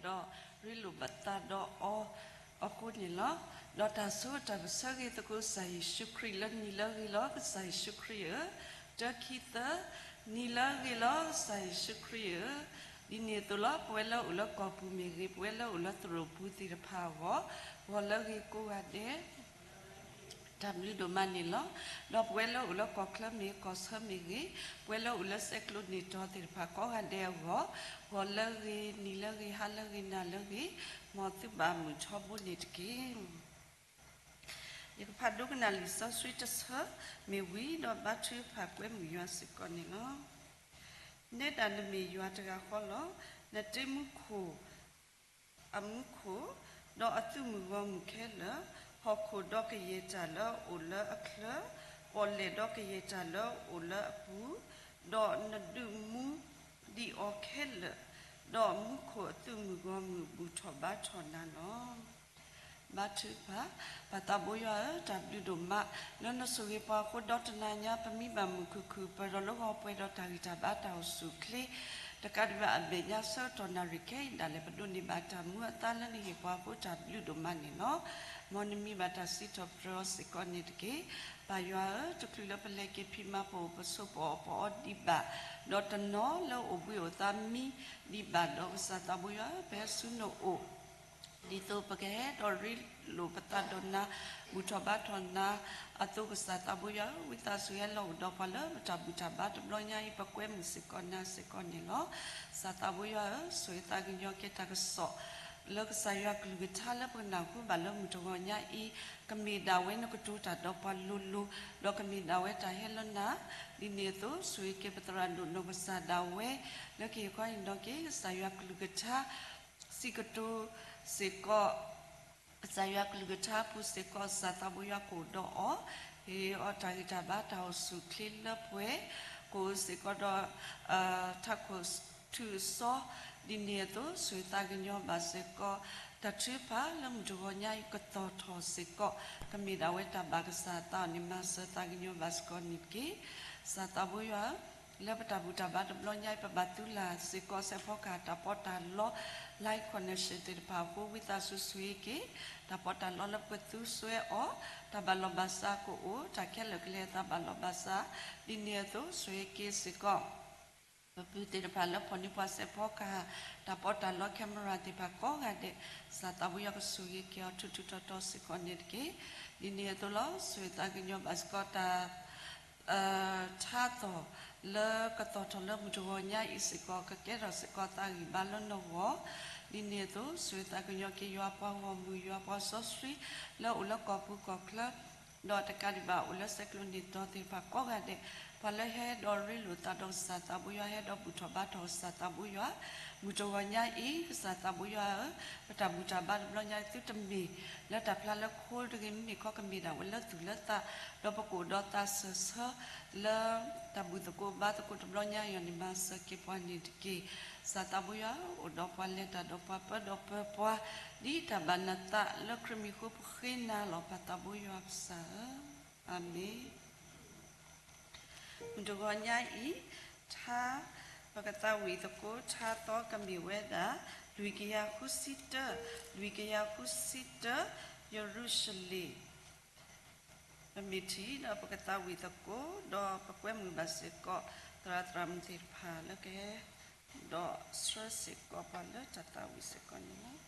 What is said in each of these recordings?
ဒီးရ့လိာ်ဘၣ်သးဒီးအီၤအဃိန့ၣ်လီၤ. ဒီးတၢ်ဆိၣ်ဂ့ၤတၢ်ပၢဆှၢဂ့ၤသကိးကစၢ်ယ့ၣ်ၡူးခရံာ်လၢနံၤလၢဂ့ၤလီၤ. ကစၢ်ယ့ၣ်ၡူးခရံာ်ဧၢ, တၢခံသၢ, နံၤလၢဂ့ၤလီၤ ကစၢ်ယ့ၣ်ၡူးခရံာ်ဧၢ. ဒ်န့ၣ်အသိးလီၤ ပဝဲလၢအိၣ်လၢကီၢ်ပူၤမ့ၢ်ဂ့ၤ, ပဝဲလၢအိၣ်လၢသရိာ်ပူၤသ့ၣ်တဖၣ်အဂီၢ်, ဂီၤလၢဂ့ၤကိးဂၤဒဲး တၢ်ဘျုးဒိၣ်မးန့ၣ်လီၤ. ဒီးပဝဲလၢအိၣ်လၢကီၢ်ချၢမ့ၢ်ဂ့ၤ, ကီၢ်ဆၢမ့ၢ်ဂ့ၤ, ပဝဲလၢအိၣ်လၢစဲးကျိးနံၣ်တီၤသ့ၣ်တဖၣ်ကိးဂၤဒဲးအဂီၢ်, ဂီၤလၢဂ့ၤ, နံၤလၢဂ့ၤ, ဟါလၢဂ့ၤ, နၤလၢဂ့ၤ, မ်သုဘၣ်မုာ်ထီဘိန့ၣ်တက့ၢ်. ယကဖးဒိကနၣ်လံာ်စီဆှံတဆၢမ့ၢ်ဝံၤ ဒီးဘါထုကဖၣ်ကွဲမုာ်ယွၤစ့ၢ်ကီးန့ၣ်လီၤ. နဲဒၣ်နမ့ၢ်ယွၤတဂၤဃီလီၤ. နတ့မူခိၣ် အမူခိၣ်, ဒီးအသုးမုၢ်ဂီၢ်မုၢ်ခဲလၢာ်, ဟီၣ်ခိၣ်ဒီးကယဲၢ်တၢ်လၢအအိၣ်လၢအချၢ, ပီၣ်လဲၣ်ဒီးကယဲၢ်တၢ်လၢအအိၣ်လၢအပူၤ, ဒီးနဒုးမူဒံးအီၤခဲလၢာ်, ဒီးမူခိၣ်အသုးမုၢ်ဂီၢ်မုၢ်ဘူၣ်ထီၣ်ဘါထီၣ်နၤလီၤ. ဘါထုကဖၣ်, ပၢ်သးဘိယွၤဧၢ, တၢ်ဘျုးဒိၣ်မး လၢနဆိၣ်ဂ့ၤပှၤအဃိဒီးတနၤညါ ပမံဘၣ်မုာ်ခုၣ်ခုၣ် ပၢၢ်ထီၣ်လၢဂီၤပှဲၤဒီးတၢ်ဂံၢ်တၢ်ဘါတၢ်အိၣ်ဆူၣ်အိၣ်ချ့ တကးဒံးဘၣ်အမဲာ်ညါဆၢကတီၢ်နၣ်ရံၣ်ခဲအံၤဒၣ်လဲာ် ပဒိးန့ၢ်ဘၣ်တၢ်မူအသါလၢနဟ့ၣ်ပှၤအဃိတၢ်ဘျုးဒိၣ်မးန့ၣ်လီၤ. မ်နမံဘၣ်တၢ်စံးထီၣ်ပတြၢၤအီၤစ့ၢ်ကီးန့ၣ်တက့ၢ်. ပၢ်ယွၤဧၢ, တချုးလၢပလဲၤက့ၤဖံးမၤပအိၣ်ပဆိးပအီၣ်ပအီဒံးဘၣ်, ဒီးတနီၤလၢအိၣ်ဘှံးအိၣ်သါမံဒံးဘၣ်ဒီးကစၢ်သးဘိယွၤဧၢ, ပဟဲဆူနအိၣ် ဒ်သိးပကဟဲဒီးရ့လိာ်ပသးဒီးနၤ ဘူၣ်ထီၣ်ဘါထီၣ်နၤအသိး ကစၢ်သးဘိယွၤဧၢ, ဝံသးစူၤဟဲလီၤအိၣ်ဒီးပှၤလၢပတၢ်ဘူၣ်တၢ်ဘါတဘျီညါအံၤ ပကွဲမုာ်စ့ၢ်ကီးနၤစ့ၢ်ကီးန့ၣ်လီၤ. ကစၢ်သးဘိယွၤဧၢ, ဆိၣ်ဂ့ၤသးကညီၤက့ၤတၢ်ကစီၣ် လၢကစၢ်ယွၤကလုၢ်ကထါလၢပကနၢ်ဟူဘၣ်လၢမုၢ်တဂီၤညါအံၤ ကမ့ၢ်ဒၣ်ဝဲနကတိၤတၢ်ဒီးပှၤလိၤလိၤ, ဒီးကမ့ၢ်ဒၣ်ဝဲတၢ်ဟဲလၢနၤ, ဒ်န့ၣ်အသိး ဆိၣ်ဂ့ၤက့ၤပသရၣ်ဒိၣ်နီၢ်ကစၢ်ဒၣ်ဝဲ လၢကဟ့ၣ်ခီဟ့ၣ်နီၤက့ၤ ကစၢ်ယွၤကလုၢ်ကထါ စံးကတိၤစ့ၢ်ကီး ကစၢ်ယွၤကလုၢ်ကထါပူၤစ့ၢ်ကီး ကစၢ်သးဘိယွၤကအိၣ်ဒီးအီၤ, ဟ့ၣ်အီၤတၢ်ဂံၢ်တၢ်ဘါတၢ်အိၣ်ဆူၣ်အိၣ်ချ့လၢပှဲၤ, ကအိၣ်စ့ၢ်ကီးဒီး ထးခိၣ်ထုးစီ, ဒ်န့ၣ်အသိး ဆိၣ်ဂ့ၤသးကညီၤဘၣ်စ့ၢ်ကီး တၢ်ထုကဖၣ်လၢမုၢ်တဂီၤညါအံၤကသီၣ်ထီၣ်စ့ၢ်ကီး ကမ့ၢ်ဒၣ်ဝဲတၢ်ဘၣ်ကစၢ်အသးအီၤန့ၣ် မၤစၢၤသးကညီၤဘၣ်စ့ၢ်ကီးန့ၣ်တက့ၢ်. ကစၢ်သးဘိယွၤဧၢ, လၢပတၢ်ဘူၣ်တၢ်ဘါတဘျီညါအံၤ ပဘၣ်သုးလၢ်စ့ၢ်ကီး စဲးဖီကဟၣ်တၢ်ပီးတၢ်လီ Live Connection သ့ၣ်တဖၣ်အဃိ ဝံသးစူၤဆိၣ်ဂ့ၤက့ၤ တၢ်ပီးတၢ်လီလၢပကသူစွဲအီၤ, တၢ်ဘၣ်လီၢ်ဘၣ်စးကအိၣ်, တၢ်ခဲလၢာ်ကလဲၤအသးဘၣ်လီၢ်ဘၣ်စး, ဒ်န့ၣ်အသိး ဆိၣ်ဂ့ၤက့ၤစ့ၢ်ကီး ပပုၢ်သ့ၣ်တဖၣ်လၢဖီၣ်န့ၢ်ပှၤစဲးဖီကဟၣ် တၢ်ပီးတၢ်လီ camera သ့ၣ်တဖၣ်ကိးဂၤဒဲး, ကစၢ်သးဘိယွၤကဆိၣ်ဂ့ၤက့ၤအီၤထူထူတီတီစ့ၢ်ကီးန့ၣ်တက့ၢ်. ဒ်န့ၣ်အသိးလီၤ ဆိၣ်ဂ့ၤသးကညီၤဘၣ်စ့ၢ်ကီးတၢ် ထါသီၣ်လၢကသီၣ်ထီၣ်လၢမုၢ်တဂီၤညါအံၤစ့ၢ်ကီး ကကဲထီၣ်စ့ၢ်ကီးသးဂံၢ်ဘါလၢနဂီၢ်, ဒ်န့ၣ်အသိး ဆိၣ်ဂ့ၤသးကညီၤက့ၤယွၤပှၤဂီၢ်မုၢ် ယွၤပှၤစီဆှံ လၢအိၣ်လၢကီၢ်ပူၤကီၢ်ချၢ ဒီးတကးဒံးဘၣ်အိၣ်လၢစဲးကျိးနံၣ်တီၤသ့ၣ်တဖၣ်ကိးဂၤဒဲး, ပှၤလၢဟဲဒီးရ့လိာ်သးဒီးကစၢ်သးဘိယွၤ ဟဲဒီးဘူၣ်ထီၣ်ဘါထီၣ်ကစၢ်သးဘိယွၤ, မုၢ်တဂီၤညါအံၤ ကစၢ်သးဘိယွၤဧၢ, ပတၢ်ဘူၣ်တၢ်ဘါတဘျီညါအံၤ သုတမ့ၢ်လၢတၢ်ဖျါလၢခိတဂ့ၤ မ့မ့ၢ်ခီကမ့ၢ်ဒၣ်ဝဲလၢသူၣ်လၢသး, ဒီးပကအိၣ်ဒီးသးစၢၢ်ဆၢ လၢတၢ်ဘူၣ်သကိးဘါသကိးတဘျီညါအံၤန့ၣ် မၤစၢၤက့ၤပှၤန့ၣ်တက့ၢ်. ကစၢ်သးဘိယွၤဧၢ, အိၣ်ဒီးပှၤလၢတၢ်ဒီးပှၤပၢဒီးပၢပှၤ, ဒ်တၢ်ဘၣ်နသးလၢခရံာ်မံၤအဃိပဃ့နၤလီၤ ပၢ်သးဘိယွၤကစၢ်ဧၢ, အၤမ့ၣ်. မုၢ်တဂီၤညါအံၤ ထါ ပကသးဝံၣ်သကိး ထါသီကမ့ၢ်ဝဲဒၣ် လွံၢ်ကယၤဃုဆံတၢ, လွံၢ်ကယၤဃုဆံတၢ ယရူၤၡလ့ၣ် ပမ့ၢ်ထံၣ်ဒီးပကသးဝံၣ်သကိး ဒီးပကွဲမုာ်ဘၣ်စ့ၢ်ကီး သရၣ်သရၣ်မုၣ်သ့ၣ်တဖၣ်လၢကဟဲ ဒီးဆှၢစ့ၢ်ကီးပှၤလၢတၢ်သးဝံၣ်စ့ၢ်ကီးန့ၣ်လီၤ.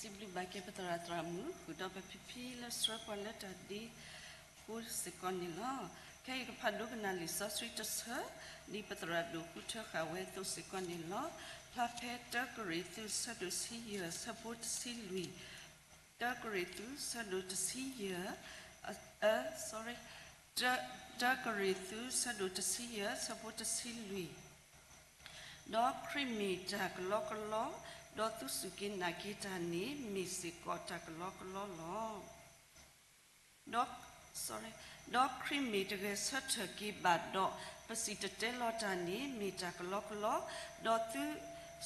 စံးဘျုးဘၣ်က့ၤပသရၣ်သရၣ်မုၣ် ဃုာ်ဒီးပဖံဖံလၢဆှၢပှၤလၢတၢ်ဒ့ဖိစ့ၢ်ကီးန့ၣ်လီၤ. ခဲအံၤကဖးဒိကနၣ်လံာ်စီဆှံတဆၢ ဒ်ပသရၣ်ဒိၣ်ဃုထၢဃာ်ဝဲအသိးစ့ၢ်ကီးန့ၣ်လီၤ. ဖျါဖဲတၢကရံၣ်သူး ဆၢဒိၣ်ဆံယဲၢ် ဆၢဖိတဆံလွံၢ်, တၢကရံၣ်သူး ဆၢဒိၣ်တဆံယဲၢ်, အ, အ, sorry, တၢ, တၢကရံၣ်သူး ဆၢဒိၣ်တဆံယဲၢ် ဆၢဖိတဆံလွံၢ်, ဒီးခရံာ်မ့ၢ်တၢ်ကလီကလီ, ဒီးသုစူၢ်က့ၤနာ်က့ၤတၢ်န့ၣ် မ့ၢ်စ့ၢ်ကီးတၢ်ကလီကလီလီၤ. ဒီး, ဒီးခရံာ်မ့ၢ်တဂဲၤဆၢထၢၣ်က့ၤဘၣ်ဒီး, ပစံၣ်တဲၤတဲလီၤတၢ်န့ၣ် မ့ၢ်တၢ်ကလီကလီ, ဒီးသု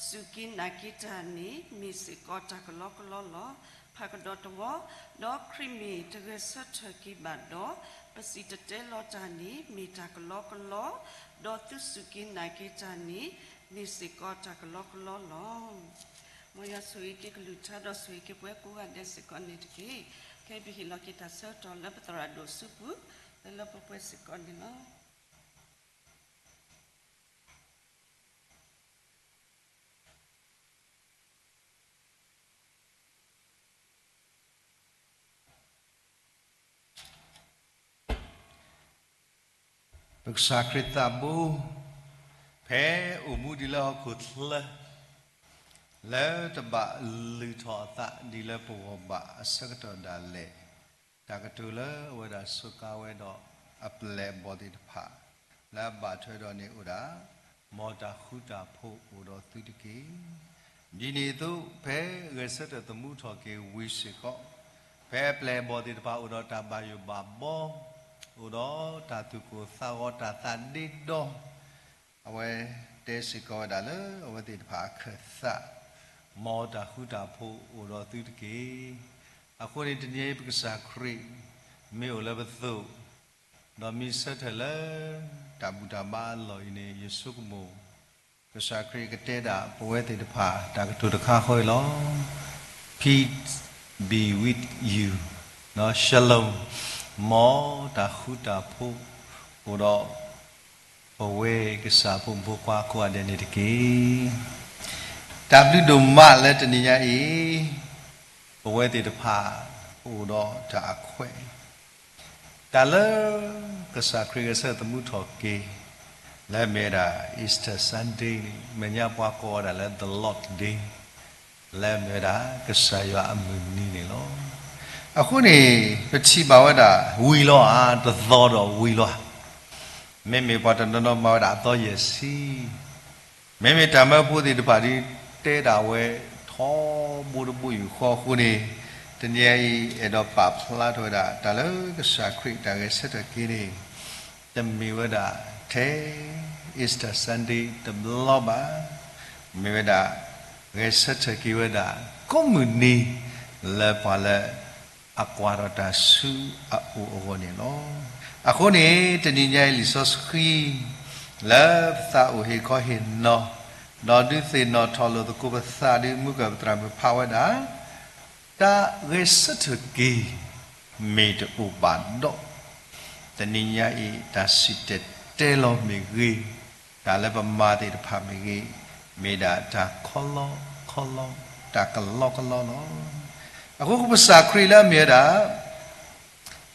စူၢ်က့ၤနာ်က့ၤတၢ်န့ၣ် မ့ၢ်စ့ၢ်ကီးတၢ်ကလီကလီလီၤ. ဖးကဒီးတဝီ, ဒီးခရံာ်မ့ၢ်တဂဲၤဆၢထၢၣ်က့ၤဘၣ်ဒီး, ပစံၣ်တဲၤတဲလီၤတၢ်န့ၣ် မ့ၢ်တၢ်ကလီကလီ, ဒီးသုစူၢ်က့ၤနာ်က့ၤတၢ်န့ၣ် မ့ၢ်စ့ၢ်ကီးတၢ်ကလီကလီလီၤ. မ်ယွၤဆိၣ်ဂ့ၤက့ၤကလုၢ်ကထါဒီးဆိၣ်ဂ့ၤက့ၤပဝဲကိးဂၤဒဲးစ့ၢ်ကီးန့ၣ်တက့ၢ်. ခဲအံၤပဟ့ၣ်လီၤက့ၤတၢ်ဆၢကတီၢ်လၢပသရၣ်ဒိၣ်အစုပူၤ, လၢလၢပှဲၤပှဲၤစ့ၢ်ကီးန့ၣ်လီၤ. ပကစၢ်ခရံာ်သးဘိ, ဖဲအိၣ်မူဒံးလၢဟီၣ်ခိၣ်ချၢ, လၢတဘၣ်လုၢ်ထီၣ်အသးဒ်လၢပဂီၢ်ဘၣ်အဆၢကတီၢ်ဒၣ်လဲာ်, တၢ်ကတိၤလၢအဝဲဒၣ်စူးကါဝဲဒီးအပျဲၢ်အဘီၣ်သ့ၣ်တဖၣ်, လၢအဘၣ်ထွဲဒီးန့ၣ်အိၣ်ဒၣ်, မ်တၢ်ဃူတၢ်ဖိးအိၣ်ဒီးသုတက့ၢ်. ဒ်န့ၣ်အသိး ဖဲဂဲၤဆၢထၢၣ်သမူထီၣ်က့ၤဝံၤစ့ၢ်ကီး, ဖဲအပျဲၢ်အဘီၣ်သ့ၣ်တဖၣ်အိၣ်ဒီးတၢ်ဘၣ်ယိၣ်ဘၣ်ဘီ, အိၣ်ဒီးတၢ်သူၣ်ကိၢ်သးဂီၤတၢ်သးဒ့ဒီ, အဝဲတဲစ့ၢ်ကီးဝဲဒၣ်လၢအဝဲသ့ၣ်တဖၣ်အခၢၣ်သး, မ်တၢ်ဃူတၢ်ဖိးအိၣ်ဒီးသုတက့ၢ်. အဃိန့ၣ်တနံၤအံၤပကစၢ်ခရံာ် မ့ၢ်အိၣ်လၢပသိး, ဒီးမ့ၢ်ဆၢထၢၣ်လၢတၢ်ဘူၣ်တၢ်ဘါအလီၢ်အံၤန့ၣ် ယဆိကမိၣ် ကစၢ်ခရံာ်ကတဲဒၣ်ပဝဲသ့ၣ်တဖၣ် တၢ်ကတိၤတခါဃီအံၤလီၤ. Peace be with you, Shalom, မ်တၢ်ဃူတၢ်ဖိးအိၣ်ဒီး ပဝဲကစၢ်ဖိမုၣ်ဖိခွါကိးဂၤဒဲးန့ၣ်တက့ၢ်. တၢ်ဘျုးဒိၣ်မးလၢတနံၤညါအံၤ, ပဝဲသ့ၣ်တဖၣ်အိၣ်ဒီးတၢ်အခွဲး, တၢ်လၢကစၢ်ခရံာ်ဂဲၤဆၢထၢၣ်သမူထီၣ်က့ၤ, လၢအမ့ၢ်ဝဲဒၣ် Easter Sunday န့ၣ် မဲာ်ညါပှၤကိးဝဲဒၣ်လၢ the Lord Day, လၢအမ့ၢ်ဝဲဒၣ်ကစၢ်ယွၤအမုၢ်နံၤန့ၣ်လီၤ. အဃိန့ၣ် ပထံၣ်ဘၣ်ဝဲဒၣ် ဝံၤလီၤဧါ, တသီဒီးဝံၤလီၤ. မ့မ့ၢ်ပှၤတနီၤနီၤမၤဝဲဒၣ်အသီယဲၢ်ဆံ, မ့မ့ၢ်တၢ်မၢဖိသ့ၣ်တဖၣ်ဒ်တဲဒၣ်ဝဲ ထီဘိတဘိယူၢ်ဃီအဃိန့ၣ်, တနံၤအံၤအဲၣ်ဒိးပာ်ဖျါထီၣ်ဝဲဒၣ် တၢ်လၢကစၢ်ခရံာ်တၢ်ဂဲၤဆၢထၢၣ်က့ၤန့ၣ်, တမ့ၢ်ဝဲဒၣ်ထဲ Easter Sunday တဘျီဘၣ်, မ့ၢ်ဝဲဒၣ် ဂဲၤဆၢထၢၣ်က့ၤဝဲဒၣ် ကိးမုၢ်နံၤ လၢပှၤလၢ အကွၢ်ထီၣ်တၢ်ဆူအအိၣ်အဂီၢ်န့ၣ်လီၤ. အဃိန့ၣ် တနံၤညါအံၤလံာ်စီဆှံ လၢပသးအိၣ်ဟ့ၣ်ခီဟ့ၣ်နီၤ, ဒီးဒုးသ့ၣ်နီၣ်ထီၣ်လိာ်သကိးပသးဒ်မုၢ်ကၢၢ်ပသရၣ်မုၣ်ဖးဝဲဒၣ်, တၢ်ဂဲၤဆၢထၢၣ်က့ၤ မ့ၢ်တအိၣ်ဘၣ်ဒီး, တနံၤညါအံၤ တၢ်စံၣ်တဲၤတဲလီၤမ့ၢ်ဂ့ၤ, တၢ်လၢပမၤသ့ၣ်တဖၣ်မ့ၢ်ဂ့ၤ, မ့ၢ်ဒၣ်တၢ်ခီလီခီလီ, တၢ်ကလီကလီလီၤ. အဃိကစၢ်ခရံာ်လၢအမ့ၢ်ဝဲဒၣ်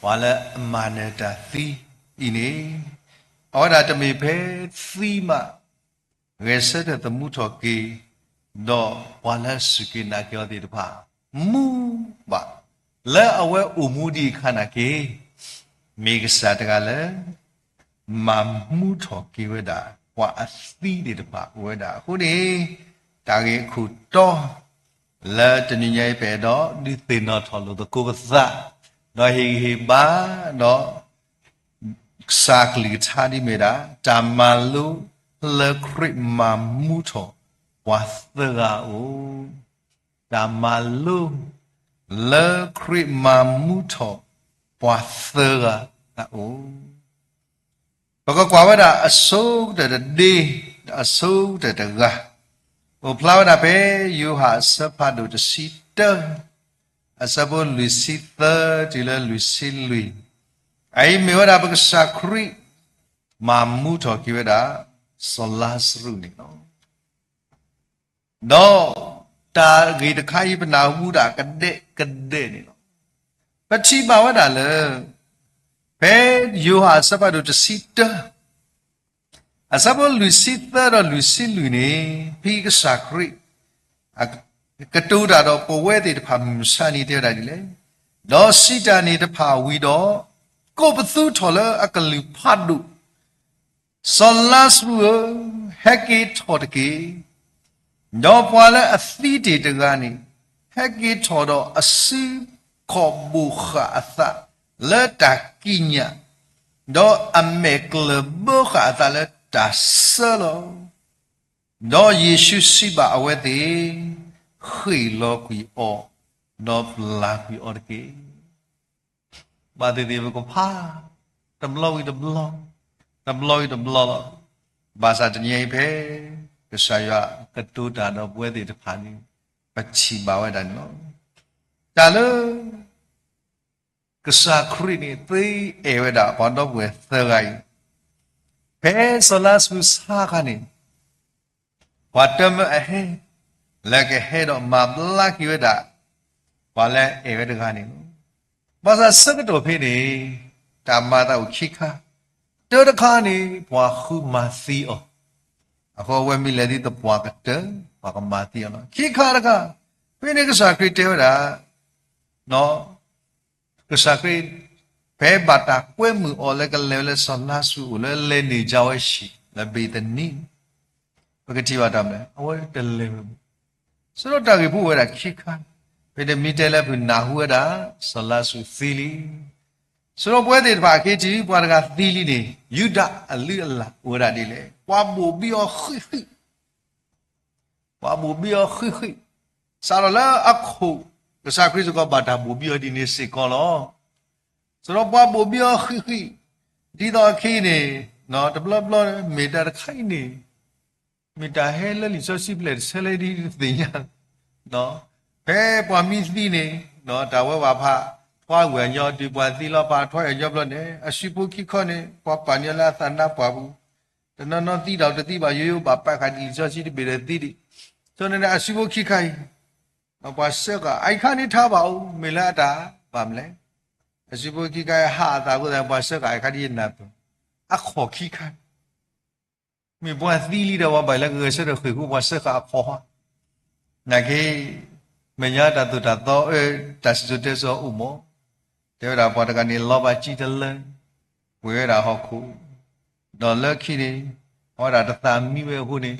ပှၤလၢအမၤနၢၤတၢ်သံအံၤန့ၣ်, အဝဲဒၣ်တမ့ၢ်ဖဲသံမး ဂဲၤဆၢထၢၣ်သမူထီၣ်က့ၤ, ဒီးပှၤလၢအစူၢ်က့ၤနာ်က့ၤအီၤသ့ၣ်တဖၣ် မူဘၣ်, လၢအဝဲအိၣ်မူဒံးအခါနာ်က့ၤ, မ့ၢ်ကစၢ်တဂၤလၢ မၤမူထီၣ်က့ၤဝဲဒၣ် ပှၤအသံသ့ၣ်တဖၣ်အိၣ်ဝဲဒၣ်အဃိန့ၣ်, တၢ်ဂ့ၢ်အခိၣ်တီ လၢတနံၤညါအံၤပအဲၣ်ဒိးဒုးသ့ၣ်နီၣ်ထီၣ်လိာ်သကိးပသး, ဒီးဟ့ၣ်ဂံၢ်ဟ့ၣ်ဘါ, ဒီးကစၢ်ကလုၢ်ကထါဒ်မ့ၢ်ဒၣ် တၢ်မၤလိလၢခရံာ်မၤမူထီၣ်ပှၤသၢဂၤအအိၣ်, တၢ်မၤလိလၢခရံာ်မၤမူထီၣ်ပှၤသၢဂၤအအိၣ်. ပကကွၢ်ဝဲဒၣ်အဆိကတၢၢ်တဒ့, အဆိကတၢၢ်တဂၤ, အိၣ်ဖျါဝဲဒၣ်ဖဲယိၤဟၣ်အဆၢဖးဒိၣ်တဆံတၢ, အဆၢဖိလွံၢ်ဆံသၢတုၤလၢလွံၢ်ဆံလွံၢ်, အအံၤမ့ၢ်ဝဲဒၣ်ပကစၢ်ခရံာ် မၤမူထီၣ်က့ၤဝဲဒၣ် စီၤလါစရူးန့ၣ်လီၤ. ဒီး တၢ်ဂ့ၢ်တခါအံၤ ပနၢ်ဟူတၢ်ကဒဲကဒဲန့ၣ်လီၤ. ပထံၣ်ဘၣ်ဝဲဒၣ်လၢ ဖဲယိၤဟၣ်အဆၢဖးဒိၣ်တဆံတၢ အဆၢဖိလွံၢ်ဆံသၢဒီးလွံၢ်ဆံလွံၢ်န့ၣ် ဖဲကစၢ်ခရံာ် ကတိၤတၢ်ဒီးပဝဲသ့ၣ်တဖၣ်မုၢ်မဆါန့ၣ် တဲဝဲဒၣ်ဒ်လဲၣ်, ဒီးစံးတၢ်န့ၣ်တဖၣ်ဝံၤဒီး ကိးပသူထီၣ်လၢအကလုၢ်ဖးဒိၣ်, စီၤလါစရူးဧၢ, ဟဲက့ၤထီၣ်တက့ၢ်. ဒီးပှၤလၢအသံတ့ၢ်တဂၤန့ၣ် ဟဲက့ၤထီၣ်ဒီးအစုခီၣ်ဘိၣ်ဃာ်အသးလၢတၢ်ကံးညာ်, ဒီးအမဲာ်ကျၢၢ်ဘၢဃာ်အသးလၢတၢ်ဆၢလီၤ. ဒီးယ့ၣ်ၡူးစံးဘၣ်အဝဲသ့ၣ်, ဃ့ၢ်လီၤကွံာ်အီၤ, ဒီးပျၢ်ကွံာ်အီၤတက့ၢ်. ဘၣ်သ့ၣ်သ့ၣ်ပကဖး တဘျီဝံၤတဘျီ, တဘျီဝံၤတဘျီလီၤ. ဘၣ်ဆၣ်တနံၤအံၤဖဲ ကစၢ်ယွၤကတိၤတၢ်ဒီးပဝဲသ့ၣ်တဖၣ်န့ၣ် ပထံၣ်ဘၣ်ဝဲဒၣ်န့ၣ်လီၤ. တၢ်လၢ ကစၢ်ခရံာ်န့ၣ် သ့အဲၣ်ဝဲဒၣ်ပှၤဒီပုၢ်ဝဲၢ်သၢဂၤအံၤ, ဖဲစီၤလါစရူးဆါအခါန့ၣ် ပှၤတမၢအဟဲ လၢကဟဲဒီးမၤဘျါက့ၤဝဲဒၣ် ပှၤလၢအဲၣ်ဝဲတဂၤန့ၣ်လီၤ. ဘၣ်ဆၣ်ဆၢကတီၢ်ဖဲန့ၣ် တၢ်မၤသးအိၣ်ခံခါ, တၢတခါန့ၣ် ပှၤဃုမၤသံအီၤ, အဃိအဝဲမ့ၢ်လဲၤသံသပှၢ်ကတၢၢ် ပှၤကမၤသံအီၤလီၤ. ခံခါတခါ, ဖဲန့ၣ်ကစၢ်ခရံာ်တဲဝဲဒၣ် ကစၢ်ခရံာ် ဖဲဘၣ်တၢ်ကွဲမုာ်အီၤလၢကလဲၤဝဲလၢစီၤလါစရူးအိၣ်လၢ လဲၤန့ၢ်ကဝဲဆံး လၢဘ့းသနံ, ပကထံၣ်ဘၣ်တၢ်မနုၤလဲၣ်, အဝဲတလဲၤဝဲဘၣ်. ဆၢကတီၢ်တၢ်ဂ့ၢ်ဖိဝဲဒၣ်ခံခါ, ဖဲန့ၣ်မ့ၢ်တဲလၢပနၢ်ဟူဝဲဒၣ် စီၤလါစရူးသံလံ. ဆၢကတီၢ်ပဝဲသ့ၣ်တဖၣ်အခ့ထံး ပှၤတဂၤသံလံန့ၣ် ယူဒၤအလုၢ်အလၢ်အိၣ်ဝဲဒၣ်ဒ်လဲၣ်, ပှၤဘိၣ်ဘံအီၤဃံးဃံး ပှၤဘိၣ်ဘံအီၤဃံးဃံး, စးထီၣ်လၢအခိၣ် ကစၢ်ခရံာ်စ့ၢ်ကီးဘၣ်တၢ်ဘိၣ်ဘံအီၤဒ်န့ၣ်စ့ၢ်ကီးလီၤ. စးထီၣ်ပှၤဘိၣ်ဘံအီၤဃံးဃံး, ဒ်သိးအခံန့ၣ် တဘျီဘျီ မ့ၢ်တၢ်တခါအံၤန့ၣ် မ့ၢ်တၢ်ဟဲလၢလံာ်စီဆှံဖျဲၣ်တဆၢလၢဒ်တသ့ၣ်ညါ, ဖဲပှၤမံသံန့ၣ် တၢ်ဝဲဘၣ်ဖး ထွါဝံၤအညီ တုၤပှၤသံလီၤဖးထွါဝံၤအညီဘျီန့ၣ် အစုဖိခံခီန့ၣ် ပှၤပာ်န့ၢ်လၢအသးနါပှၢ်ပူၤ တနီၤနီၤသံတၢ်တသံဘၣ် ယိယိဘၣ်ပာ်ဃာ်ဒ်လံာ်စီဆှံတဘ့ၣ်ဒီးသံဒံး, ဆိန့ၣ်အစုဖိခံခါအံၤ ပှၤစၢဃာ်အံၤခါန့ၣ်ထါဘၣ်အိၣ် မ့ၢ်လၢအတၢ်ဘၣ်မနုၤလဲၣ်, အစုဖိခံခါအံၤဟးအသးအဃိသတး ပှၤစၢဃာ်အံၤခါဒ်ယနၢ်ပၢၢ်, အခီၣ်ခံခါ မ့ၢ်ပှၤသံလံဒီး ပှၤဘၣ်လၢကဂဲၤဆၢထၢၣ်ဃ့ၢ်ဃူ ပှၤစၢဃာ်အခီၣ်ဟါ, နာ်က့ မဲာ်ညါတၢ်သိၣ်တၢ်သီ တၢ်စံၣ်စိၤတဲစိၤအိၣ်မး, တဲဝဲဒၣ်ပှၤတဂၤန့ၣ် လီၤဘၣ်ကံတလၢ ပှ့ၤဝဲဒၣ်ဟီၣ်ခိၣ်, ဒီးလၢခံန့ၣ် အဝဲဒၣ်တသးမံဝဲအဃိန့ၣ်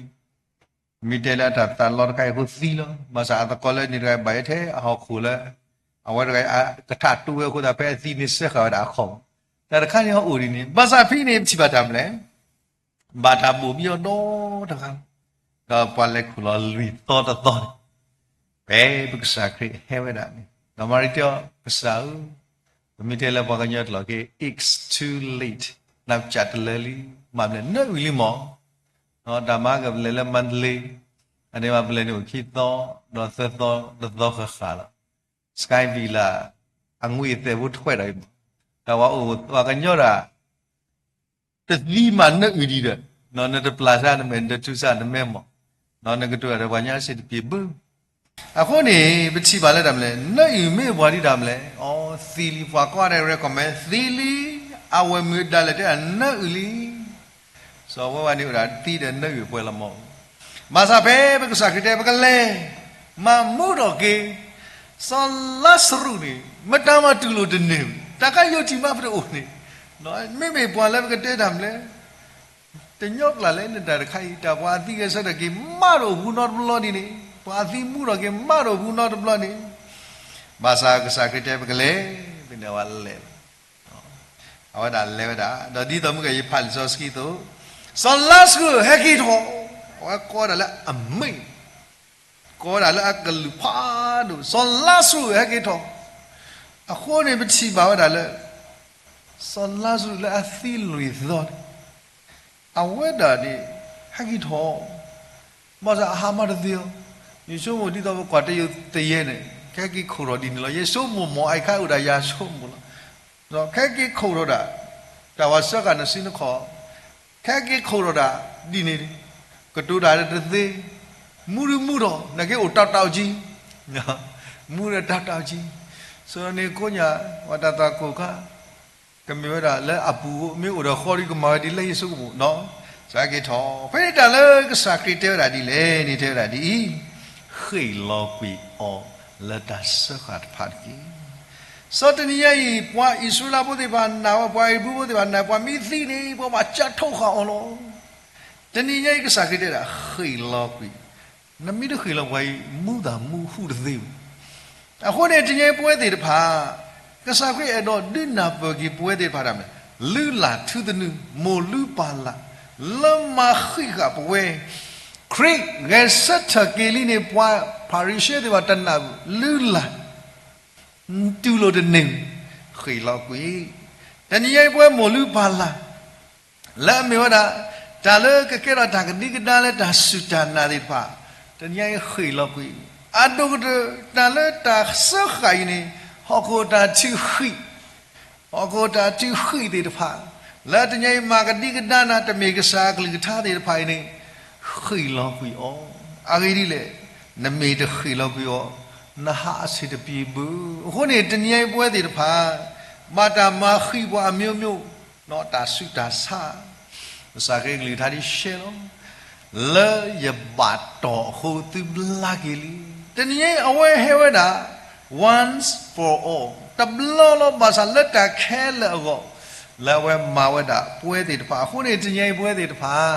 မ့ၢ်တဲလၢအတၢ်သးလီတခါအံၤအဃိသံလီၤ. ဘၣ်ဆၣ်အသကိးလၢန့ၣ်တဂၤဘၣ်ယဲထဲ အဟီၣ်ခိၣ်လၢ အဝဲတဂၤအကထးတူဝဲအဃိသတး ဖဲအသံန့ၣ်စၢဃာ်ဝဲဒၣ်အခီၣ်, တၢ်တခါန့ၣ်ဟီၣ်အိၣ်ဒ်န့ၣ် ဘၣ်ဆၣ်ဖဲန့ၣ်ပထံၣ်ဘၣ်တၢ်မနုၤလဲၣ်, ဘၣ်တၢ်ဘိၣ်ဘံအီၤဒီတဂၤ, ဒီးပှၤလဲၤခူၣ်လီၤလွံၢ်သီတသီန့ၣ် ဖဲပကစၢ်ခရံာ်ဟဲဝဲဒၣ်န့ၣ် ဒီးမၤရံတဲအီၤ ကစၢ်ဧၢ, ပမ့ၢ်တဲလၢပှၤကညီတလီၢ်က့ it's too late, နကစၢ်တလၢလံ, မၤပလဲၤနၢအုၣ်လံမး, တၢ်မၤကပလဲၤလၢ Mandalay, အန့ၣ်မၤပလဲၤန့ၣ်အိၣ်ခံသီ, ဒီးသၢသီ, တသီဃၣ်ဃၣ်လီၤ. Sky Villa အငွေ့အသက်ဖိထွဲဒီးအံၤမး, တၢ်ဝဲအိၣ်ပှၤကညီတၢ် တသံမးနၢအုၣ်ဒံးဒီး, နတပျၢ်စၢ်နမဲာ် နတထုးစၢ်နမဲာ်မး, နကတိၤတၢ်ဒီးပှၤကညီစ့ၢ်တပံၤဘၣ်. အဃိန့ၣ် ပထံၣ်ဘၣ်လၢတၢ်မနုၤလဲၣ်, နၢအုၣ်မ့ၢ်ပှၤဒ်တၢ်မနုၤလဲၣ်, အီ သံလံပှၤကိးဂၤဒဲး recommend သံလံ, အဝဲမ့ၢ်ဒၣ်လဲာ်တဲအနၢအုၣ်လံ စီၤဝဲဝဲန့ၣ်အိၣ်ဒၣ်သံဒီးနၢအုၣ်ပှဲၤလီၤမး. ဘၣ်ဆၣ်ဖဲပကစၢ်ခရံာ်တဲ ပကလဲၤ မၤမူထီၣ်က့ၤ စီၤလါစရူးန့ၣ် မတၤမၤတူၢ်လိာ်တန့ၢ်, တၢ်ခါယိၤထံၣ်မးပတအိၣ်န့ၣ်, မ့မ့ၢ်ပှၤလၢပကတဲတၢ်မနုၤလဲၣ်, တညီကျၢ်လဲၣ် နတၢ်တခါအံၤ တၢ်ပှၤအသံဂဲၤဆၢထၢၣ်က့ၤမးတအိၣ်ပူၤနီတဘျီဒ်န့ၣ်, ပှၤအသံမူထီၣ်က့ၤမးတအိၣ်ပူၤနီတဘျီန့ၣ်, ဘၣ်ဆၣ်ကစၢ်ခရံာ်တဲပကလဲၤ, ဖဲန့ၣ်အဝဲလဲၤလီၤ. အဝဲဒၣ်လဲၤဝဲဒၣ်, ဒီးဒ်သိးမုၢ်ကယဖးလံာ်စီဆှံအသိး, စီၤလါစရူးဟဲက့ၤထီၣ်, အဝဲကိးဝဲဒၣ်လၢအမ့ၢ်, ကိးဝဲဒၣ်လၢအကလုၢ်ဖးဒိၣ်, စီၤလါစရူးဟဲက့ၤထီၣ်, အဃိန့ၣ်ပထံၣ်ဘၣ်ဝဲဒၣ်လၢ စီၤလါစရူးလၢအသံလွံၢ်သီန့ၣ် အဝဲဒၣ်န့ၣ် ဟဲက့ၤထီၣ်, ဘၣ်ဆၣ်အဟးမးတသ့အီၤ, ယဆိကမိၣ်ဒ်သိးပကွၢ်တယုၢ်တယဲၢ်န့ၣ် ကဟဲက့ၤခိၣ်ထီၣ်ဒ်န့ၣ်လီၤ. ယဆိကမိၣ်မး အံၤခါအိၣ်ဒၣ်ယၤဆိကမိၣ်လီၤ. ဒီးကဟဲက့ၤခိၣ်ထီၣ်ဒၣ်, တၢ်ဝဲစၢဃာ်နစုနခီၣ်, ကဟဲက့ၤခိၣ်ထီၣ်ဒၣ်ဒ်န့ၣ်, ကတိၤတၢ်တသ့, မူဒုမူဒီး နာ်က့အိၣ်တၢ်တၢ်ကၠံ, မူဒီးတၢ်တၢ်ကၠံ, ဆိန့ၣ်ကိးညါ ပှၤတၢ်သွၣ်ခိၣ်ခါ ကမ့ၢ်ဝဲဒၣ်လၢအပူၤ မ့ၢ်အိၣ်ဒီးဃီဒီး ကမၤဝဲဒ်လဲၣ် ယဆိကမိၣ်နီၤ, စက့ထီၣ် ဖဲန့ၣ်တၢ်လၢကစၢ်ခရံာ်တဲဝဲဒၣ်ဒ်လဲၣ်န့ၣ် တဲဝဲဒၣ်ဒ်အံၤ, ဃ့ၢ်လီၤကွံာ်အီၤလၢတၢ်စၢဃာ်တဖၣ်တက့ၢ်. စီၤတနံၤညါအံၤ ပှၤအံၣ်စရ့လးဖိသ့ၣ်တဖၣ်နာ်ဝဲ ပှၤဧ့ၤဘြံၤဖိသ့ၣ်တဖၣ်နာ် ပှၤမ့ၢ်သံန့ၣ် ပှၤဘၣ်ကၠါထိၣ်ဃာ်အီၤလီၤ. တနံၤညါအံၤ ကစၢ်ခရံာ်တဲဒၣ် ဃ့ၢ်လီၤကွံာ်, နမ့ၢ်တဃ့ၢ်လီၤပှၤအံၤ မူသးမူဟူးတသ့ဘၣ်. အဃိန့ၣ် တနံၤညါအံၤပဝဲသ့ၣ်တဖၣ် ကစၢ်ခရံာ်အဲၣ်ဒိးဒုးနၢ်ပၢၢ်က့ၤပဝဲသ့ၣ်တဖၣ်တၢ်မနုၤလဲၣ်, လုၢ်လၢ်ထူသနူ, မိၢ်လုၢ်ပၢ်လၢ်, လၢမၤဃံးဃာ်ပဝဲ, ခရံာ်ဂဲၤဆၢထၢၣ်က့ၤလံန့ၣ် ပှၤဖၤရံၤၡဲသ့ၣ်တဖၣ်တနၢ်ဘၣ်, လုၢ်လၢ် တူၢ်လိာ်တန့ၢ်, ဃ့ၢ်လီၤကွံာ်, တနံၤညါအံၤပဝဲမိၢ်လုၢ်ပၢ်လၢ် လၢအမ့ၢ်ဝဲဒၣ် တၢ်လၢကကဲထီၣ်တၢ်ကဒံကဒါလၢတၢ်စူၢ်တၢ်နာ်သ့ၣ်တဖၣ်, တနံၤညါအံၤဃ့ၢ်လီၤကွံာ်, အဒိၣ်ကတၢၢ် တၢ်လၢတၢ်စၢဃာ်အံၤန့ၣ် ဟီၣ်ခိၣ်တၢ်ထုးဃံး, ဟီၣ်ခိၣ်တၢ်ထုးဃံးသ့ၣ်တဖၣ်, လၢတနံၤညါအံၤမၤကဒံကဒါနၤ တမ့ၢ်ကစၢ်အကလုၢ်ကထါသ့ၣ်တဖၣ်အံၤန့ၣ် ဃ့ၢ်လီၤကွံာ်အီၤ, အဂ့ၢ်ဒ်လဲၣ်, နမ့ၢ်တဃ့ၢ်လီၤကွံာ်အီၤ နဟးအဆံးတပျံၤဘၣ်. အဃိန့ၣ် တနံၤညါအံၤပဝဲသ့ၣ်တဖၣ် ဘၣ်တၢ်မၤဃံးပှၤအမျိုးမျိုး, ဒီးတၢ်ဆူးတၢ်ဆါ, ကစၢ်ခရံာ်ကလုၢ်ကထါဒ်ရှဲလီၤ, လၢယဘၣ်တီၢ်အဃိသုဘျါက့ၤလံ. တနံၤညါအံၤအဝဲဟဲဝဲဒၣ် once for all တဘျီလီၤ ဘၣ်ဆၣ်လၢတၢ်ခဲလၢာ်အဂီၢ်, လၢအဝဲမၤဝဲဒၣ်ပဝဲသ့ၣ်တဖၣ်. အဃိန့ၣ် တနံၤညါအံၤပဝဲသ့ၣ်တဖၣ်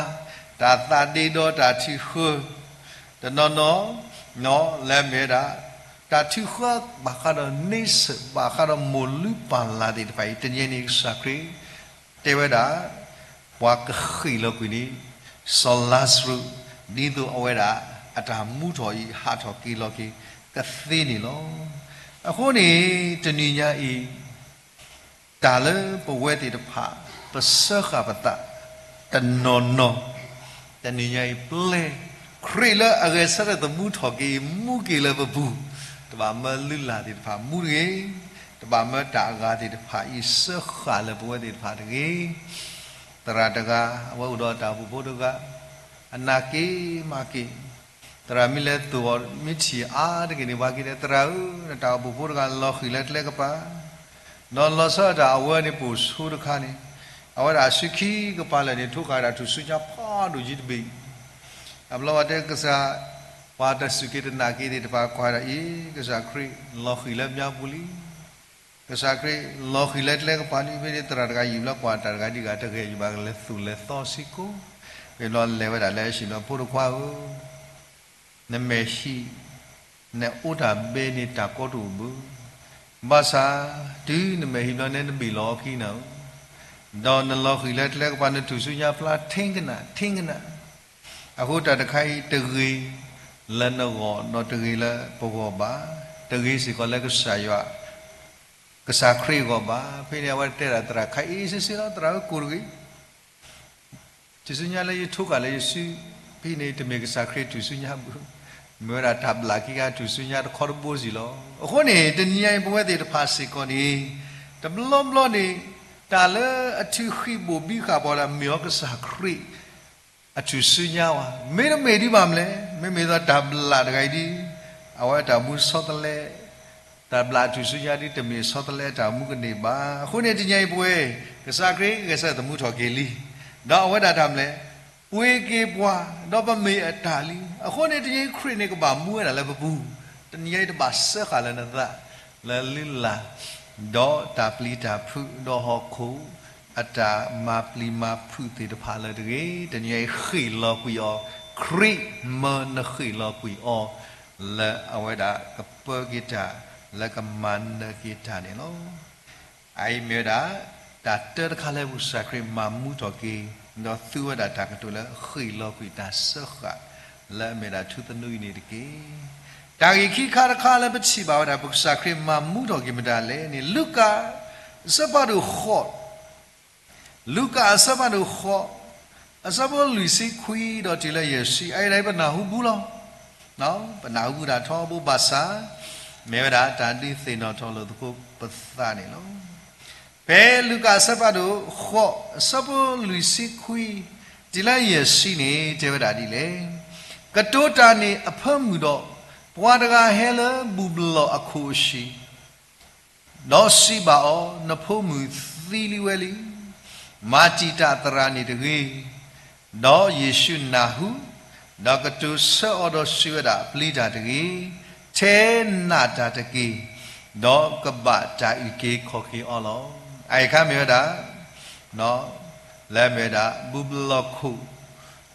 တၢ်သးဒ့ဒီတၢ်ထုးဃၢ တနီၤနီၤ လၢအမ့ၢ်ဝဲဒၣ် တၢ်ထုးဃၢဘၣ်ဃးဒီး နစၢၣ် ဘၣ်ဃးဒီးမိၢ်လုၢ်ပၢ်လၢ်သ့ၣ်တဖၣ်အံၤ တနံၤညါန့ၣ် ကစၢ်ခရံာ် တဲဝဲဒၣ် ပှၤကဃ့ၢ်လီၤကွံာ်န့ၣ် စီၤလါစရူး ဒ်သိးအဝဲဒၣ်အတၢ်မူထီၣ်အံၤ ဟးထီၣ်က့ၤလီၤက့ၤကသ့န့ၣ်လီၤ. အဃိန့ၣ် တနံၤညါအံၤ တၢ်လၢပဝဲသ့ၣ်တဖၣ် ပစၢဃာ်ပသး တနီၤနီၤ တနံၤညါအံၤ ပျဲခရံာ်လၢအဂဲၤဆၢထၢၣ်သမူထီၣ်က့ၤအံၤ မူက့ၤလၢပပူၤ, တဘၣ်မၢလုၢ်လၢ်သ့ၣ်တဖၣ်မူတဂ့ၤ, တဘၣ်မၢတၢ်အဂၤသ့ၣ်တဖၣ်အံၤ စၢဃာ်လၢပဝဲသ့ၣ်တဖၣ်တဂ့ၤ. သရၣ်တဂၤ အဝဲအိၣ်ဒီးတၢ်အိၣ်ဖှိၣ်ဖိတဂၤ, အနာ်က့ၤမၤက့ၤ သရၣ်မ့ၢ်လဲၤသိၣ်အီၤ မ့ၢ်ထံၣ်အါတက့ၢ်န့ၣ် ပှၤက့ၤတဲ သရၣ်ဧၢ, နတၢ်အိၣ်ဖှိၣ်ဖိတဂၤ လီၤဃံၤလၢကျဲကပၤ, ဒီးလီၤဆီဒၣ်တၢ်အဝဲန့ၣ် ပိာ်ဆိတခါန့ၣ်, အဝဲဒၣ်အစုခံကပၤလၢာ်န့ၣ် ထိဃာ်ဒၣ်ထူၣ်စုညါဖးဒိၣ်ကံတဘ့ၣ်, အဘျီဝဲတဲကစၢ်, ပှၤတစူၢ်က့ၤတနာ်က့ၤသ့ၣ်တဖၣ်ကွၢ်ဒၣ်အံၤ, ကစၢ်ခရံာ် လီၤဃံၤလၢညါပူၤလံ ကစၢ်ခရံာ် လီၤဃံၤလၢကျဲကပၤလံ. ဖဲန့ၣ်သရၣ်တဂၤယံာ်ဘျီကွၢ်တၢ်တဂၤဒ်ဂၤတဂ့ၤ ယဘၣ်ကလဲၤသူၣ်လဲၤသီစ့ၢ်ကီး, ဖဲဘျီလဲၤဝဲဒၣ်လၢအဟံၣ်ဘျီ ဖိတခွါဧၢ, နမဲာ်ဟံၣ် နအိၣ်တၢ်ဘဲန့ၣ် တၢ်ကီတအိၣ်ဘၣ်, ဘၣ်ဆၣ် တုၤနမဲာ်ဟံၣ်ဘျီ နဲနဘ့ၣ်လီၤအီၤခံနၤဧၢ, ဒီးနလီၤဃံၤလၢကျဲကပၤ နထူၣ်စုညါဖျါ ထံကနၣ် ထံကနၣ် အဃိတၢ်တခါအံၤ တဂ့ၤလၢနဂီၢ် ဒီးတဂ့ၤလၢပဂီၢ်ဘၣ်, တဂ့ၤစ့ၢ်ကီးလၢကစၢ်ယွၤ, ကစၢ်ခရံာ်အဂီၢ်ဘၣ်. ဖဲန့ၣ်အဝဲတဲဒၣ်သရၣ် ခါအံၤစ့ၢ်စ့ၢ်လီၤ သရၣ်ဧၢ ကိၢ်တဂ့ၤ ထူၣ်စုညါလၢယထိဃာ်လၢယစု, ဖဲန့ၣ် တမ့ၢ်ကစၢ်ခရံာ်ထူၣ်စုညါဘၣ်, မ့ၢ်ဝဲဒၣ်တၢ်ဘျၣ်ခံခါထူၣ်စုညါတခီတဘိစ့ၢ်လီၤ. အဃိန့ၣ် တနံၤညါအံၤ ပဝဲသ့ၣ်တဖၣ်စ့ၢ်ကီးန့ၣ် တဘျီဘျီန့ၣ် တၢ်လၢအထုးဃံးဘိၣ်ဘံဃာ်ပှၤဒီး မ့ၢ်အီၤကစၢ်ခရံာ် အထူၣ်စုညါဝဲ, မ့တမ့ၢ်ဒ်ဘၣ်မနုၤလဲၣ်, မ့မ့ၢ်ဒီးတၢ်ဘျၣ်တဂၤအံၤဒ် အဝဲတၢ်မူဆီတလဲ, တၢ်ဘျၣ်အထူၣ်စုညါဒ်တမ့ၢ်ဆီတလဲအတၢ်မူကန့ၢ်ဘၣ်. အဃိန့ၣ် တနံၤအံၤပဝဲ ကစၢ်ခရံာ်ဂဲၤဆၢထၢၣ်သမူထီၣ်က့ၤလံ, ဒီးအဝဲဒၣ်တၢ်မနုၤလဲၣ်, ပှ့ၤက့ၤပှၤ, ဒီးပမ့ၢ်အတၢ်လံ. အဃိန့ၣ် တနံၤအံၤခရံာ်န့ၣ်ကဘၣ်မူဝဲဒၣ်လၢပပူၤ, တနံၤအံၤတဘၣ်စၢဃာ်လၢနသး လၢလုၢ်လၢ် ဒီးတၢ်ပျံၤတၢ်ဖုး ဒီးဟီၣ်ခိၣ် အတၢ်မၤပျံၤမၤဖုးသ့ၣ်တဖၣ်လၢတဂ့ၤ, တနံၤအံၤဃ့ၢ်လီၤကွံာ်အီၤ, ခရံာ်မၢနဃ့ၢ်လီၤကွံာ်အီၤ လၢအဝဲဒၣ်ကပၢက့ၤတၢ် လၢကမၤနၢၤက့ၤတၢ်န့ၣ်လီၤ. အအံၤမ့ၢ်ဝဲဒၣ် တၢ်တၢတခါလၢပကစၢ်ခရံာ်မၤမူထီၣ်က့ၤ, ဒီးသူဝဲဒၣ်တၢ်ကတိၤလၢဃ့ၢ်လီၤကွံာ်တၢ်စၢဃာ် လၢအမ့ၢ်ဒၣ်ထူသနူအံၤန့ၣ်တက့ၢ်. တၢ်ဂ့ၢ်ခံခါတခါလၢပထံၣ်ဘၣ်ဝဲဒၣ် ပကစၢ်ခရံာ်မၤမူထီၣ်က့ၤမတၤလဲၣ်န့ၣ် လူၤကၣ် အဆၢဖးဒိၣ်ဃိး လူၤကၣ်အဆၢဖးဒိၣ်ဃိး အဆၢဖိလွံၢ်ဆံခွံဒီးတုၤလၢယဲၢ်ဆံ အအံၤဒၣ်ပနၢ်ဟူဘူးလီၤ. ပနၢ်ဟူဘူးဒၣ်ထီဘိဘၣ်ဆၣ် မ့ၢ်ဝဲဒၣ်တၢ်ဒုးသ့ၣ်နီၣ်ထီၣ်လိာ်သကိးပသးန့ၣ်လီၤ. ဖဲလူၤကၣ်အဆၢဖးဒိၣ်ဃိး အဆၢဖိလွံၢ်ဆံခွံ တုၤလၢယဲၢ်ဆံန့ၣ် တဲဝဲဒၣ်ဒ်လဲၣ်. ကတိၤတၢ်န့ၣ်အဖၢမုၢ်ဒီး, ပှၤတဂၤဟဲလၢဘူၣ်ဘျီၣ်အခိၣ်အဟံၣ်, ဒီးစံးဘၣ်အီၤ, နဖိမုၣ်သံလံဝဲလံ. မၤတံာ်တာ်သရၣ်န့ၣ်တဂ့ၤ. ဒီးယ့ၣ်ၡူးနၢ်ဟူ, ဒီးကတိၤဆၢအီၤဒီးစံးဝဲဒၣ်, ပျံၤတၢ်တဂ့ၤ, ထဲနာ်တၢ်တက့ၢ်, ဒီးကဘၣ်တၢ်အုၣ်က့ၤခီၣ်က့ၤအီၤလီၤ. အအံၤအခါမ့ၢ်ဝဲဒၣ် လၢအမ့ၢ်ဝဲဒၣ် ဘူၣ်ဘျီၣ်ခိၣ်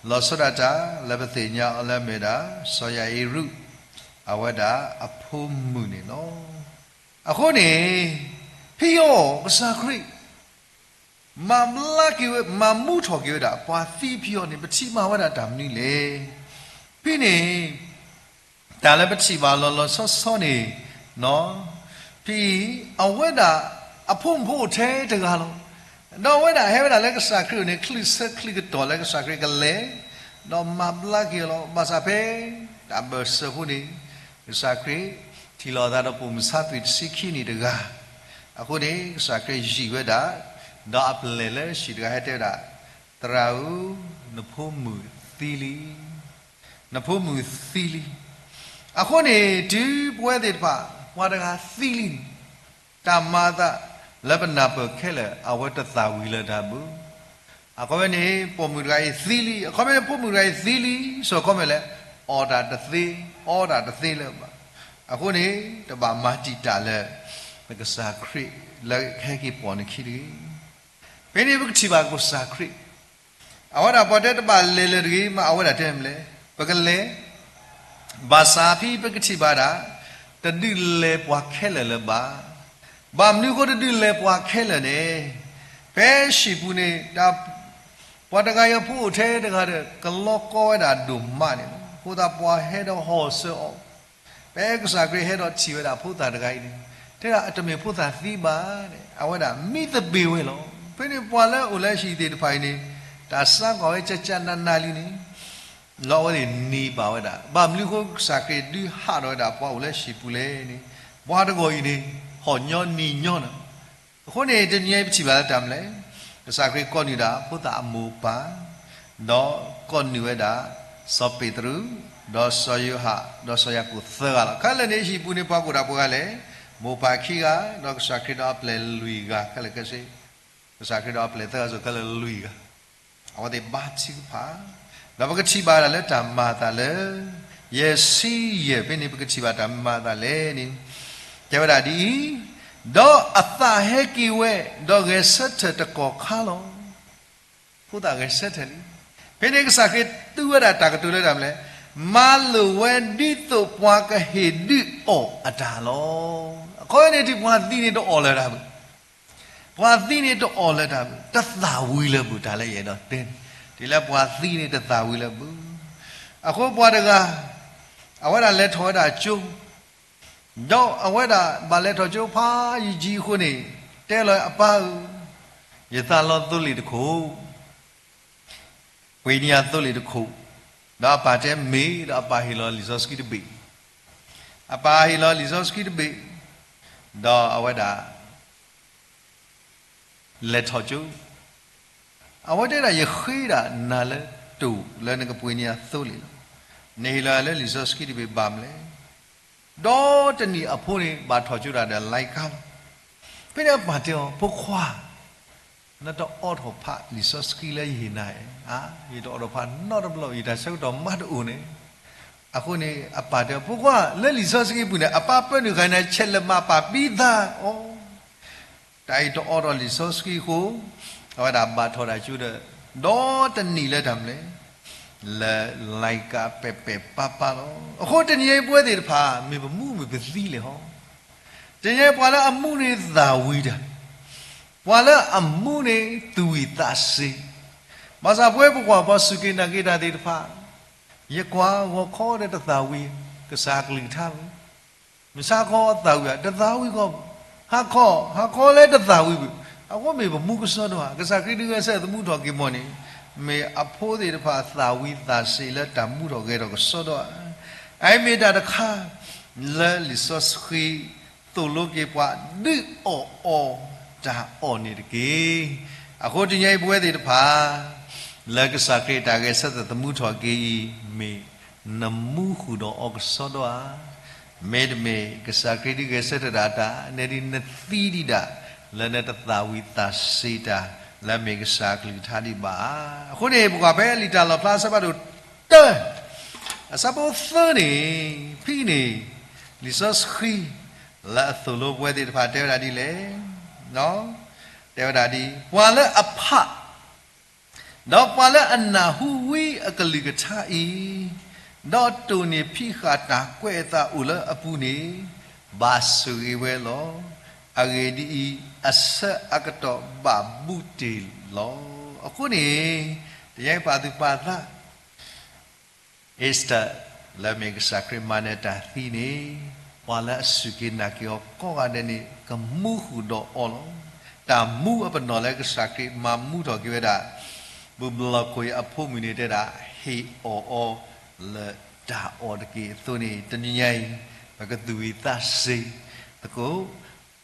လီၤဆီဒၣ်တၢ် လၢပသ့ၣ်ညါအီၤလၢအမ့ၢ်ဝဲဒၣ် စီၤယၤအံရူး အဝဲဒၣ်အဖိမုၣ်န့ၣ်လီၤ. အဃိန့ၣ် ဖဲအံၤကစၢ်ခရံာ် မၤဘျါက့ၤဝဲ မၤမူထီၣ်က့ၤဝဲဒၣ် ပှၤသံဖဲအံၤန့ၣ် ပထံၣ်ဘၣ်ဝဲဒၣ်တၢ်မနုၤလဲၣ်. ဖဲန့ၣ် တၢ်လၢပထံၣ်ဘၣ်လီၤလီၤဆီဆီန့ၣ် ဖဲအံၤ အဝဲဒၣ်အဖိမုၣ်ဖိအိၣ်ထဲတဂၤလီၤ. ဒီးအဝဲဒၣ်ဟဲဝဲဒၣ်လၢကစၢ်ခရံာ်အအိၣ်န့ၣ် ချုးဆၢချုးကတီၢ်လၢကစၢ်ခရံာ်ကလဲၤ ဒီးမၤဘျါက့ၤအီၤလီၤ. ဘၣ်ဆၣ်ဖဲ တၢ်ဘၢၣ်စၢၤဖိန့ၣ် ကစၢ်ခရံာ် ထံၣ်လိာ်အသးဒီးပိာ်မုၣ်ဆါသွံၣ်တဆံခံနံၣ်တဂၤ, အဃိန့ၣ် ကစၢ်ခရံာ်ယံာ်ဝဲဒၣ်, ဒီးအပျဲၢ်လၢဟံၣ်တဂၤဟဲတဲဝဲဒၣ်, သရၣ်ဧၢ, နဖိမုၣ်သံလံ. နဖိမုၣ်သံလံ. အဃိန့ၣ် တုၤပဝဲသ့ၣ်တဖၣ် ပှၤတဂၤသံလံန့ၣ် တၢ်မၤအသးလၢပနၢ်ပၢၢ်ခဲလၢာ် အဝဲတသၣ်ဝံၤလၢၤတၢ်ဘၣ်. အခီပညီန့ၣ် ပိာ်မုၣ်တဂၤအံၤသံလံ, အခီပညီန့ၣ် ဖိမုၣ်တဂၤအံၤသံလံ, ဆိခီမ့ၢ်လဲၣ်, အီၣ်တၢ်တသ့, အီတၢ်တသ့လၢၤဘၣ်. အဃိန့ၣ် တဘၣ်မၤတံာ်တာ်လၢ ပကစၢ်ခရံာ်လၢကဟဲက့ၤပိာ်နခံတဂ့ၤ. ဖဲန့ၣ်ပကထံၣ်ဘၣ်ကစၢ်ခရံာ် အဝဲဒၣ်ပှၤတဲတဘၣ်လဲၤလၢၤတဂ့ၤ, မ့ၢ်အဝဲဒၣ်တဲမ့ၢ်လဲၣ်, ပကလဲၤ. ဘၣ်ဆၣ်ဖဲပကထံၣ်ဘၣ်ဒၣ်, တဒုးလဲၤပှၤခဲလၢာ်လၢၤဘၣ်. ဘၣ်မနုၤအဃိတဒုးလဲၤပှၤခဲလၢာ်န့ၣ်, ဖဲဟံၣ်ပူၤန့ၣ် တၢ် ပှၤတဂၤအံၤအဖိအိၣ်ထဲတဂၤဒီး ကလီကီဝဲဒၣ်ဒိၣ်မးန့ၣ်လီၤ. အဃိသတးပှၤဟဲဒီးဟီၣ်စၢၤအီၤ ဖဲကစၢ်ခရံာ်ဟဲဒီးထံၣ်ဝဲဒၣ်ဖိသၣ်တဂၤအံၤန့ၣ်, တဲဒၣ်အတမ့ၢ်ဖိသၣ်သံဘၣ်န့ၣ်, အဝဲဒၣ်မံသပ့ၤဝဲလီၤ. ဖဲန့ၣ်ပှၤလၢအအိၣ်လၢဟံၣ်သ့ၣ်တဖၣ်အံၤန့ၣ်, တၢ်စါကွၢ်ဝဲကၠၢ်ကၠၢ်နးနးလံန့ၣ်, လီၤအဝဲသ့ၣ်န့ၢ်ဘၣ်ဝဲဒၣ်. ဘၣ်မနုၤအဃိကစၢ်ခရံာ်ဒုးဟးထီၣ်ဝဲဒၣ်ပှၤအိၣ်လၢဟံၣ်ပူၤလဲၣ်န့ၣ်, ပှၤတဂီၢ်အံၤန့ၣ်, ဟီၣ်ညီနံၤညီနၤ အဃိန့ၣ် တနံၤအံၤပထံၣ်ဘၣ်လၢတၢ်မနုၤလဲၣ်, ကစၢ်ခရံာ်ကိးနုာ်ဒၣ်ဖိသၣ်အမိၢ်အပၢ်, ဒီးကိးနုာ်ဝဲဒၣ် စီၤပ့းတရူး, ဒီးစီၤယိၤဟၣ်, ဒီးစီၤယၤကိာ်သၢဂၤလီၤ. ခဲလၢာ်န့ၣ်ဟံၣ်ပူၤန့ၣ်ပှၤကအိၣ်ဒၣ်ပှဲၤဂၤလဲၣ်, မိၢ်ပၢ်ခံဂၤ, ဒီးကစၢ်ခရံာ်ဒီးအပျဲၢ်လွံၢ်ဂၤခဲလၢာ်ခဲဆ့, ကစၢ်ခရံာ်ဒီးအပျဲၢ်သၢဂၤစိၤခဲလၢာ်လွံၢ်ဂၤ အဝဲသ့ၣ်ဘါထုကဖၣ်, ဒီးပကထံၣ်ဘၣ်ဒၣ်လၢတၢ်မၤအသးလၢ ယဲၢ်ဆံယဲၢ်ဖဲန့ၣ် ပကထံၣ်ဘၣ်တၢ်မၤအသးလဲၣ်န့ၣ်, တဲဝဲဒၣ်ဒ်အံၤ, ဒီးအသးဟဲက့ၤဝဲ, ဒီးဂဲၤဆၢထၢၣ်တကီၢ်ခါလီၤ. ဖိသၣ်ဂဲၤဆၢထၢၣ်လံ. ဖဲန့ၣ်ကစၢ်ခရံာ်သူဝဲဒၣ်တၢ်ကတိၤလၢတၢ်မနုၤလဲၣ်, မၤလိာ်ဝဲဒ်သိးပှၤကဟ့ၣ်ဒုးအီၣ်အတၢ်လီၤ. အခီပညီန့ၣ် တုၤပှၤသံန့ၣ်တအီၣ်လၢၤတၢ်ဘၣ် ပှၤသံန့ၣ်တအီၣ်လၢၤတၢ်ဘၣ်, တသၣ်ဝံၤလၢၤဘၣ် တၢ်လၢယအဲၣ်ဒိးတဲန့ၣ်, တုၤလၢပှၤသံန့ၣ်တသၣ်ဝံၤလၢၤဘၣ်. အဃိပှၤတဂၤ အဝဲဒၣ်လဲၤထီၣ်ဝဲဒၣ်ကၠိ, ဒီးအဝဲဒၣ်ဘၣ်လဲၤထီၣ်ကၠိဖးယံာ်ယံာ်အဃိန့ၣ်, တဲလီၤအပၢ်ဧၢ, ယသးလီသိလ့ၣ်တခိၣ် ပှ့ၤန့ၢ်ယၤသိလ့ၣ်တခိၣ်, ဒီးအပၢ်တဲမ့ၢ်, ဒီးအပၢ်ဟ့ၣ်လီၤလံာ်စီဆှံတဘ့ၣ်, အပၢ်ဟ့ၣ်လီၤလံာ်စီဆှံတဘ့ၣ်, ဒီးအဝဲဒၣ် လဲၤထီၣ်ကၠိ, အဝဲတဲဒၣ် ယဃ့ဒၣ်နၤလၢတိၢ်လၢနကပှ့ၤန့ၢ်ယၤသိလ့ၣ်လီၤ. နဟ့ၣ်လီၤလၢလံာ်စီဆှံတဘ့ၣ်ဘၣ်မနုၤလဲၣ်. ဒီးတနံၣ်အဖိန့ၣ် ဘၣ်ထီၣ်ကၠိဒၣ်ဒီးလံာ်ကါလီၤ. ဖဲန့ၣ်အပၢ်တဲအီၤ, ဖိခွါ နတအိးထီၣ်ဖးလံာ်စီဆှံလၢယဟ့ၣ်နၤဧါ. ယတအိးထီၣ်ဖးနီတဘျီ, ယတၢ်ဆၢကတီၢ်မးတအိၣ်န့ၣ်. အဃိန့ၣ် အပၢ်တဲအီၤ, ဖိခွါ, လၢလံာ်စီဆှံအပူၤန့ၣ် အပၢ်ပၢနုာ်ဃာ်နၤ ဆဲးလၢမၤပၢ်ပံသးအီၤ. တၢ်အံၤတအိးထီၣ်လံာ်စီဆှံအဃိ, အဝဲဒၣ်ဘၣ်ထီၣ်တၢ်ကၠိဒီး, ဒီးတနံၣ်လၢတၢ်မနုၤလဲၣ်, လၢလံာ်ကါပဲာ်ပဲာ်ပါပါလီၤ. အဃိတနံၤအံၤပဝဲသ့ၣ်တဖၣ် မ့ၢ်ပမူမ့ၢ်ပသံလဲၣ်ဟီ တနံၤအံၤပှၤလၢအမူန့ၣ်သၣ်ဝံၤတၢ်, ပှၤလၢအမူန့ၣ်သူၣ်ဝံၣ်သးစ့ၤ, ဘၣ်ဆၣ်ပဝဲပကွၢ်ပှၤစူၢ်က့ၤနာ်က့ၤတၢ်သ့ၣ်တဖၣ်, ယကွၢ်ဂီၤခီဒီးတသၣ်ဝံၤ, ကစၢ်ကလုၢ်ကထါလီၤ. မုၢ်ဆါခီသၣ်ဝံၤဧါ, တသၣ်ဝံၤကီး, ဟါခီ, ဟါခီလၢတသၣ်ဝံၤဘၣ်. အဃိမ့ၢ်ပမူကစီဒီဧါ, ကစၢ်ခရံာ်ဒုးဂဲၤဆၢထၢၣ်သမူထီၣ်က့ၤမီၢ်န့ၣ်, မ့ၢ်အဖိသ့ၣ်တဖၣ်သၣ်ဝံၤသးစ့ၤလၢတၢ်မူထီၣ်ဂဲၤထီၣ်ကစီဒီဧါ. အအံၤမ့ၢ်တၢ်တခါ လၢလံာ်စီဆှံ သိၣ်လိက့ၤပှၤဒုးအီၣ်အီၤတၢ်အီၣ်န့ၣ်တက့ၢ်. အဃိတနံၤအံၤပဝဲသ့ၣ်တဖၣ် လၢကစၢ်ခရံာ်တၢ်ဂဲၤဆၢထၢၣ်သမူထီၣ်က့ၤအံၤ မ့ၢ် နမူဃုာ်ဒီးအီၤကစီဒီဧါ. မ့တမ့ၢ် ကစၢ်ခရံာ်ဒုးဂဲၤဆၢထၢၣ်တၢ်တၢ် နဲဒုးနသံဒံးဒၣ် လၢနတသၣ်ဝံၤသးစ့ၤတၢ် လၢအမ့ၢ်ကစၢ်အကလုၢ်ကထါဒံးဘၣ်. အဃိန့ၣ် ပကွၢ်ဖဲလံာ်တၢ်လီၣ်ဖျါအဆၢဖးဒိၣ်တၢ အဆၢဖိသၢန့ၣ် ဖဲန့ၣ် လံာ်စီဆှံ လၢအသိၣ်လိပဝဲသ့ၣ်တဖၣ်တဲဝဲဒၣ်ဒ်လဲၣ်. တဲဝဲဒၣ်ဒ် ပှၤလၢအဖး ဒီးပှၤလၢအနၢ်ဟူဝံအကလုၢ်ကထါအံၤ, ဒီးတိၢ်န့ၢ်ဖံးဃာ်တၢ်ကွဲးအသးအိၣ်လၢအပူၤန့ၣ်, ဘၣ်ဆိၣ်ဂ့ၤဝဲလီၤ. အဂ့ၢ်ဒ်အံၤ, အဆၢအကတီၢ်ဘၣ်ဘူးတ့ၢ်လီၤ. အဃိန့ၣ် တယဲပာ်သူၣ်ပာ်သး Esther လၢအမ့ၢ်ကစၢ်ခရံာ်မၤနၢၤတၢ်သံန့ၣ်, ပှၤလၢအစူၢ်က့ၤနာ်က့ၤအီၤကိးဂၤဒဲးန့ၣ် ကမူဃုာ်ဒီးအီၤလီၤ. တၢ်မူအပနီၣ်လၢကစၢ်ခရံာ်မၤမူထီၣ်က့ၤဝဲဒၣ် ဘူၣ်ဘျီၣ်ခိၣ်အံၤအဖိမုၣ်န့ၣ်တဲဒၣ် ဟ့ၣ်အီၣ်အီၤလၢတၢ်အီၣ်တက့ၢ်အသိးန့ၣ်, တနံၤညါအံၤ ပကသူၣ်ဝံၤသးစ့ၤသကိး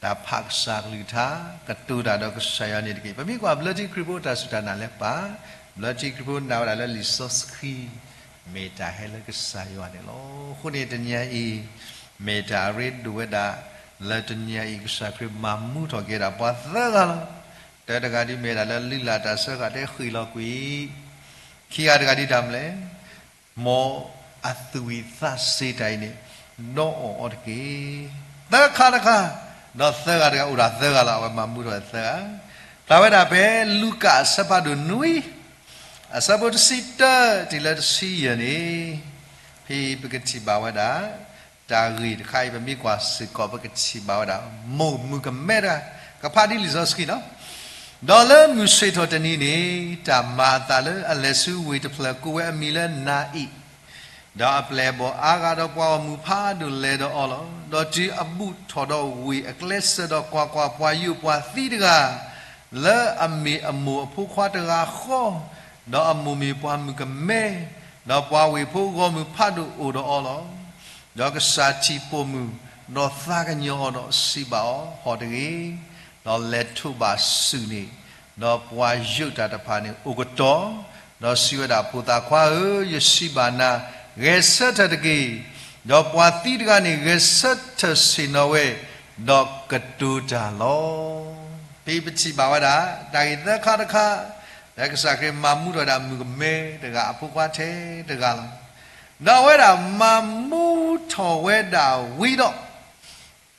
တၢ်ဖးကစၢ်ကလုၢ်ကထါ ကတိၤတၢ်ဒီးကစၢ်ယွၤန့ၣ်တက့ၢ်. ပမ့ၢ်ကွၢ်ဘျၢထံခရံာ်ဖိတၢ်စူၢ်တၢ်နာ်လၢပၢ်, ဘျၢထံခရံာ်ဖိနာ်ဝဲဒၣ်လၢလံာ်စီဆှံ မ့ၢ်တၢ်ဟဲလၢကစၢ်ယွၤန့ၣ်လီၤ. အဃိန့ၣ်တနံၤညါအံၤ မ့ၢ်တၢ်အရ့ဒိၣ်ဝဲဒၣ် လၢတနံၤညါအံၤ ကစၢ်ခရံာ်မၤမူထီၣ်က့ၤဒၣ်ပှၤသၢဂၤလီၤ. တၢတဂၤဒ်မ့ၢ်ဒၣ်လၢလုၢ်လၢ်တၢ်ဆၢဃာ်တဲဃ့ၢ်လီၤကွံာ်, ခံဂၤတဂၤဒ်တၢ်မနုၤလဲၣ် မ်အသူၣ်ဝံၤသးစ့ၤတၢ်အံၤန့ၣ် ဒီးအီၣ်အီၤတက့ၢ်. သၢခါတခါ, ဒီးသၢဂၤတဂၤ အိၣ်ဒၣ်သၢဂၤလီၤ. အဝဲမၤမူထီၣ်သၢဂၤ, ဖျါဝဲဒၣ်ဖဲလူၤကၣ်အဆၢဖးဒိၣ်နွံ အဆၢဖိတဆံတၢတုၤလၢတဆံယဲၢ်န့ၣ်, ဖဲပကထံၣ်ဘၣ်ဝဲဒၣ် တၢ်ဂ့ၢ်တခါအံၤ ပမ့ၢ်ကွၢ်စ့ၢ်ကီး ပကထံၣ်ဘၣ်ဝဲဒၣ် မိၢ်မုၣ်ကမဲတဂၤ, ကဖးဒ်လံာ်စီဆှံလီၤ. ဒီးလၢမုၢ်ဆ့ၣ်ထီၣ်တနံၤန့ၣ်, တၢ်မၤအသးလၢအလဲၤဆူဝ့ၢ်တဖျၢၣ် ကိးဝဲအမံၤလၢနၤအံး, ဒီးအပျဲၢ်အဘီၣ်အါဂၤဒီးပှၤဂီၢ်မုၢ်ဖးဒိၣ်လဲၤဒီးအီၤလီၤ. ဒီးတုၤအဘူးထီၣ်ဒီးဝ့ၢ်အကျဲစၢၤဒီးကွၢ်ကွၢ်, ပှၤယိာ်ပှၤသံတဂၤ လၢအမ့ၢ်အမိၢ်အဖိခွါတဂၤဃီ, ဒီးအမိၢ်မ့ၢ်ပှၤမုၣ်ကမဲ, ဒီးပှၤဝ့ၢ်ဖိဂီၢ်မုၢ်ဖးဒိၣ်အိၣ်ဒီးအီၤလီၤ. ဒီးကစၢ်ထံၣ်ပိာ်မုၣ်, ဒီးသးကညီၤအီၤဒီးစံးဘၣ်အီၤ, ဟီၣ်တဂ့ၤ, ဒီးလဲၤထိးဘၣ်စုၣ်န့ၣ်, ဒီးပှၤယိာ်တၢ်တဖၣ်န့ၣ်အိၣ်ကတီၢ်, ဒီးစံးဝဲဒၣ်, ဖိသၣ်ခွါဧၢ, ယစံးဘၣ်နၤ, ဂဲၤဆၢထၢၣ်တက့ၢ်. ဒီးပှၤသံတဂၤန့ၣ် ဂဲၤဆၢထၢၣ်ဆ့ၣ်နီၤဝဲ, ဒီးကတိၤတၢ်လီၤ. ဖဲပထံၣ်ဘၣ်ဝဲဒၣ် တၢ်ဂ့ၢ်သၢခါတခါ, လၢကစၢ်ခရံာ်မၤမူထီၣ်ဝဲဒၣ်မုၣ်ကမဲတဂၤအဖိခွါထဲတဂၤလီၤ. ဒီးအဝဲဒၣ်မၤမူထီၣ်ဝဲဒၣ်ဝံၤဒီး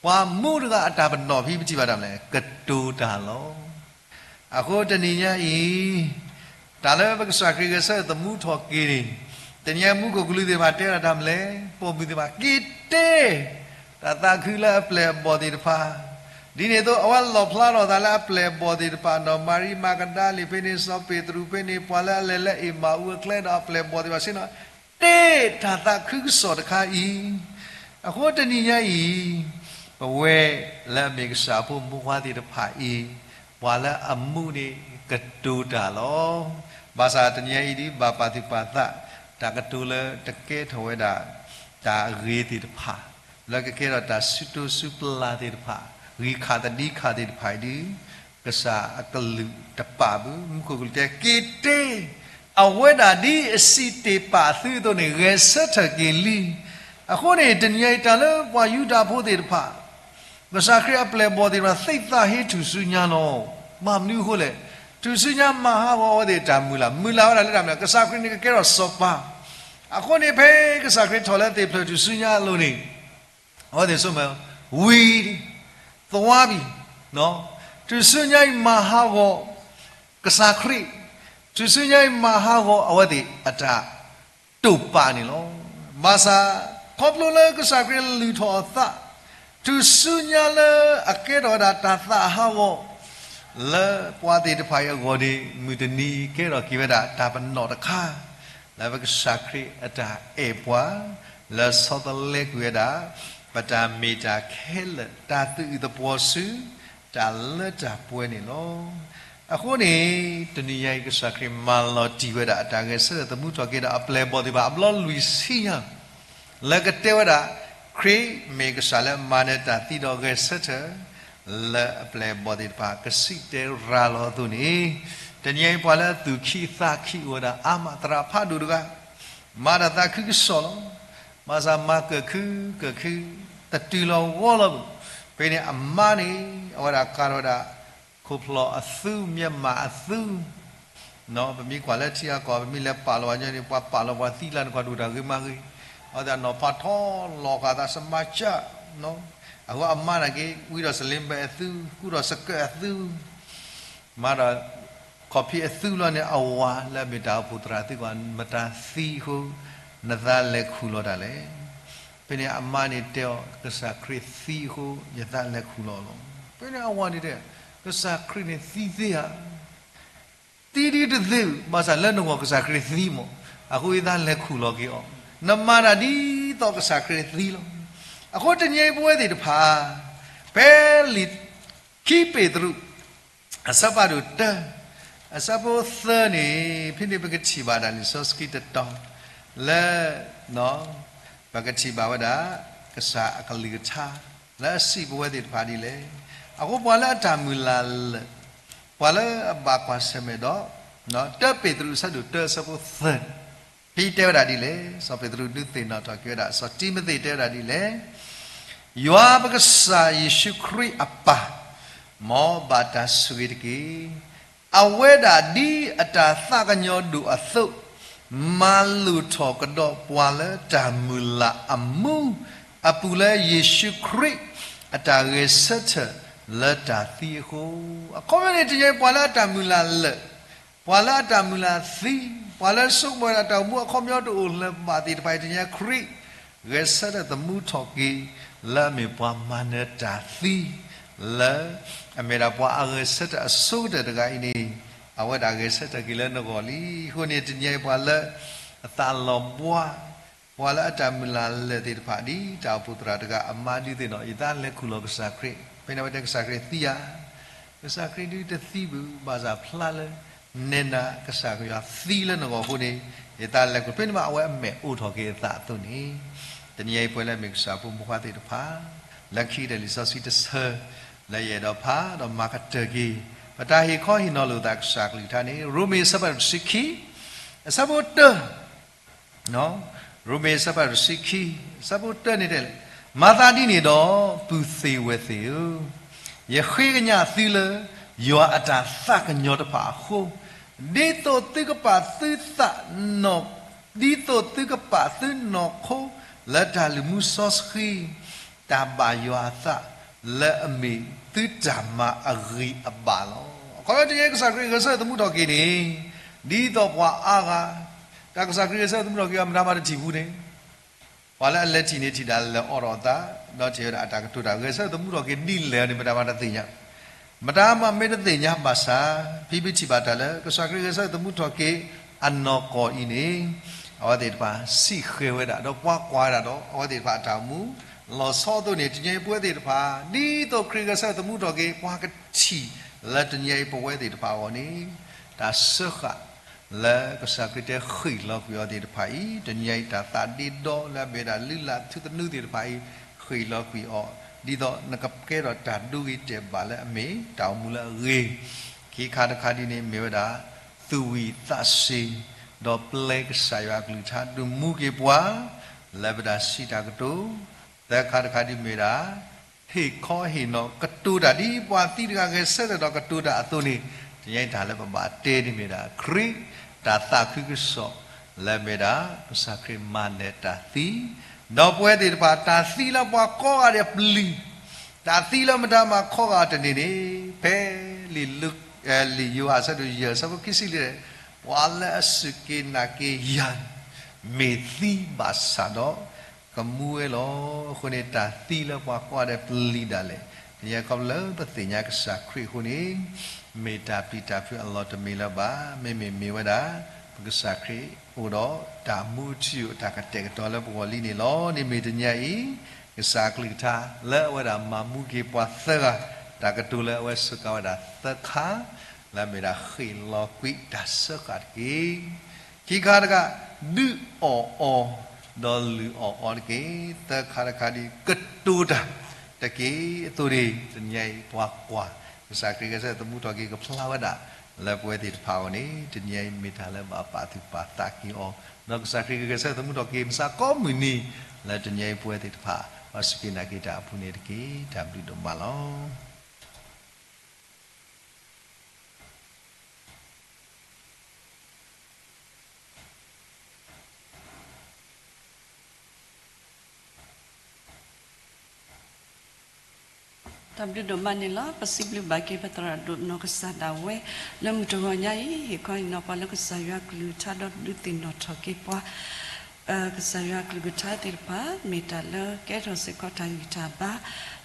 ပှၤမူတဂၤအတၢ်ပနီၣ် ဖဲပထံၣ်ဘၣ်တၢ်မနုၤလဲၣ်, ကတိၤတၢ်လီၤ. အဃိတနံၤညါအံၤ, တၢ်လၢပကစၢ်ခရံာ်ဂဲၤဆၢထၢၣ်သမူထီၣ်က့ၤန့ၣ်, တနံၤညါမူခိၣ်ကလူးသ့ၣ်တဖၣ်တဲဝဲဒၣ်တၢ်မနုၤလဲၣ်, ပိာ်မုၣ်သ့ၣ်တဖၣ် က့ၤတ့ တၢ်သးခုလၢအပျဲၢ်အဘီၣ်သ့ၣ်တဖၣ်, ဒ်န့ၣ်အသိး အဝဲလီၣ်ဖျါထီၣ်အသးလၢအပျဲၢ်အဘီၣ်သ့ၣ်တဖၣ်, ဒီးမၤရံမၤကဒၤလ့ၣ်ဖဲန့ၣ်, စီၤပ့းတရူးဖဲန့ၣ်, ပှၤလၢအလဲၤလၢအ့ၣ်မၤအူအကျဲဒီးအပျဲၢ်အဘီၣ်သ့ၣ်တဖၣ်ဆ့ၣ်နီၤ တ့တၢ်သးခုကစီၣ်တခါအံၤ, အဃိတနံၤညါအံၤ, ပဝဲလၢအမ့ၢ်ကစၢ်ဖိမုၣ်ဖိခွါသ့ၣ်တဖၣ်အံၤ, ပှၤလၢအမူန့ၣ်ကတိၤတၢ်လီၤ. ဘၣ်ဆၣ်တနံၤညါအံၤဒ်ဘၣ်ပာ်သူၣ်ပာ်သး, တၢ်ကတိၤလၢတကဲထီၣ်ဝဲဒၣ် တၢ်အဂ့ၤသ့ၣ်တဖၣ်, လၢကကဲထီၣ်တၢ်စုတိၤစုပျၢ်သ့ၣ်တဖၣ်, ဂံၢ်ခၣ်သဒံခၣ်သ့ၣ်တဖၣ်အံၤဒ် ကစၢ်အကလုၢ်တပာ်ဘၣ်, မူခိၣ်ကလူးတဲ က့ၤတ့ အဝဲဒၣ်ဒ်အစံးတ့ၢ်ပာ်သုအသိးန့ၣ် ဂဲၤဆၢထၢၣ်က့ၤလံ. အဃိန့ၣ် တနံၤညါအံၤတၢ်လၢပှၤယူဒၤဖိသ့ၣ်တဖၣ်, ကစၢ်ခရံာ်အပျဲၢ်အဘီၣ်သ့ၣ်တဖၣ် သ့ၣ်သၣ်ဟ့ထူၣ်စုညါလီၤ. ဘၣ်မနုၤအဃိလဲၣ်, ထူၣ်စုညါမၤဟးဂီၤအဝဲသ့ၣ်တၢ်မုၢ်လၢ်, မုၢ်လၢ်ဝဲဒၣ်လၢတၢ်မနုၤလဲၣ်, ကစၢ်ခရံာ်န့ၣ်ကကဲထီၣ်စီၤပၤ, အဃိန့ၣ်ဖဲကစၢ်ခရံာ်ထီၣ်လၢသ့ၣ်ဖျၢၣ်ထူၣ်စုညါအလိၤန့ၣ် အဝဲသ့ၣ်ဆိကမိၣ်, ဝံၤ, သဝါဘံၣ်, ထူၣ်စုညါအံၤမၤဟးဂီၤ ကစၢ်ခရံာ်, ထူၣ်စုညါအံၤမၤဟးဂီၤအဝဲသ့ၣ်အတၢ်တိာ်ပာ်န့ၣ်လီၤ. ဘၣ်ဆၣ်, ခီဖျိလၢကစၢ်ခရံာ်လုၢ်ထီၣ်အသး, ထူၣ်စုညါလၢအကဲထီၣ်ဝဲဒၣ်တၢ်သးဟးဂီၤ လၢပှၤသ့ၣ်တဖၣ်အံၤအဂီၢ်န့ၣ် မုၢ်တနံၤအံၤကဲထီၣ်က့ၤဝဲဒၣ်တၢ်ပနီၣ်တခါ လၢပကစၢ်ခရံာ်အတၢ်အဲၣ်ပှၤ, လၢဆီတလဲကွံာ်ဝဲဒၣ် ပတၢ်မ့ၢ်တၢ်ခဲလၢာ် တၢ်သူၣ်အုးသးပှီၤဆူ တၢ်လၢတၢ်ပှဲၤန့ၣ်လီၤ. အဃိန့ၣ်, တနံၤညါအံၤကစၢ်ခရံာ်မၤလီၤတံၢ်ဝဲဒၣ်အတၢ်ဂဲၤဆၢထၢၣ်သမူထီၣ်က့ၤဒီးအပျဲၢ်အဘီၣ်သ့ၣ်တဖၣ်အဘျီလွံၢ်ဆံညါ လၢကတဲဝဲဒၣ်, ခရံာ်မ့ၢ်ကစၢ်လၢမၤနၢၤတၢ်သံဒီးဂဲၤဆၢထၢၣ် လၢအပျဲၢ်အဘီၣ်သ့ၣ်တဖၣ် ကစံးတဲရၤလီၤအသိးန့ၣ်, တနံၤညါအံၤပှၤလၢအသူၣ်ခံးသးခံးအိၣ်ဝဲဒၣ်အါမး သရၣ်ဖးဒိၣ်တဂၤ, မၤတၢ်သးခုကစီၣ်လီၤ. ဘၣ်ဆၣ်မၤကၢၢ်ခုကၢၢ်ခု, တတုၤလီၤဂီၢ်လီၤဘၣ်. ဖဲန့ၣ်အမါန့ၣ် အဝဲဒၣ်ကးထီၣ်ဝဲဒၣ် ခိၣ်ဖျီၣ်အသုး မျက်မှန်အသုး ပမ့ၢ်ကွၢ်လၢထံအကီၢ် ပမ့ၢ်လဲၤပာ်လီၤပှၤညီန့ၣ် ပှၤပာ်လီၤပှၤသံလၢနကွၢ်ဒိၣ်တၢ်ဂ့ၤမးဂ့ၤ, အဝဲသ့ၣ်နီၤဖးထီၣ်လီၤဃာ်သးစမါကၢ်, အဃိအမါနာ်က့ ဝံဒီးစလ့ဘၢအသုး ကူဒီးစကၢၣ်အသုး မၤဒီး ခီၣ်ဖံးအသုးလီၤန့ၣ် အဝၤလၢအမ့ၢ်တၢ်အိၣ်ဖှိၣ်သရၣ်သံကွၢ် မတၤသံအဃိ နသးလဲၤခူၣ်လီၤတၢ်လဲၣ်. ဖဲန့ၣ်အမါန့ၣ်တဲအီၤ ကစၢ်ခရံာ်သံအဃိ ယသးလဲၤခူၣ်လီၤလီၤ. ဖဲန့ၣ်အဝၤန့ၣ်တဲ ကစၢ်ခရံာ်န့ၣ်သံသ့ဧါ. သံဒ်တသ့ဘၣ်ဆၣ်လၢနဂီၢ်ကစၢ်ခရံာ်သံမး, အဃိယသးလဲၤခူၣ်လီၤက့ၤအီၤ, နမၤတၢ်ဒ်သိးကစၢ်ခရံာ်သံလီၤ. အဃိတနံၤအံၤပဝဲသ့ၣ်တဖၣ် ဖဲလံာ်ခံပ့းတရူး အဆၢဖးဒိၣ်တၢ အဆၢဖိသၢန့ၣ် ဖဲန့ၣ်ပကထံၣ်ဘၣ်ဒၣ်လံာ်စီဆှံတတီၤ လၢ ပကထံၣ်ဘၣ်ဝဲဒၣ် ကစၢ်အကလုၢ်ကထါ လၢအစံးပဝဲသ့ၣ်တဖၣ်ဒ်လဲၣ်. အဃိပှၤလၢအတၢ်မုၢ်လၢ်လၢာ် ပှၤလၢအဘၣ်ကွၢ်ဆၢၣ်မဲာ်ဒီး တၢပ့းတရူးအဆၢဒိၣ်တၢအဆၢဖိသၢ ဖဲတဲဝဲဒၣ်ဒ်လဲၣ်, စီၤပ့းတရူးဒုးသ့ၣ်နီၣ်ထီၣ်က့ၤဝဲဒၣ် စီၤတံၤမသ့းတဲဝဲဒၣ်ဒ်လဲၣ်, ယွၤပကစၢ်ယ့ၣ်ၡူးခရံာ်အပၢ်, မ်ဘၣ်တၢ်ဆိၣ်ဂ့ၤတက့ၢ်. အဝဲဒၣ်ဒ်အတၢ်သးကညီၤဒိၣ်အသိး, မၤလိၣ်ထီၣ်ကဒီးပှၤလၢတၢ်မုၢ်လၢ်အမူ အပူၤလၢယ့ၣ်ၡူးခရံာ်အတၢ်ဂဲၤဆၢထၢၣ်လၢတၢ်သံအဃိ. အခီပညီန့ၣ် တနံၤအံၤပှၤလၢအတၢ်မုၢ်လၢ်လၢာ်, ပှၤလၢအတၢ်မုၢ်လၢ်သံ, ပှၤလၢဆိကမိၣ်ဝဲဒၣ်တၢ်အိၣ်မူအခီပညီတအိၣ်လၢၤဘၣ်သ့ၣ်တဖၣ်အံၤ တနံၤအံၤခရံာ် ဂဲၤဆၢထၢၣ်သမူထီၣ်က့ၤ လၢအမ့ၢ်ပှၤမၤနၢၤတၢ်သံ လၢ အမ့ၢ်ဒၣ်ပှၤအဂဲၤဆၢထၢၣ်အဆိကတၢၢ်တဂၤအံၤန့ၣ် အဝဲဒၣ်ဂဲၤဆၢထၢၣ်က့ၤလၢနဂီၢ်လံ. အဃိန့ၣ် တနံၤအံၤပှၤလၢ အသးလီၤဘှါ, ပှၤလၢအတၢ်မုၢ်လၢ်လၢာ်သ့ၣ်တဖၣ် ဒ်တၢ်အိၣ်ဖှိၣ်သရၣ်တဂၤအမါဒုးသ့ၣ်နီၣ် ယသးလဲၤခူၣ်လီၤကစၢ်ခရံာ်, ဖဲန့ၣ်အဝဲတဲကစၢ်ခရံာ်သံဧါ. ကစၢ်ခရံာ်ဒုးတသံဘၣ်, ဘၣ်ဆၣ်ဖျါလၢ နဲနၤကစၢ်ယွၤသံလၢနဂီၢ်အဃိန့ၣ် ယသးလဲၤခူၣ်, ဖဲန့ၣ်မးအဝဲအမဲာ်အိးထီၣ်က့ၤအသးအသိးန့ၣ်, တနံၤအံၤပဝဲလၢအမ့ၢ်ကစၢ်ဖိမုၣ်ဖိခွါသ့ၣ်တဖၣ် လၢခံကတၢၢ်လံာ်စီဆှံတဆၢ လၢယအဲၣ်ဒိးဖးဒီးမၤကတၢၢ်က့ၤ ပတၢ်ဟ့ၣ်ခီဟ့ၣ်နီၤလိာ်သးကစၢ်ကလုၢ်ကထါန့ၣ် ရိမ့ၤအဆၢဖးဒိၣ်တဆံခံ အဆၢဖိတၢ ရိမ့ၤအဆၢဖးဒိၣ်တဆံခံ အဆၢဖိတၢန့ၣ်တဲလဲၣ်, မၤသးဒ်န့ၣ်ဒီး ပုၢ်သ့ၣ်ဝဲၢ်သ့ၣ်ဧၢ, ယဃ့ကညးသုလၢ ယွၤအတၢ်သးကညီၤတဖၣ်အဃိ, ဒ်သိးသုကပာ်သုသးနီၣ်, ဒ်သိးသုကပာ်သုနီၢ်ခိ လၢတၢ်လုၢ်မူစီဆှံ တၢ်ဘၣ်ယွၤအသး လၢအမ့ၢ်သုတၢ်မၤအဂံၢ်အဘါလီၤ. အခီပညီ တနံၤအံၤကစၢ်ခရံာ်ဂဲၤဆၢထၢၣ်သမူထီၣ်က့ၤန့ၣ် ဒ်သိးပှၤအါဂၤ, တၢ်ကစၢ်ခရံာ်ဂဲၤဆၢထၢၣ်သမူထီၣ်က့ၤ မတၤမၤတထံၣ်ပူၤန့ၣ် ပှၤလၢအလဲၤထံၣ်န့ၣ်ထံၣ်ဒၣ်လဲာ်အိးထီၣ်အသး, ဒီးထံၣ်ဝဲဒၣ်အတၢ်ကတိၤတၢ်ဂဲၤဆၢထၢၣ်သမူထီၣ်က့ၤဒ်လဲၣ်န့ၣ် မတၤမၤတသ့ၣ်ညါ, မတၤမၤမ့ၢ်တသ့ၣ်ညါဘၣ်ဆၣ်, ဖဲပထံၣ်ဘၣ်တၢ်လၢ ကစၢ်ခရံာ်ဂဲၤဆၢထၢၣ်သမူထီၣ်က့ၤ အနီၢ်ကီၢ်အံၤန့ၣ်, အဝဲသ့ၣ်တဖၣ်စံၣ်ဃဲၤဝဲဒၣ် ဒီးကွၢ်ကွၢ်ဝဲဒၣ်ဒီး အဝဲသ့ၣ်တဖၣ်အတၢ်အိၣ်မူ လီၤဆီအသိးန့ၣ် တနံၤအံၤပဝဲသ့ၣ်တဖၣ် ဒ်သိးခရံာ်ဂဲၤဆၢထၢၣ်သမူထီၣ်က့ၤ ပှၤကထံၣ်လၢတနံၤအံၤပဝဲသ့ၣ်တဖၣ်အဂီၢ်န့ၣ်, တၢ်စၢဃာ် လၢကစၢ်ခရံာ်တဲဃ့ၢ်လီၤကွံာ်အီၤသ့ၣ်တဖၣ်အံၤ, တနံၤအံၤတၢ်သးဒ့ဒီလၢအမ့ၢ်ဝဲဒၣ်လုၢ်လၢ်ထူသနူသ့ၣ်တဖၣ်အံၤ ဃ့ၢ်လီၤကွံာ်အီၤ, ဒ်သိးနကကဲထီၣ်တၢ်ဒိဂ့ၤတဲာ်ဘၣ်လၢအမ့ၢ်တၢ်အိၣ်မူလၢအဂ့ၤ, ခံခါတခါဒ်န့ၣ်မ့ၢ်ဝဲဒၣ် သူၣ်ဝံၣ်သးစ့ၤ, ဒီးပျဲကစၢ်ယွၤအကလုၢ်ကထါဒုးမူက့ၤပှၤ လၢပတၢ်စံးတၢ်ကတိၤ, သၢခါတခါဒ်မ့ၢ်ဒၣ် ဟ့ၣ်ခီဟ့ၣ်နီၤကတိၤတၢ်ဒ်ပှၤသံတဂၤဂဲၤဆၢထၢၣ်ဒီးကတိၤတၢ်အသိးန့ၣ်, တနံၤအံၤတၢ်လၢပဘၣ်တဲန့ၣ်မ့ၢ်ဒၣ် ခရံာ်တၢ်သးခုကစီၣ် လၢအမ့ၢ်ဒၣ် ကစၢ်ခရံာ်မၤနၢၤတၢ်သံ, ဒီးပဝဲသ့ၣ်တဖၣ် တၢ်သံလၢပှၤကိးဂၤဒဲးပျံၤ, တၢ်သံလၢမတၤမၤခီဂာ်တန့ၢ်န့ၣ်, ဖဲလံာ် လံာ်ယိၤဟၣ်အဆၢဒိၣ်ယဲၢ်အဆၢဖိခံဆံလွံၢ်, ပှၤလၢအစူၢ်က့ၤနာ်က့ၤယၤ မ့ၢ်သံဘၣ်ဆၣ်ဒီး ကမူဝဲလီၤ. အဃိန့ၣ် တၢ်သံလၢပှၤကိးဂၤဒဲးပျံၤဒၣ်လဲာ်, တနံၤအံၤခီဖျိလၢပသ့ၣ်ညါကစၢ်ခရံာ်အဃိန့ၣ်, မ့ၢ်တၢ်ပျံၤတၢ်ဖုးအလီၢ်တမ့ၢ်လၢၤဘၣ်. မ့မ့ၢ်မ့ၢ်ဝဲဒၣ် ပကစၢ်ခရံာ်အိၣ်ဒီးတၢ်မူထူယိာ်အတၢ်ကတဲာ်ကတီၤလၢပဂီၢ်လံန့ၣ်လီၤ. န့ၣ်မ့ၢ်တနံၤအံၤ ကစၢ်အကလုၢ်ကထါ လၢအဝဲဒၣ်မၤမူက့ၤပှၤသၢဂၤ တၢ်ကတိၤလၢအဝဲစူးကါဝဲဒၣ်သၢခါ လၢအမ့ၢ်ဒၣ်ဃ့ၢ်လီၤကွံာ်တၢ်စၢဃာ်တက့ၢ်. ခံခါတခါ ဒုးအီၣ်အီၤ ဒီးလုၢ်အီၣ်အီၤတက့ၢ်. သၢခါတခါဒ် ကတိၤတၢ်တက့ၢ်. အသိးန့ၣ် တနံၤအံၤပှၤကွၢ် ကစၢ်ခရံာ်ဂဲၤဆၢထၢၣ်သမူထီၣ်က့ၤ ကဖျါဝဲဒၣ် လၢပဝဲသ့ၣ်တဖၣ်အဂီၢ်န့ၣ် တနံၤအံၤမ့ၢ်တၢ်လၢဘၣ်ပာ်သူၣ်ပာ်သးက့ၤအီၤ, ဒီးကစၢ်ခရံာ်ကဂဲၤဆၢထၢၣ်သမူထီၣ်က့ၤမုၢ်ဆါကိးမုၢ်နံၤ, လၢတနံၤအံၤပဝဲသ့ၣ်တဖၣ် ဘၣ်စူၢ်က့ၤနာ်က့ၤတၢ်အပူၤန့ၣ်တက့ၢ်. တၢ်ဘျုးဒိၣ်မးလီၤ. တၢ်ဘျုးဒိၣ်မးန့ၣ်လီၤ. ပစံးဘျုးဘၣ်က့ၤပသရၣ်ဒိၣ်နီၢ်ကစၢ်ဒၣ်ဝဲ လၢမုၢ်တဂီၤညါအံၤ ဟ့ၣ်ခီဟ့ၣ်နီၤပှၤလၢကစၢ်ယွၤကလုၢ်ကထါ ဒီးဒုးသ့ၣ်နီၣ်ထီၣ်က့ၤပှၤ ကစၢ်ယွၤကလုၢ်ကထါသ့ၣ်တဖၣ် မ့ၢ်တၢ်လၢကဲထီၣ်စ့ၢ်ကီးတၢ်ဂံၢ်တၢ်ဘါ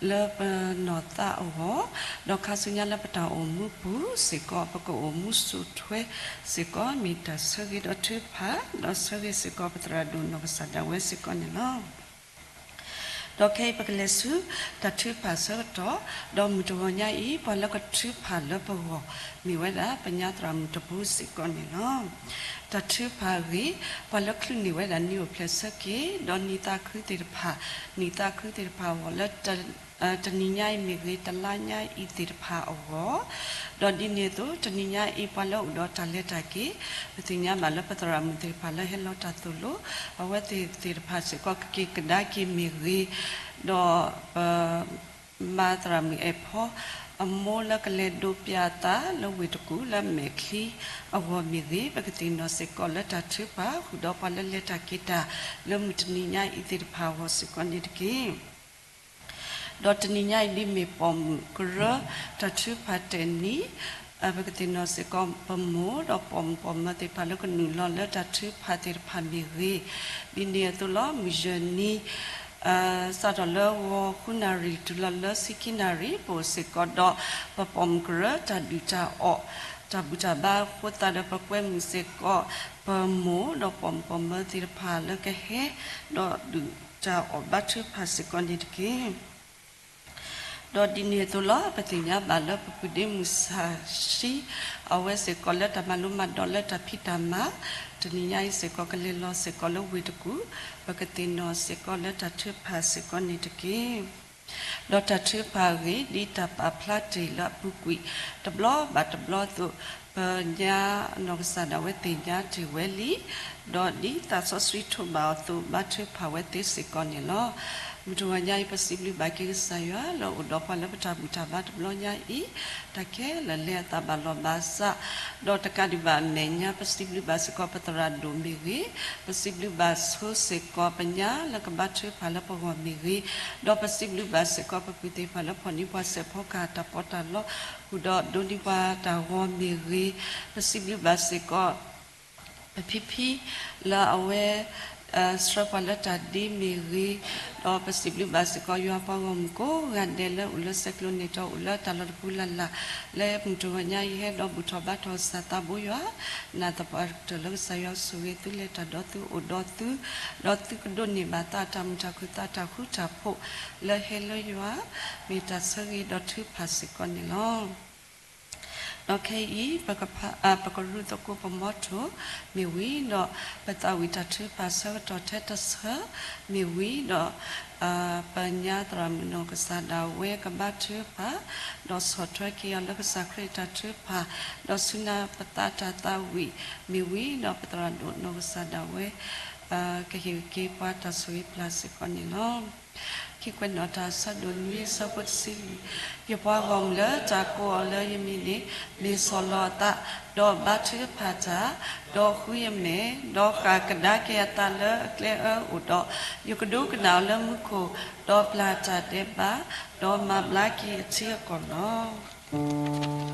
လၢပနီၢ်သးအဂီၢ်, ဒီးခါဆူညါလၢပတၢ်အိၣ်မူပူၤစ့ၢ်ကီး ပကအိၣ်မူစိာ်ထွဲစ့ၢ်ကီး မ့ၢ်တၢ်ဆၢဂ့ၤဒီးထုကဖၣ်, ဒီးဆၢဂ့ၤစ့ၢ်ကီးပသရၣ်ဒိၣ်နီၢ်ကစၢ်ဒၣ်ဝဲစ့ၢ်ကီးန့ၣ်လီၤ. ဒီးခဲအံၤပကလဲၤဆူတၢ်ထုကဖၣ်အဆၢကတီၢ်, ဒီးမုၢ်တဂီၤညါအံၤ ပှၤလၢကထုကဖၣ်လၢပဂီၢ် မ့ၢ်ဝဲဒၣ်ပညါသရၣ်မုၣ်တဘိစ့ၢ်ကီးန့ၣ်လီၤ. တၢ်ထုကဖၣ်အဂ့ၢ်, ပှၤလၢချုးန့ၢ်ဝဲဒၣ်နံၣ်အိၣ်ဖျဲၣ်ဆၢက့ၤ ဒီးနံၣ်သးခုသ့ၣ်တဖၣ်, နံၣ်သးခုသ့ၣ်တဖၣ်အဂီၢ်လၢ တနံၤညါအံၤမ့ၢ်ဂ့ၤ, တလါညါအံၤသ့ၣ်တဖၣ်အဂီၢ်, ဒီးဒ်န့ၣ်အသိး တနံၤညါအံၤ ပှၤလၢအိၣ်ဒီးတၢ်လဲၤတၢ်က့ၤ, ပသ့ၣ်ညါဘၣ်လၢပသရၣ်မုၣ်သ့ၣ်တဖၣ်လၢဟဲလီၤတၢ်သိၣ်လိ, အဝဲသ့ၣ်သ့ၣ်တဖၣ်စ့ၢ်ကီး ကက့ၤကဒါက့ၤမ့ၢ်ဂ့ၤ, ဒီးပ မၤသရၣ်မုၣ်အဲၣ်ဖီ အမိၢ်လၢကလဲၤဒိးပၠးအသးလၢဝ့ၢ်တကူၣ်လၢမဲာ်ချံအဂီၢ်မ့ၢ်ဂ့ၤ, ပကသ့ၣ်နီၣ်စ့ၢ်ကီးလၢတၢ်ထုကဖၣ် ဃုာ်ဒီးပှၤလၢလဲၤတၢ်က့ၤတၢ်လၢမုၢ်တနံၤညါအံၤသ့ၣ်တဖၣ်အဂီၢ်စ့ၢ်ကီးန့ၣ်တက့ၢ်. ဒီးတနံၤညါအံၤဒ်မ့ၢ်ပိာ်မုၣ်ကရၢ တၢ်ထုကဖၣ်တဲာ်နံၤ, ပကသ့ၣ်နီၣ်စ့ၢ်ကီးပမိၢ် ဒီးပိာ်မုၣ်ပိာ်မၢၤသ့ၣ်တဖၣ်လၢကနုာ်လီၤလၢတၢ်ထုကဖၣ်သ့ၣ်တဖၣ်မ့ၢ်ဂ့ၤ, ဒ်န့ၣ်အသိးလီၤ မုၢ်ယဲၢ်နံၤ စးထီၣ်လၢဂီၤဃုနၣ်ရံၣ်တုၤလီၤလၢဆံခံနၣ်ရံၣ် ပအိၣ်စ့ၢ်ကီးဒီး ပပိာ်မုၣ်ကရၢ တၢ်ဒုၣ်တၢ်အီၣ် တၢ်ဘူၣ်တၢ်ဘါအဃိသတးဒီး ပကွဲမုာ်စ့ၢ်ကီး ပမိၢ်ဒီးပိာ်မုၣ်ပိာ်မၢၤသ့ၣ်တဖၣ်လၢကဟဲ ဒီးဒုၣ်တၢ်အီၣ်ဘါထုကဖၣ်စ့ၢ်ကီးန့ၣ်တက့ၢ်. ဒီးဒ်န့ၣ်အသိးလီၤ ပသ့ၣ်ညါဘၣ်လၢပပုၢ်ဒ့မုၣ်ဆၣ်ဆှံ အဝဲစ့ၢ်ကီးလၢတၢ်မၤလိမၤဒိးလၢတၢ်ဖံးတၢ်မၤ တနံၤညါအံၤစ့ၢ်ကီး ကလဲၤလီၤစ့ၢ်ကီးလၢဝ့ၢ်တကူၣ်, ပကသ့ၣ်နီၣ်စ့ၢ်ကီးလၢတၢ်ထုကဖၣ်စ့ၢ်ကီးန့ၣ်တက့ၢ်. ဒီးတၢ်ထုကဖၣ်အဂ့ၢ် ဒ်တၢ်ပာ်ဖျါတ့ၢ်လၢအပူၤကွံာ် တဘျီဘၣ်တဘျီအသိး ပညါအနီၢ်ကစၢ်ဒၣ်ဝဲသ့ၣ်ညါတ့ၢ်ဝဲလံ, ဒီးဒ်သးစီဆှံထိးဘၣ်အီၤအသိး ဘါထုကဖၣ်ဝဲသ့စ့ၢ်ကီးန့ၣ်လီၤ. မုၢ်တဂီၤညါအံၤ ပစံးဘျုးဘၣ်က့ၤကစၢ်ယွၤ လၢအိၣ်ဒီးပှၤလၢပတၢ်ဘူၣ်တၢ်ဘါတဘျီညါအံၤ တၢ်ခဲလၢာ်လၢအသးဘၣ်လီၤဘၣ်စး, ဒီးတကးဒံးဘၣ်အမဲာ်ညါ ပစံးဘျုးဘၣ်စ့ၢ်ကီးပသရၣ်ဒိၣ်မ့ၢ်ဂ့ၤ, ပစံးဘျုးဘၣ်ဆိစ့ၢ်ကီးပညါလၢကဘါထုကဖၣ်လၢပဂီၢ်မ့ၢ်ဂ့ၤ, ဒီးပစံးဘျုးဘၣ်စ့ၢ်ကီးပပုၢ်သ့ၣ်တဖၣ်လၢဖီၣ်န့ၢ်ပှၤစဲးဖီကဟၣ်တၢ်ပီးတၢ်လီ ဃုာ်ဒီးဒိးန့ၢ်ပှၤတၢ်ဂီၤမ့ၢ်ဂ့ၤ, ပစံးဘျုးဘၣ်စ့ၢ်ကီး ပဖံဖံ လၢအဝဲ ဆှၢပှၤလၢတၢ်ဒ့မ့ၢ်ဂ့ၤ, ဒီးပစံးဘျုးဘၣ်စ့ၢ်ကီးယွၤပှၤဂီၢ်မုၢ်ကိးဂၤဒဲးလၢအိၣ်လၢဆဲးကျိးန့ၣ် ဒီးအိၣ်လၢတၢ်လီၢ်တပူၤလၢ်လၢ်, လၢမုၢ်တဂီၤညါအံၤဟဲဒီးဘူၣ်ထီၣ်ဘါထီၣ်ကစၢ်သးဘိယွၤ, နာ်သပှၢ်ကတၢၢ်လၢကစၢ်ယွၤဆိၣ်ဂ့ၤသု လဲၤတၢ်ဒီးသုအိၣ်ဒီးသု, ဒီးသုကဒိးန့ၢ်ဘၣ်သးတၢ်မုာ်တၢ်ခုၣ်သးတၢ်ဃူတၢ်ဖိး လၢဟဲလၢယွၤ, မ့ၢ်တၢ်ဆၢဂ့ၤဒီးထုကဖၣ်စ့ၢ်ကီးန့ၣ်လီၤ. ဒီးခဲအံၤ ပကရူၢ်သကိးပမီထိၣ်မ့ၢ်ဝံၤဒီး ပသးဝံၣ်တၢ်ထုကဖၣ်ဆၢကတီၢ်ထဲတဆၢမ့ၢ်ဝံၤဒီး ပညါသရၣ်မုၣ်နီၢ်ကစၢ်ဒၣ်ဝဲကဘါထုကဖၣ်, ဒီးဆီၣ်ထွဲက့ၤအီၤလၢကစၢ်ခရံာ်တၢ်ထုကဖၣ်, ဒီးဆူနၢ်ပသးတၢ်သးဝံၣ်မ့ၢ်ဝံၤဒီး ပသရၣ်ဒိၣ်နီၢ်ကစၢ်ဒၣ်ဝဲ ကဟ့ၣ်က့ၤပှၤတၢ်ဆိၣ်ဂ့ၤပျၢ်စ့ၢ်ကီးန့ၣ်လီၤ. ခံကွဲးနီၣ်တၢ်ဆၢဒိၣ်နွံဆၢဖိတဆံလွံၢ်, ယပှၤဂီၢ်မုၢ်လၢတၢ်ကိးအီၤလၢယမံၤန့ၣ် မ့ၢ်ဆီၣ်လီၤအသး, ဒီးဘါထုကဖၣ်တၢ်, ဒီးဃုယမဲာ်, ဒီးဃၣ်ကဒါက့ၤအသးလၢအကျဲအၢအိၣ်ဒီး, ယကဒိကနၣ်အီၤလၢမူခိၣ်, ဒီးပျၢ်တၢ်ဒဲးဘး, ဒီးမၤဘျါက့ၤအထံအကီၢ်လီၤ.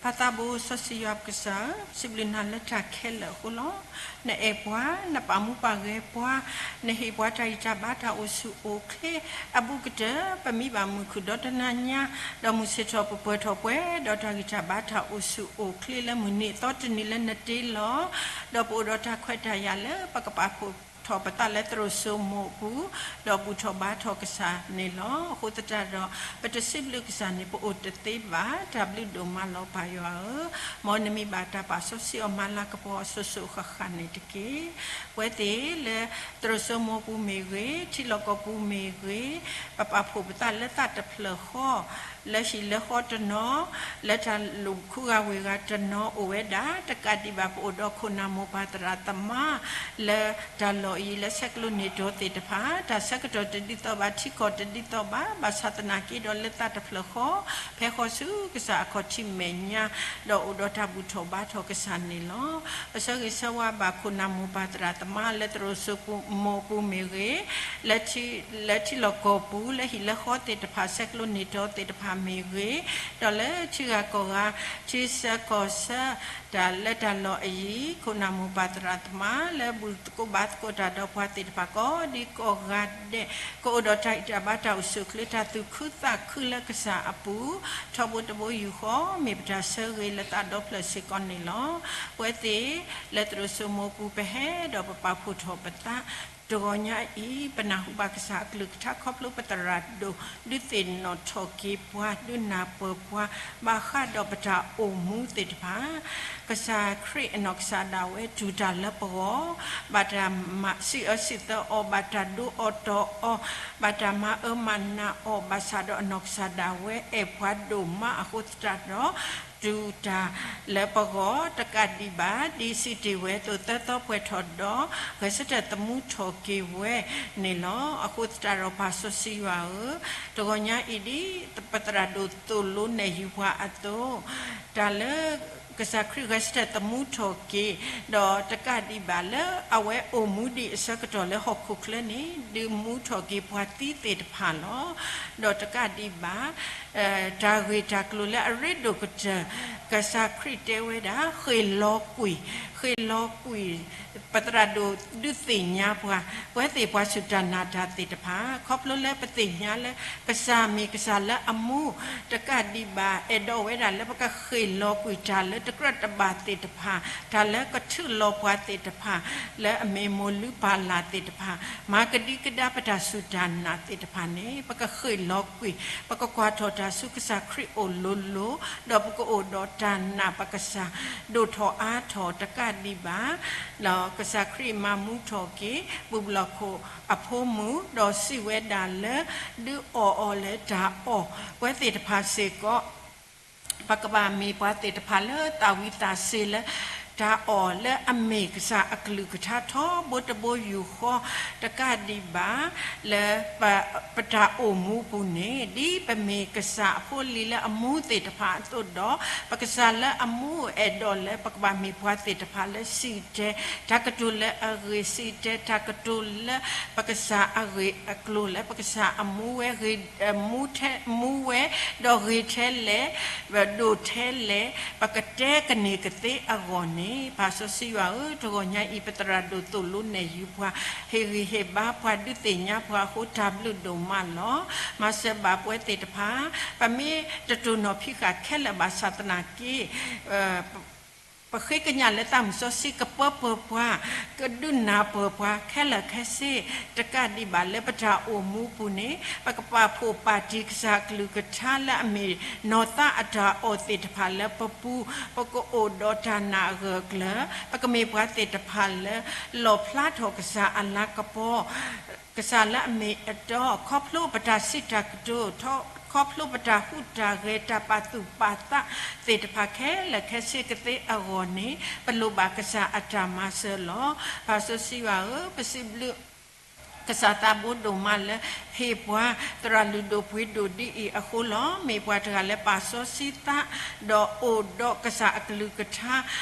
ပၢ်သးဘိစီဆှံယွၤပကစၢ်ဧၢ, စံးဘျုးနၤလၢတၢ်ခဲလၢာ်အဃိလီၤ. နအဲၣ်ပှၤ, နပာ်မူပာ်ဂဲၤပှၤ, နဟ့ၣ်ပှၤတၢ်ဂံၢ်တၢ်ဘါတၢ်အိၣ်ဆူၣ်အိၣ်ချ့, အဘူးကတၢၢ် ပမံဘၣ်မုၢ်ခုၣ်ဒီတနၤညါ, ဒီးမုၢ်ဆ့ၣ်ထီၣ်ပပှဲၤထီၣ်ပှဲၤဒီးတၢ်ဂံၢ်တၢ်ဘါတၢ်အိၣ်ဆူၣ်အိၣ်ချ့လၢမုၢ်နံၤအသီတနံၤလၢနတ့လီၤ. ဒီးပအိၣ်ဒီးတၢ်ခွဲးတၢ်ယာ်လၢပကပာ်ဖှိၣ်ထီၣ်ပသးလၢသရိာ်စိမိၤအပူၤ, ဒီးဘူၣ်ထီၣ်ဘါထီၣ်ကစၢ်န့ၣ်လီၤ. အဃိသတးဒီး ပတစံးဘျုးကစၢ်န့ၣ် ပအိၣ်တသ့ဘၣ်. တၢ်ဘျုးဒိၣ်မးလီၤပၢ်ယွၤဧၢ, မ်နမံဘၣ်တၢ်ပာ်စီဆှံအီၤမၤလၤကပီၤအီၤစိၤစိၤဃၣ်ဃၣ်န့ၣ်တက့ၢ်. ပဝဲသ့ၣ်လၢသရိာ်စိမိၤပူၤမ့ၢ်ဂ့ၤ, ထံလီၢ်ကီၢ်ပူၤမ့ၢ်ဂ့ၤ, ပပာ်ဖှိၣ်ပသးလၢသးတဖျၢၣ်ဃီ, လၢဟံၣ်လၢဃီတနီၤ, လၢတၢ်လူၢ်ခူဂၤဝ့ၢ်ဂၤတနီၤအိၣ်ဝဲဒၣ်, တကးဒံးဘၣ်ပအိၣ်ဒီးခိၣ်နၢ်မိၢ်ပၢ်သရၣ်သမါ လၢတၢ်လီၢ်အံၤလၢဆဲးကျိးန့ၢ်တီၤသ့ၣ်တဖၣ်, တၢ်ဆၢကတီၢ်တဒ်သိးဘၣ်, ထံကီၢ်တဒ်သိးဘၣ်, ဘၣ်ဆၣ်သနာ်က့ဒီးလၢသးတဖျၢၣ်ဃီ, ဖဲဃီဆူကစၢ်အခီၣ်ထံးမဲာ်ညါ, ဒီးအိၣ်ဒီးတၢ်ဘူၣ်ထီၣ်ဘါထီၣ်ကစၢ်န့ၣ်လီၤ. ပဆၢဂ့ၤဆၢဝါဘၣ်ခိၣ်နၢ်မိၢ်ပၢ်သရၣ်သမါလၢသရိာ်စိမိၤပူၤမ့ၢ်ဂ့ၤ, လၢထံ, လၢထံလီၢ်ကီၢ်ပူၤ, လၢဟံၣ်လၢဃီသ့ၣ်တဖၣ်, ဆဲးကျိးန့ၢ်တီၤသ့ၣ်တဖၣ်မ့ၢ်ဂ့ၤ, ဒီးလၢထံဂၤကီၢ်ဂၤ, ထံဆၢကီၢ်ဆၢ, တၢ်လၢတၢ်လီၢ်အံၤ, ခိၣ်နၢ်မိၢ်ပၢ်သရၣ်သမါ လၢဘူၣ်သကိးဘါသကိးတၢ်ဒီးပှၤသ့ၣ်တဖၣ်ကိးဒံကိးဂၤဒဲး, ကအိၣ်ဒီးတၢ်ဂံၢ်တၢ်ဘါတၢ်အိၣ်ဆူၣ်အိၣ်ချ့ တၢ်သူၣ်ခုသးခုလၢကစၢ်အပူၤ, ထီဘိတဘိယူၢ်ဃီ, မ့ၢ်ပတၢ်ဆၢဂ့ၤလၢသးဒီဖျၢၣ်စ့ၢ်ကီးန့ၣ်လီၤ. ပဝဲသ့ၣ်လၢသရိာ်စိမိၤပူၤ ပဟဲဒီးပပာ်ဖှိၣ်ထီၣ်ပသး, တဂီၤညါအံၤ ပနၢ်ဟူဘၣ်ကစၢ်အကလုၢ်ကထါ ခီဖျိပသရၣ်ဒိၣ် ဒုးသ့ၣ်နီၣ်ထီၣ်က့ၤပှၤ, ဒုးနၢ်ပၢၢ်ပှၤ, ဘၣ်ဃးဒီးပတၢ်အိၣ်မူသ့ၣ်တဖၣ်, ကစၢ်ခရံာ်အနီၢ်ကစၢ်ဒၣ်ဝဲ တူၢ်တၢ်လၢပဂီၢ်, ဘၣ်တၢ်မၤစံးအၢစံးသီအီၤ, ဘၣ်တၢ်ဒိအီၤတီၢ်အီၤ, ဘၣ်တၢ်မၤအၢမၤနးအီၤ, ဘၣ်ဆၣ်ဒီးအနီၢ်ကစၢ်ဒၣ်ဝဲ အဲၣ်ပှၤဒိၣ်မးအဃိသတးဒီး တူၢ်တၢ်လၢပဂီၢ်, တကးဒံးဘၣ် ဒ်စံးတ့ၢ်ဝဲအသိး သၢသီပှဲၤထီၣ်ဒီး ဂဲၤဆၢထၢၣ်သမူထီၣ်က့ၤဝဲန့ၣ်လီၤ. အဃိသတးဒီးပၢ်စီဆှံယွၤဧၢ, တဂီၤညါအံၤဒ်ပသရၣ်ဒိၣ်သိၣ်လိနဲၣ်ယုၤပှၤအသိး, တၢ်လၢကစၢ်ခရံာ်ဂဲၤဆၢထၢၣ်သမူထီၣ်က့ၤ, ဒီးတကးဒံးဘၣ်လၢအဝဲအိၣ်မူဒံးအဆၢကတီၢ်လၢဟီၣ်ခိၣ်ချၢန့ၣ် ဒုးမူထီၣ်က့ၤပှၤသံသ့ၣ်တဖၣ်လီၤ. ဒီးတကးဒံးဘၣ် တၢ်ဂ့ၢ်တၢ်ကျိၤလၢအရ့ဒိၣ်ကတၢၢ်, ကစၢ်ခရံာ်တဲဝဲဒၣ် ဃ့ၢ်လီၤကွံာ်, ဃ့ၢ်လီၤကွံာ် ပသရၣ်ဒိၣ်ဒုးသ့ၣ်ညါပှၤ, ပဝဲသ့ၣ်ပှၤစူၢ်တၢ်နာ်တၢ်သ့ၣ်တဖၣ်, ခီဖျိလၢပသ့ၣ်ညါလၢ ကစၢ်မ့ၢ်ကစၢ်လၢအမူ, တကးဒံးဘၣ် အဲၣ်ဒိးဝဲဒၣ်လၢပကဃ့ၢ်လီၤကွံာ်တၢ်လၢတကြၢးတဘၣ်သ့ၣ်တဖၣ်, တၢ်လၢကထုးလီၤပှၤသ့ၣ်တဖၣ်, လၢအမ့ၢ်မိၢ်လုၢ်ပၢ်လၢ်သ့ၣ်တဖၣ်, မၤကဒံကဒါပတၢ်စူၢ်တၢ်နာ်သ့ၣ်တဖၣ်န့ၣ် ပကဃ့ၢ်လီၤကွံာ်, ပကကွၢ်ထီၣ်တၢ်ဆူကစၢ်ခရံာ်အိၣ်လိၤလိၤ, ဒီးပကအိၣ်ဒီးတၢ်နာ်ပကစၢ် ဒိၣ်ထီၣ်အါထီၣ်တကးဒံးဘၣ်, ဒီးကစၢ်ခရံာ်မၤမူထီၣ်က့ၤ ဘူၣ်ဘျီၣ်ခိၣ်အဖိမုၣ်, ဒီးစံးဝဲဒၣ်လၢ ဒုးအီၣ်အီၤလၢတၢ်အီၣ်, ပဝဲသ့ၣ်တဖၣ်စ့ၢ်ကီး ပကဘၣ်မ့ၢ်ပှၤသ့ၣ်တဖၣ်လၢသးဝံၣ်သးစ့ၤလၢ တၢ်အီၣ်လၢအမ့ၢ်ကစၢ်အကလုၢ်ကထါထီဘိတဘိယူၢ်ဃီ, တကးဒံးဘၣ် လၢပတၢ်အိၣ်မူပူၤန့ၣ် ဒ်ပမ့ၢ်ကစၢ်အဖိအလံၤလၢအမူသ့ၣ်တဖၣ်အသိးဒီး, ပကစၢ်လၢအမူအဲၣ်ဒိးလၢပကဘၣ်မ့ၢ်ပှၤသ့ၣ်တဖၣ်လၢစံၣ်တဲၤတၢ်ကတိၤလၢအဂ့ၤ, စံၣ်တဲၤတၢ်ကတိၤလၢပကစၢ်အဂ့ၢ်အကျိၤ, လၢပကစၢ်အမူဝဲဂ့ၤ, မူထဲ, မူဝဲ, ဒီးဂ့ၤထဲလဲၣ်, ဒိၣ်ထဲလဲၣ်, ပကတဲကန့ၢ်ကသ့အဂီၢ်န့ၣ်, ပၢ်စီဆှံယွၤဧၢ, တဂီၤညါအံၤ ပသရၣ်ဒိၣ်သိၣ်လိနဲၣ်ယုၤပှၤ, ဟ့ၣ်ဂံၢ်ဟ့ၣ်ဘါပှၤ, ဒုးသ့ၣ်ညါပှၤအဃိ တၢ်ဘျုးဒိၣ်မးလီၤ. မၤစၢၤဘၣ်ပဝဲသ့ၣ်တဖၣ်, ပမ့ၢ်တတိၢ်နီၣ်ဖံးဃာ်ခဲလၢာ်ဘၣ်ဆၣ်သနာ်က့ ပဃ့ကညးလၢသးမုၢ်စီဆှံကပၢပၢၤပှၤ, ကဒုးနၢ်ပၢၢ်ပှၤခဲလၢာ်ခဲဆ့, တကးဒံးဘၣ်လၢပတၢ်အိၣ်မူပူၤန့ၣ် ပကပာ်ဖှိၣ်ပာ်တံၢ်ကစၢ်အကလုၢ်ကထါလၢအမ့ၢ်နီၢ်သးအတၢ်အီၣ်သ့ၣ်တဖၣ်လၢပပူၤ, ပကအိၣ်ဒီးတၢ်နာ်အဂၢၢ်အကျၢၤ, ပကမ့ၢ်ပှၤသ့ၣ်တဖၣ်လၢလီၣ်ဖျါထီၣ်ကစၢ်အလၤကပီၤ ကစၢ်လၢအမ့ၢ်အတီ, ခီဖျိပတၢ်စံးတၢ်ကတိၤ, ခီဖျိပတၢ်ဟူးတၢ်ဂဲၤ တၢ်ပာ်သူၣ်ပာ်သးသ့ၣ်တဖၣ်ခဲလၢာ်ခဲဆ့ကသ့အဂီၢ်န့ၣ် ပလိၣ်ဘၣ်ကစၢ်အတၢ်မၤစၢၤလီၤ. ပၢ်စီဆှံယွၤဧၢ, ပစံးဘျုး ကစၢ်သးဘိဒိၣ်မးလၢ ဟ့ၣ်ပှၤသရၣ်လုၢ်ဒိၣ်ပှ့ၤဒိၣ်ဒ်အံၤအဃိလီၤ. မ့ၢ်ပှၤတဂၤလၢပာ်စီဆှံသး, ဒီးအိၣ်ဒီးကစၢ်အကလုၢ်ကထါ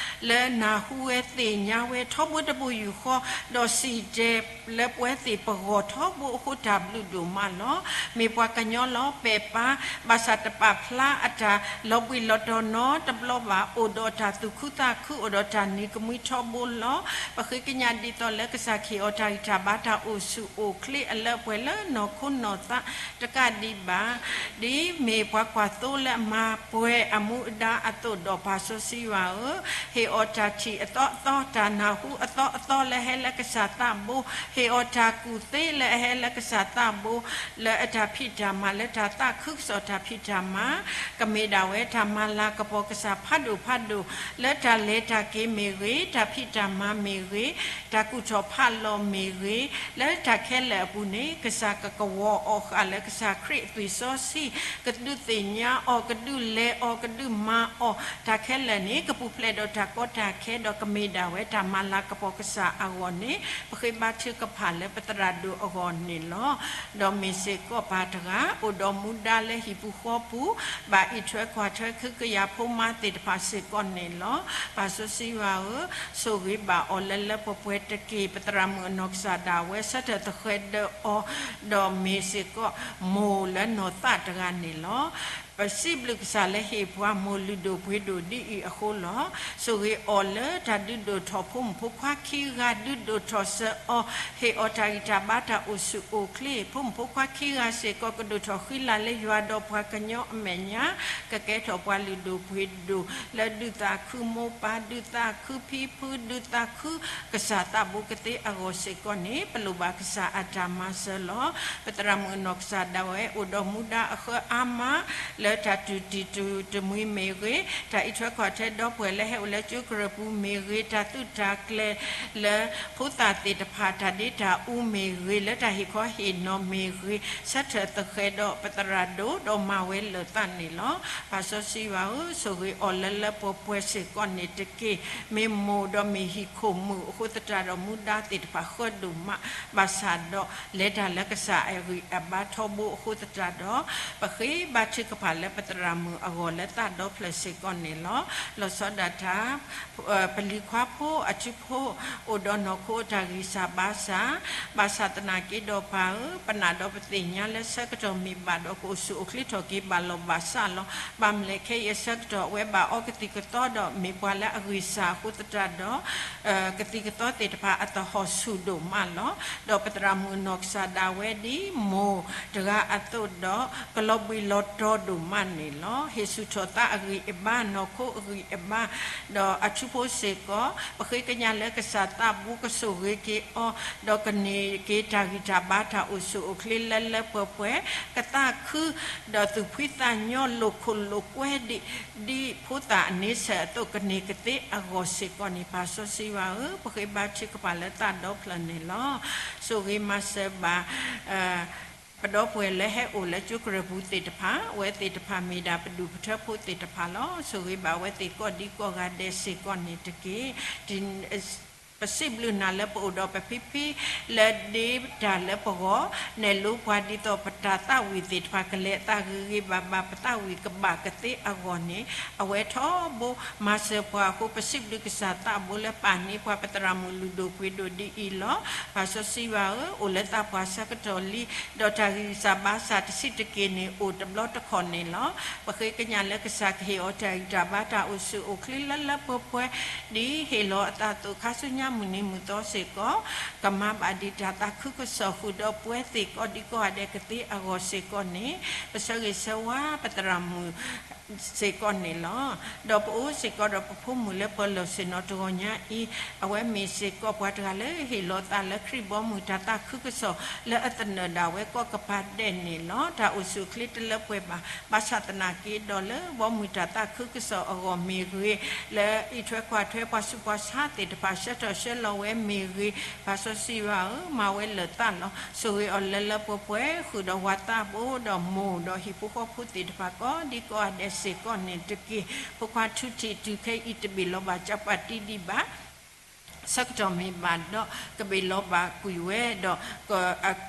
လၢနၢ်ဟူဝဲသ့ၣ်ညါဝဲထီဘိတဘိယူၢ်ဃီ, ဒီးစံၣ်တဲၤလၢပဝဲသ့ၣ်ပဂီၢ်ထီဘိအဃိ တၢ်ဘျုးဒိၣ်မးလီၤ. မ့ၢ်ပှၤကညီလီၤ ပဲာ်ပၢ်, ဘၣ်ဆၣ်တပာ်ဖျါအတၢ်လီၤဘှံးလီၤတီၤနီတဘျီဘၣ်, အိၣ်ဒီးတၢ်သူၣ်ခုသးခု အိၣ်ဒီးတၢ်နံၤကမှံထီဘိလီၤ. ပဃ့ကညးဒ်သိးလၢကစၢ်ခ့ၣ်အီၤတၢ်ဂံၢ်တၢ်ဘါ တၢ်အိၣ်ဆူၣ်အိၣ်ချ့အလၢအပှဲၤလၢနီၢ်ခိနီၢ်သးတကးဒံးဘၣ် ဒ်မ့ၢ်ပှၤကွၢ်သိလၢအမၤပှဲၤအမူအဒါအသိးဒီး ပၢ်စီဆှံယွၤဧၢ, ဟ့ၣ်အီၤတၢ်ထံၣ်အသီအသီ တၢ်နၢ်ဟူအသီအသီလၢအဟဲလၢကစၢ်သးဘိ, ဟ့ၣ်အီၤတၢ်ကူၣ်သ့လၢအဟဲလၢကစၢ်သးဘိ, လၢအတၢ်ဖံးတၢ်မၤ လၢတၢ်သးခုကစီၣ်တၢ်ဖံးတၢ်မၤ ကမ့ၢ်ဒၣ်ဝဲတၢ်မၤလၤကပီၤကစၢ်ဖးဒိၣ်ဖးဒိၣ် လၢတၢ်လဲၤတၢ်က့ၤမ့ၢ်ဂ့ၤ, တၢ်ဖံးတၢ်မၤမ့ၢ်ဂ့ၤ, တၢ်ကူၣ်ထီၣ်ဖးလီၤမ့ၢ်ဂ့ၤ, လၢတၢ်ခဲလၢာ်အပူၤန့ၣ် ကစၢ်ကကဝီၤအီၤဃာ်လၢကစၢ်ခရံာ်အသွံၣ်စီဆှံ, ကဒုးသ့ၣ်ညါအီၤ, ကဒုးလဲၤအီၤ, ကဒုးမၤအီၤ, တၢ်ခဲလၢာ်န့ၣ် ကပူၤဖျဲးဒီးတၢ်ကီတၢ်ခဲ ဒီးကမ့ၢ်ဒၣ်ဝဲတၢ်မၤလၤကပီၤကစၢ်အဂီၢ်န့ၣ် ပဃ့ဘါထုကဖၣ်လၢပသရၣ်ဒိၣ်အဂီၢ်န့ၣ်လီၤ. ဒီးမ့ၢ်စ့ၢ်ကီးပၢ်တဂၤ အိၣ်ဒီးမူဒါလၢဟံၣ်ပူၤဃီပူၤ, ဘၣ်အံးထွဲကွၢ်ထွဲ ခုကယာ်ဖိမါသ့ၣ်တဖၣ်စ့ၢ်ကီးန့ၣ်လီၤ. ပၢ်စီဆှံယွၤဧၢ, ဆိၣ်ဂ့ၤဘၣ်အီၤလၢလၢပှဲၤပှဲၤတက့ၢ်. ပသရၣ်မုၣ်အနီၢ်ကစၢ်ဒၣ်ဝဲ ဆၢထၢၣ်သဃဲးဒၢးအီၤ, ဒီးမ့ၢ်စ့ၢ်ကီးမိၢ်လၢနီၢ်သးတဂၤန့ၣ်လီၤ. ပစံးဘျုးကစၢ်လၢဟ့ၣ်ပှၤမိၢ်လုၢ်ဒိၣ်ပှ့ၤဒိၣ်ဒ်အံၤအဃိလီၤ. ဆိၣ်ဂ့ၤအီၤလၢတၢ်ဒုးဒိၣ်ထီၣ် ဖိမုၣ်ဖိခွါခံဂၤ ဒုးဒိၣ်ထီၣ်စၢၤအီၤ, ဟ့ၣ်အီၤတၢ်ဂံၢ်တၢ်ဘါ တၢ်အိၣ်ဆူၣ်အိၣ်ချ့, ဖိမုၣ်ဖိခွါခံဂၤစ့ၢ်ကီး ကဒိၣ်ထီၣ်ဃံလၤလၢယွၤဒီးပှၤကညီအမဲာ်ညါ, ကကဲထီၣ်ပှၤလုၢ်ဒိၣ်ပှ့ၤဒိၣ် လၢဒုးသးခုမိၢ်ပၢ်, ဒုးသးခုဖံဖု, ဒုးသးခုကစၢ်သးဘိကသ့အဂီၢ်စ့ၢ်ကီးန့ၣ် ပလိၣ်ဘၣ်ကစၢ်အတၢ်မၤစၢၤလီၤ. ပသရၣ်မုၣ်အနီၢ်ကစၢ်ဒၣ်ဝဲ အိၣ်ဒီးမူဒါအဃၢအါမး လၢတၢ်တူၢ်တံၢ်တူၢ်တမှံၤမ့ၢ်ဂ့ၤ, တၢ်အံးထွဲကွၢ်ထွဲဒီပုၢ်ဝဲၢ်လၢဟဲအိၣ်လၢကၠိကရၢၢ်ပူၤမ့ၢ်ဂ့ၤ, တၢ်သုးတၢ်ကျဲၤလၢဖိသၣ်သ့ၣ်တဖၣ် တၢ်ဒ့တၢ်အူမ့ၢ်ဂ့ၤ, လၢတၢ်ဟ့ၣ်ခီဟ့ၣ်နီၤမ့ၢ်ဂ့ၤ, ဆၢထၢၣ်သဃဲးဒီးပသရၣ်ဒိၣ် ဒီးမၤဝဲလၢာ်သးန့ၣ်လီၤ. ပၢ်စီဆှံယွၤဧၢ, ဆိၣ်ဂ့ၤအီၤလၢလၢပှဲၤပှဲၤစ့ၢ်ကီးန့ၣ်တက့ၢ်. မ့ၢ်မိၢ်ဒီးမ့ၢ်ဟံၣ်ခိၣ်မုၣ်အဃိသတးဒီး မူဒါသ့ၣ်တဖၣ်ဃၢဒိၣ်မး, ဘၣ်ဆၣ်ဒီးလဲၤတၢ်လၢကစၢ်အဂံၢ်အဘါထီဘိအဃိသတးဒီး ပဃ့ဘါထုကဖၣ်လၢပသရၣ်မုၣ်အဂီၢ်လၢသးဒီဖျၢၣ်စ့ၢ်ကီးန့ၣ်လီၤ. လီၤဆီဒၣ်တၢ် ပလံၤခွါဖိအထူဖိ အိၣ်ဒီးနီၢ်ခိအတၢ်ဂံၢ်စၢ်ဘါစၢ်, ဘၣ်ဆၣ်သနာ်က့ဒီးပၢ်ဧၢ, ပနာ်ဒီးပသ့ၣ်ညါလၢဆၢကတီၢ်မ့ၢ်ဘၣ်ဒီးကအိၣ်ဆူၣ်အိၣ်ချ့ထီၣ်က့ၤဘၣ်လီၢ်ဘၣ်စးလီၤ. ဘၣ်မနုၤလဲၣ်ခဲအံၤအဆၢကတီၢ်အဝဲဘၣ်အီကသံၣ်ကသီဒီး မ့ၢ်ပှၤလၢအဂံၢ်စၢ်အဃိသတးဒီး ကသံၣ်ကသီသ့ၣ်တဖၣ်အသဟီၣ်ဆူၣ်ဒိၣ်မးလီၤ. ဒီးပသရၣ်မုၣ်အနီၢ်ကစၢ်ဒၣ်ဝဲဒ်မိၢ်တဂၤအသိးဒီး ကလီၤဘှံးလီၤတီၤဒိၣ်မးန့ၣ်လီၤ. ဟ့ၣ်ဆူၣ်ထီၣ်သးအဂံၢ်အဘါ နီၢ်ခိအဂံၢ်အဘါ ဒီးအထူဖိစ့ၢ်ကီး ပဃ့ကညးလၢကစၢ်သးဘိကဆိၣ်ဂ့ၤက့ၤအီၤ, ဒီးကန့ၢ်က့ၤတၢ်ဂံၢ်တၢ်ဘါ တၢ်အိၣ်ဆူၣ်အိၣ်ချ့လၢလၢပှဲၤပှဲၤ, ကသးခု ဒီးသူၣ်ဖှံသးညီလိာ်ခိၣ်လိာ်ကွဲဒံး ဒ်ဖိသၣ်အန့ဆၢၣ်အသိးကန့ၢ်ကသ့အဂီၢ်စ့ၢ်ကီးန့ၣ် ပၢ်စီဆှံယွၤဧၢ, ပဃ့ဘါထုကဖၣ်လၢသးဒီဖျၢၣ်န့ၣ်လီၤ. ဆိၣ်ဂ့ၤမၤစၢၤဘၣ် ပဒီပုၢ်ဝဲၢ်လၢဟဲအိၣ်လၢကၠိကရၢၢ်ပူၤသ့ၣ်တဖၣ်, အဝဲသ့ၣ်တဖၣ်မ့ၢ်ဒၣ်ပဒူၣ်ပထၢဖိသ့ၣ်တဖၣ်လီၤ. ဆိၣ်ဂ့ၤဘၣ်အဝဲသ့ၣ်ကိးဒံကိးဂၤဒဲးစ့ၢ်ကီးန့ၣ်တက့ၢ်. ပစံးဘျုးနၤလၢပအိၣ်ဒီးပဖံဖံ လၢဒ့တၢ်လၢပဂီၢ်, နဲၣ်လိပှၤဒ်သိးပတၢ်သးဝံၣ်သ့ၣ်တဖၣ် ကလဲၤအသးဂ့ၤဂ့ၤဘၣ်ဘၣ်, ပသးဝံၣ်ကဘၣ်ကသ့အဂီၢ်န့ၣ် အဝဲထီဘိမၤစၢၤပှၤအဃိ ပစံးဘျုးကစၢ်သးဘိလၢပာ်န့ၢ်ပှၤပသရၣ်မုၣ်လုၢ်ဒိၣ်ပှ့ၤဒိၣ်ဒ်အံၤလီၤ. ပၢ်စီဆှံယွၤဧၢ, အိၣ်လၢသးပှၢ်ဆၢကတီၢ်လံ, ဒီးတၢ်ဂံၢ်စၢ်ဘါစၢ်တဆံးတက့ၢ်န့ၣ် အိၣ်တဘျီတခီၣ်န့ၣ်လီၤ. ပဃ့ကညးလၢကစၢ်ကဟ့ၣ်အီၤတၢ်ဂံၢ်တၢ်ဘါ တၢ်အိၣ်ဆူၣ်အိၣ်ချ့လၢလၢပှဲၤပှဲၤ ဒ်ဟ့ၣ်လီၤအသးအသိး ခါဆူညါမုၢ်နံၤမုၢ်သီစ့ၢ်ကီး ကမၤဘၣ်ဒံးတၢ်သးခုကစီၣ်ဃုာ်ဒီးပဝဲသ့ၣ်ကိးဒံကိးဂၤဒဲးကသ့အဂီၢ်စ့ၢ်ကီးန့ၣ် ပဆၢဂ့ၤဆၢဝါပသရၣ်မုၣ်စ့ၢ်ကီးန့ၣ်လီၤ. ဒီးပအိၣ်စ့ၢ်ကီးဒီးပဖိမုၣ်လၢပၢၤလီၢ်ဆ့ၣ်နီၤတဂီၤညါအံၤ, အဝဲမ့ၢ်စ့ၢ်ကီးပှၤတဂၤလၢဟ့ၣ်လီၤသးလၢခရံာ်ဘီမုၢ်တၢ်သးခုကစီၣ် လၢအသနၢၣ်ဒၣ်ဝဲကိးကပၤဒဲးန့ၣ်လီၤ. တၢ်အိၣ်ဆူၣ်အိၣ်ချ့တလၢပှဲၤဘၣ်, ဘၣ်ဆၣ်သနာ်က့ဒီးလၢဘီမုၢ်တၢ်သးခုကစီၣ်အဂီၢ်မ့ၢ်ဂ့ၤ, လၢအံးထွဲကွၢ်ထွဲပှၤဆူးပှၤဆါသ့ၣ်တဖၣ် ဆှၢထီၣ်ဆှၢလီၤဝဲမ့ၢ်ဂ့ၤ, ပၢ်စီဆှံယွၤဧၢ, မၤဝဲလၢာ်သးလီၤ. ဆိၣ်ဂ့ၤအီၤလၢလၢပှဲၤပှဲၤ ဃုာ်ဒီးဝၤသးဘိဒီးမိၢ်ဒီးဟံၣ်ဖိဃီဖိသ့ၣ်တဖၣ် ကိးဒံကိးဂၤဒဲးစ့ၢ်ကီးန့ၣ်တက့ၢ်. ဖိခွါထူထံၣ်တုၤခဲအံၤတဘ့ၣ်လီၤဘၣ် စီၤပၤတံဒံးဘၣ် ဆၢကတီၢ်မ့ၢ်ဘၣ်ဒီး ကဘၣ်လီၤဘၣ်ကွံာ်ဝဲဒီး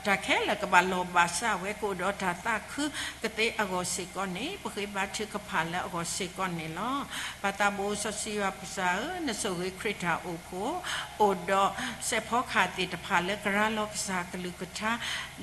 တၢ်ခဲလၢာ်ကဘၣ်လီၤဘၣ်စးဝဲ ကအိၣ်ဒီးတၢ်သးခုကသ့အဂီၢ်စ့ၢ်ကီးန့ၣ် ပဃ့ဘါထုကဖၣ်လၢအဂီၢ်စ့ၢ်ကီးန့ၣ်လီၤ. ပၢ်သးဘိစီဆှံယွၤပကစၢ်ဧၢ, နဆိၣ်ဂ့ၤခရံာ်တၢ်အိၣ်ဖှိၣ် အိၣ်ဒီးစဲးဖီကဟၣ်သ့ၣ်တဖၣ်လၢကရၤလီၤကစၢ်ကလုၢ်ကထါ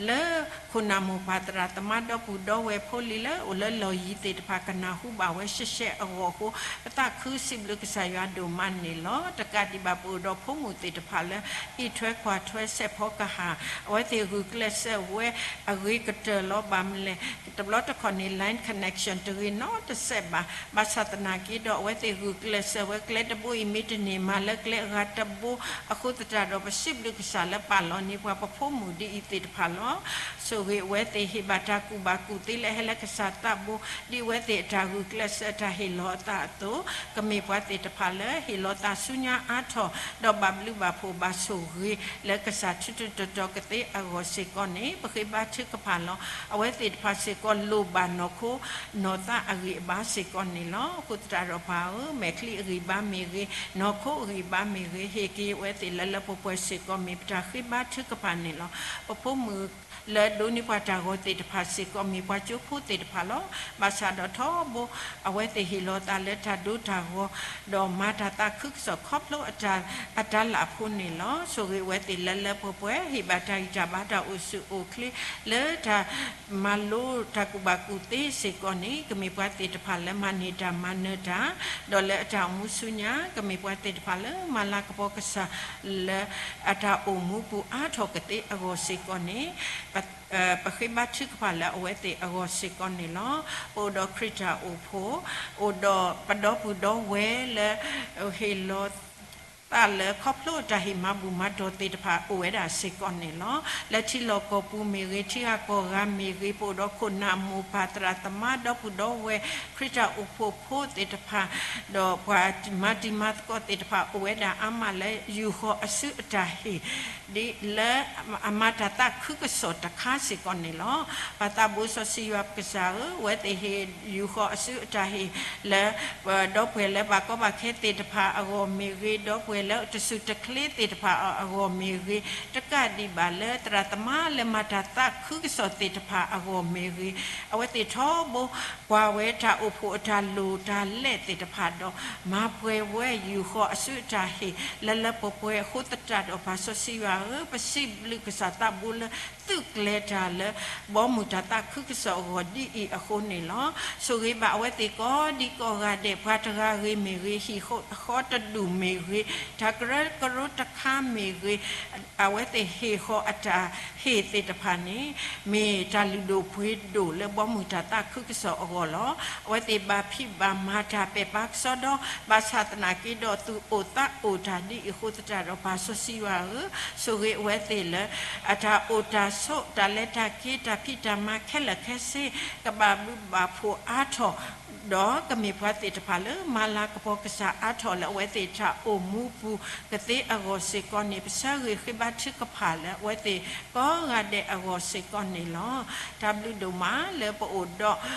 လၢခိၣ်နၢ်မိၢ်ပၢ်သရၣ်သမါဒီပုၢ်ဒီဝဲၢ်ဖိလံၤလၢအိၣ်လၢလီၢ်ယံၤသ့ၣ်တဖၣ် ကနၢ်ဟူဘၣ်ဝဲရှဲရှဲအဂီၢ်အဃိ ပသးခုစံးဘျုးကစၢ်ယွၤဒိၣ်မးန့ၣ်လီၤ. တကးဒံးဘၣ်ပအိၣ်ဒီးဖိမုၣ်သ့ၣ်တဖၣ်လၢ အံးထွဲကွၢ်ထွဲစဲးဖီကဟၣ် အဝဲသ့ၣ်ဂုာ်ကျဲးစၢးဝဲအဂ့ၤကတၢၢ်လီၤ. ဘၣ်မနုၤလဲၣ် တဘျီတခီၣ်န့ၣ် line connection တဂ့ၤနီတစဲးဘၣ်. ဘၣ်ဆၣ်သနာ်က့ဒီး အဝဲသ့ၣ်ဂုာ်ကျဲးစၢးဝဲ ကျဲတဘိအံၤမ့ၢ်တန့ၢ်မၤလၢကျဲအဂၤတဘိအဃိသတးဒီး ပစံးဘျုးကစၢ်လၢပာ်လီၤန့ၢ်ပှၤပဖိမုၣ်ဒ်အံၤသ့ၣ်တဖၣ်လီၤ. ဆိၣ်ဂ့ၤအဝဲသ့ၣ်ဟ့ၣ်ဘၣ်တၢ်ကူၣ်ဘၣ်ကူၣ်သ့လၢဟဲလၢကစၢ်သးဘိ ဒ်အဝဲသ့ၣ်အတၢ်ဂုာ်ကျဲးစၢးတၢ်ဟ့ၣ်လီၤအသးအသိး ကမ့ၢ်ပှၤသ့ၣ်တဖၣ်လၢဟ့ၣ်လီၤသးဆူညါအါထီၣ် ဒီးဘၣ်ဘျုးဘၣ်ဖှိၣ်ဘၣ်ဆိၣ်ဂ့ၤလၢကစၢ်ထူးထူးတီၤတီၤကသ့အဂီၢ်စ့ၢ်ကီးန့ၣ် ပဃ့ဘါထုကဖၣ်လီၤ. အဝဲသ့ၣ်တဖၣ်စ့ၢ်ကီးလိၣ်ဘၣ်နီၢ်ခိနီၢ်သးအဂံၢ်အဘါစ့ၢ်ကီးန့ၣ်လီၤ. အဃိသတးဒီးပၢ်ဧၢ, မဲာ်ချံအဂံၢ်အဘါမ့ၢ်ဂ့ၤ, နီၢ်ခိအဂံၢ်အဘါမ့ၢ်ဂ့ၤ, ဟ့ၣ်က့ၤအဝဲသ့ၣ်လၢလၢပှဲၤပှဲၤစ့ၢ်ကီး မ့ၢ်ပတၢ်ဃ့ဘါထုကဖၣ်န့ၣ်လီၤ. ပဖိမုၣ်လၢဒိးန့ၢ်ပှၤတၢ်ဂီၤသ့ၣ်တဖၣ်စ့ၢ်ကီး မ့ၢ်ပှၤကၠိဖိသ့ၣ်တဖၣ်လီၤ. ဘၣ်ဆၣ်ဒီးထီဘိ အဝဲသ့ၣ်ဟ့ၣ်လီၤသးလၢတၢ်ဒိတၢ်ဂီၤ ဒီးမၤတၢ်သးခုကစီၣ်ခီဖျိအတၢ် အတၢ်လၢအဖိန့ၣ်လီၤ. ဆိၣ်ဂ့ၤအဝဲသ့ၣ်လၢလၢပှဲၤပှဲၤ ဟ့ၣ်ဘၣ်တၢ်ဂံၢ်တၢ်ဘါတၢ်အိၣ်ဆူၣ်အိၣ်ချ့ လၢတၢ်မၤလိတၢ်ကူၣ်ဘၣ်ကူၣ်သ့စ့ၢ်ကီးန့ၣ် ကမ့ၢ်ပှၤသ့ၣ်တဖၣ်လၢမၤန့ၢ်တၢ်မၤနၢၤတၢ် ဒီးလၢအတၢ်အိၣ်မူဆူညါ ကမ့ၢ်ပှၤသ့ၣ်တဖၣ်လၢမၤလၤကပီၤကစၢ် လၢအတၢ်အိၣ်မူပူၤအါထီၣ်ကသ့အဂီၢ်စ့ၢ်ကီးန့ၣ် ပဃ့ဘါထုကဖၣ်လၢအဝဲသ့ၣ်အဂီၢ်စ့ၢ်ကီးန့ၣ်လီၤ. ပအိၣ်ဒီးခရံာ်တၢ်အိၣ်ဖှိၣ်, အိၣ်ဒီးပဒီပုၢ်ဒီဝဲၢ်လၢ ဟ့ၣ်လီၤသးလၢခီဖျိအတၢ်ဟ့ၣ်မၤဘူၣ်မၤတီၢ်သ့ၣ်တဖၣ်အိၣ်ဝဲဒၣ်စ့ၢ်ကီးန့ၣ်လီၤ. လၢထံလီၢ်ကီၢ်ပူၤမ့ၢ်ဂ့ၤ, ထံဂၤကီၢ်ဂၤမ့ၢ်ဂ့ၤ, ပအိၣ်ဒီးခိၣ်နၢ်မိၢ်ပၢ်သရၣ်သမါဒီပုၢ်ဒီဝဲၢ် ခရံာ်တၢ်အိၣ်ဖှိၣ်ဖိသ့ၣ်တဖၣ် ဒီးပှၤမၤတံၤမၤသကိးသ့ၣ်တဖၣ်အိၣ်ဝဲဒၣ်အါမးလၢယူၢ်ဃီၤအစုအတၢ်ဟ့ၣ် ဒ်လၢအမၤတၢ်သးခုကစီၣ်တခါစ့ၢ်ကီးန့ၣ်လီၤ. ပၢ်သးဘိစီဆှံယွၤပကစၢ်ဧၢ, အဝဲသ့ၣ်ဟ့ၣ်ယူၢ်ဃီၤအစုအတၢ်ဟ့ၣ်လၢ ဒီပုၢ်ဝဲၢ်လၢဘၣ်ကီဘၣ်ခဲသ့ၣ်တဖၣ်အဂီၢ်မ့ၢ်ဂ့ၤ, ဒီပုၢ်ဝဲၢ်လၢတစူၢ်တချ့သ့ၣ်တဖၣ်အဂီၢ်မ့ၢ်ဂ့ၤ, တကးဒံးဘၣ်လၢသရၣ်သမါလၢမၤတၢ်သးခုကစီၣ်သ့ၣ်တဖၣ်အဂီၢ်မ့ၢ်ဂ့ၤ, အဝဲသ့ၣ်ထီဘိ ကွၢ်ဝဲတၢ်အိၣ်ဖှိၣ်အတၢ်လိၣ်တၢ်လဲၢ်သ့ၣ်တဖၣ်ဒီး မၤပှဲၤဝဲယူၢ်ဃီၤအစုအတၢ်ဟ့ၣ် လၢလၢပှဲၤပှဲၤအဃိသတးဒီး ပၢ်စီဆှံယွၤဧၢ, ပစံးဘျုးကစၢ်သးဘိလၢ သုးကျဲၤတၢ်လၢ ဘီမုၢ်တၢ်သးခုကစီၣ်အဂီၢ်ဒ်အံၤအဃိန့ၣ်လီၤ. ဆိၣ်ဂ့ၤဘၣ်အဝဲသ့ၣ်ကိးဒံကိးဂၤဒဲး, ပှၤတဂၤဂ့ၤမ့ၢ်ဂ့ၤ, ဟံၣ်ဃီတဒူၣ်မ့ၢ်ဂ့ၤ, တၢ်ကရၢကရိတခါမ့ၢ်ဂ့ၤ, အဝဲသ့ၣ်ဟ့ၣ်ဃီၤအတၢ်ဟ့ၣ်သ့ၣ်တဖၣ်န့ၣ် မ့ၢ်တၢ်လုၢ်ဒိၣ်ပှ့ၤဒိၣ်လၢဘီမုၢ်တၢ်သးခုကစီၣ်အဂီၢ်လီၤ. အဝဲသ့ၣ်ဘၣ်ဖံးဘၣ်မၤတၢ်ပဲာ်ပာ်ကစီဒီ, ဘၣ်ဆၣ်သနာ်က့ဒီး သူၣ်အိၣ်သးအိၣ်တၢ်ဒ်အံၤအဃိသတးဒီး ပၢ်စီဆှံယွၤဧၢ, ဆိၣ်ဂ့ၤအဝဲသ့ၣ်လၢ အတၢ်အိၣ်တၢ်ဆိး တၢ်လဲၤတၢ်က့ၤ တၢ်ဖံးတၢ်မၤခဲလၢာ်ခဲဆ့ ကဘၣ်ဘျုးဘၣ်ဖှိၣ်အါထီၣ် ဒီးကမ့ၢ်ပှၤသ့ၣ်တဖၣ်လၢမၤလၤကပီၤကစၢ်အါထီၣ်လၢ အဝဲသ့ၣ်တၢ်အိၣ်မူပူၤကသ့အဂီၢ်စ့ၢ်ကီးန့ၣ် ပဆၢဂ့ၤဃ့ဘါထုကဖၣ်လၢ အဝဲသ့ၣ်ကိးဂၤဒဲးအဂီၢ်စ့ၢ်ကီးန့ၣ်လီၤ. တၢ်ဘျုးဒိၣ်မးလၢပအိၣ်ဒီး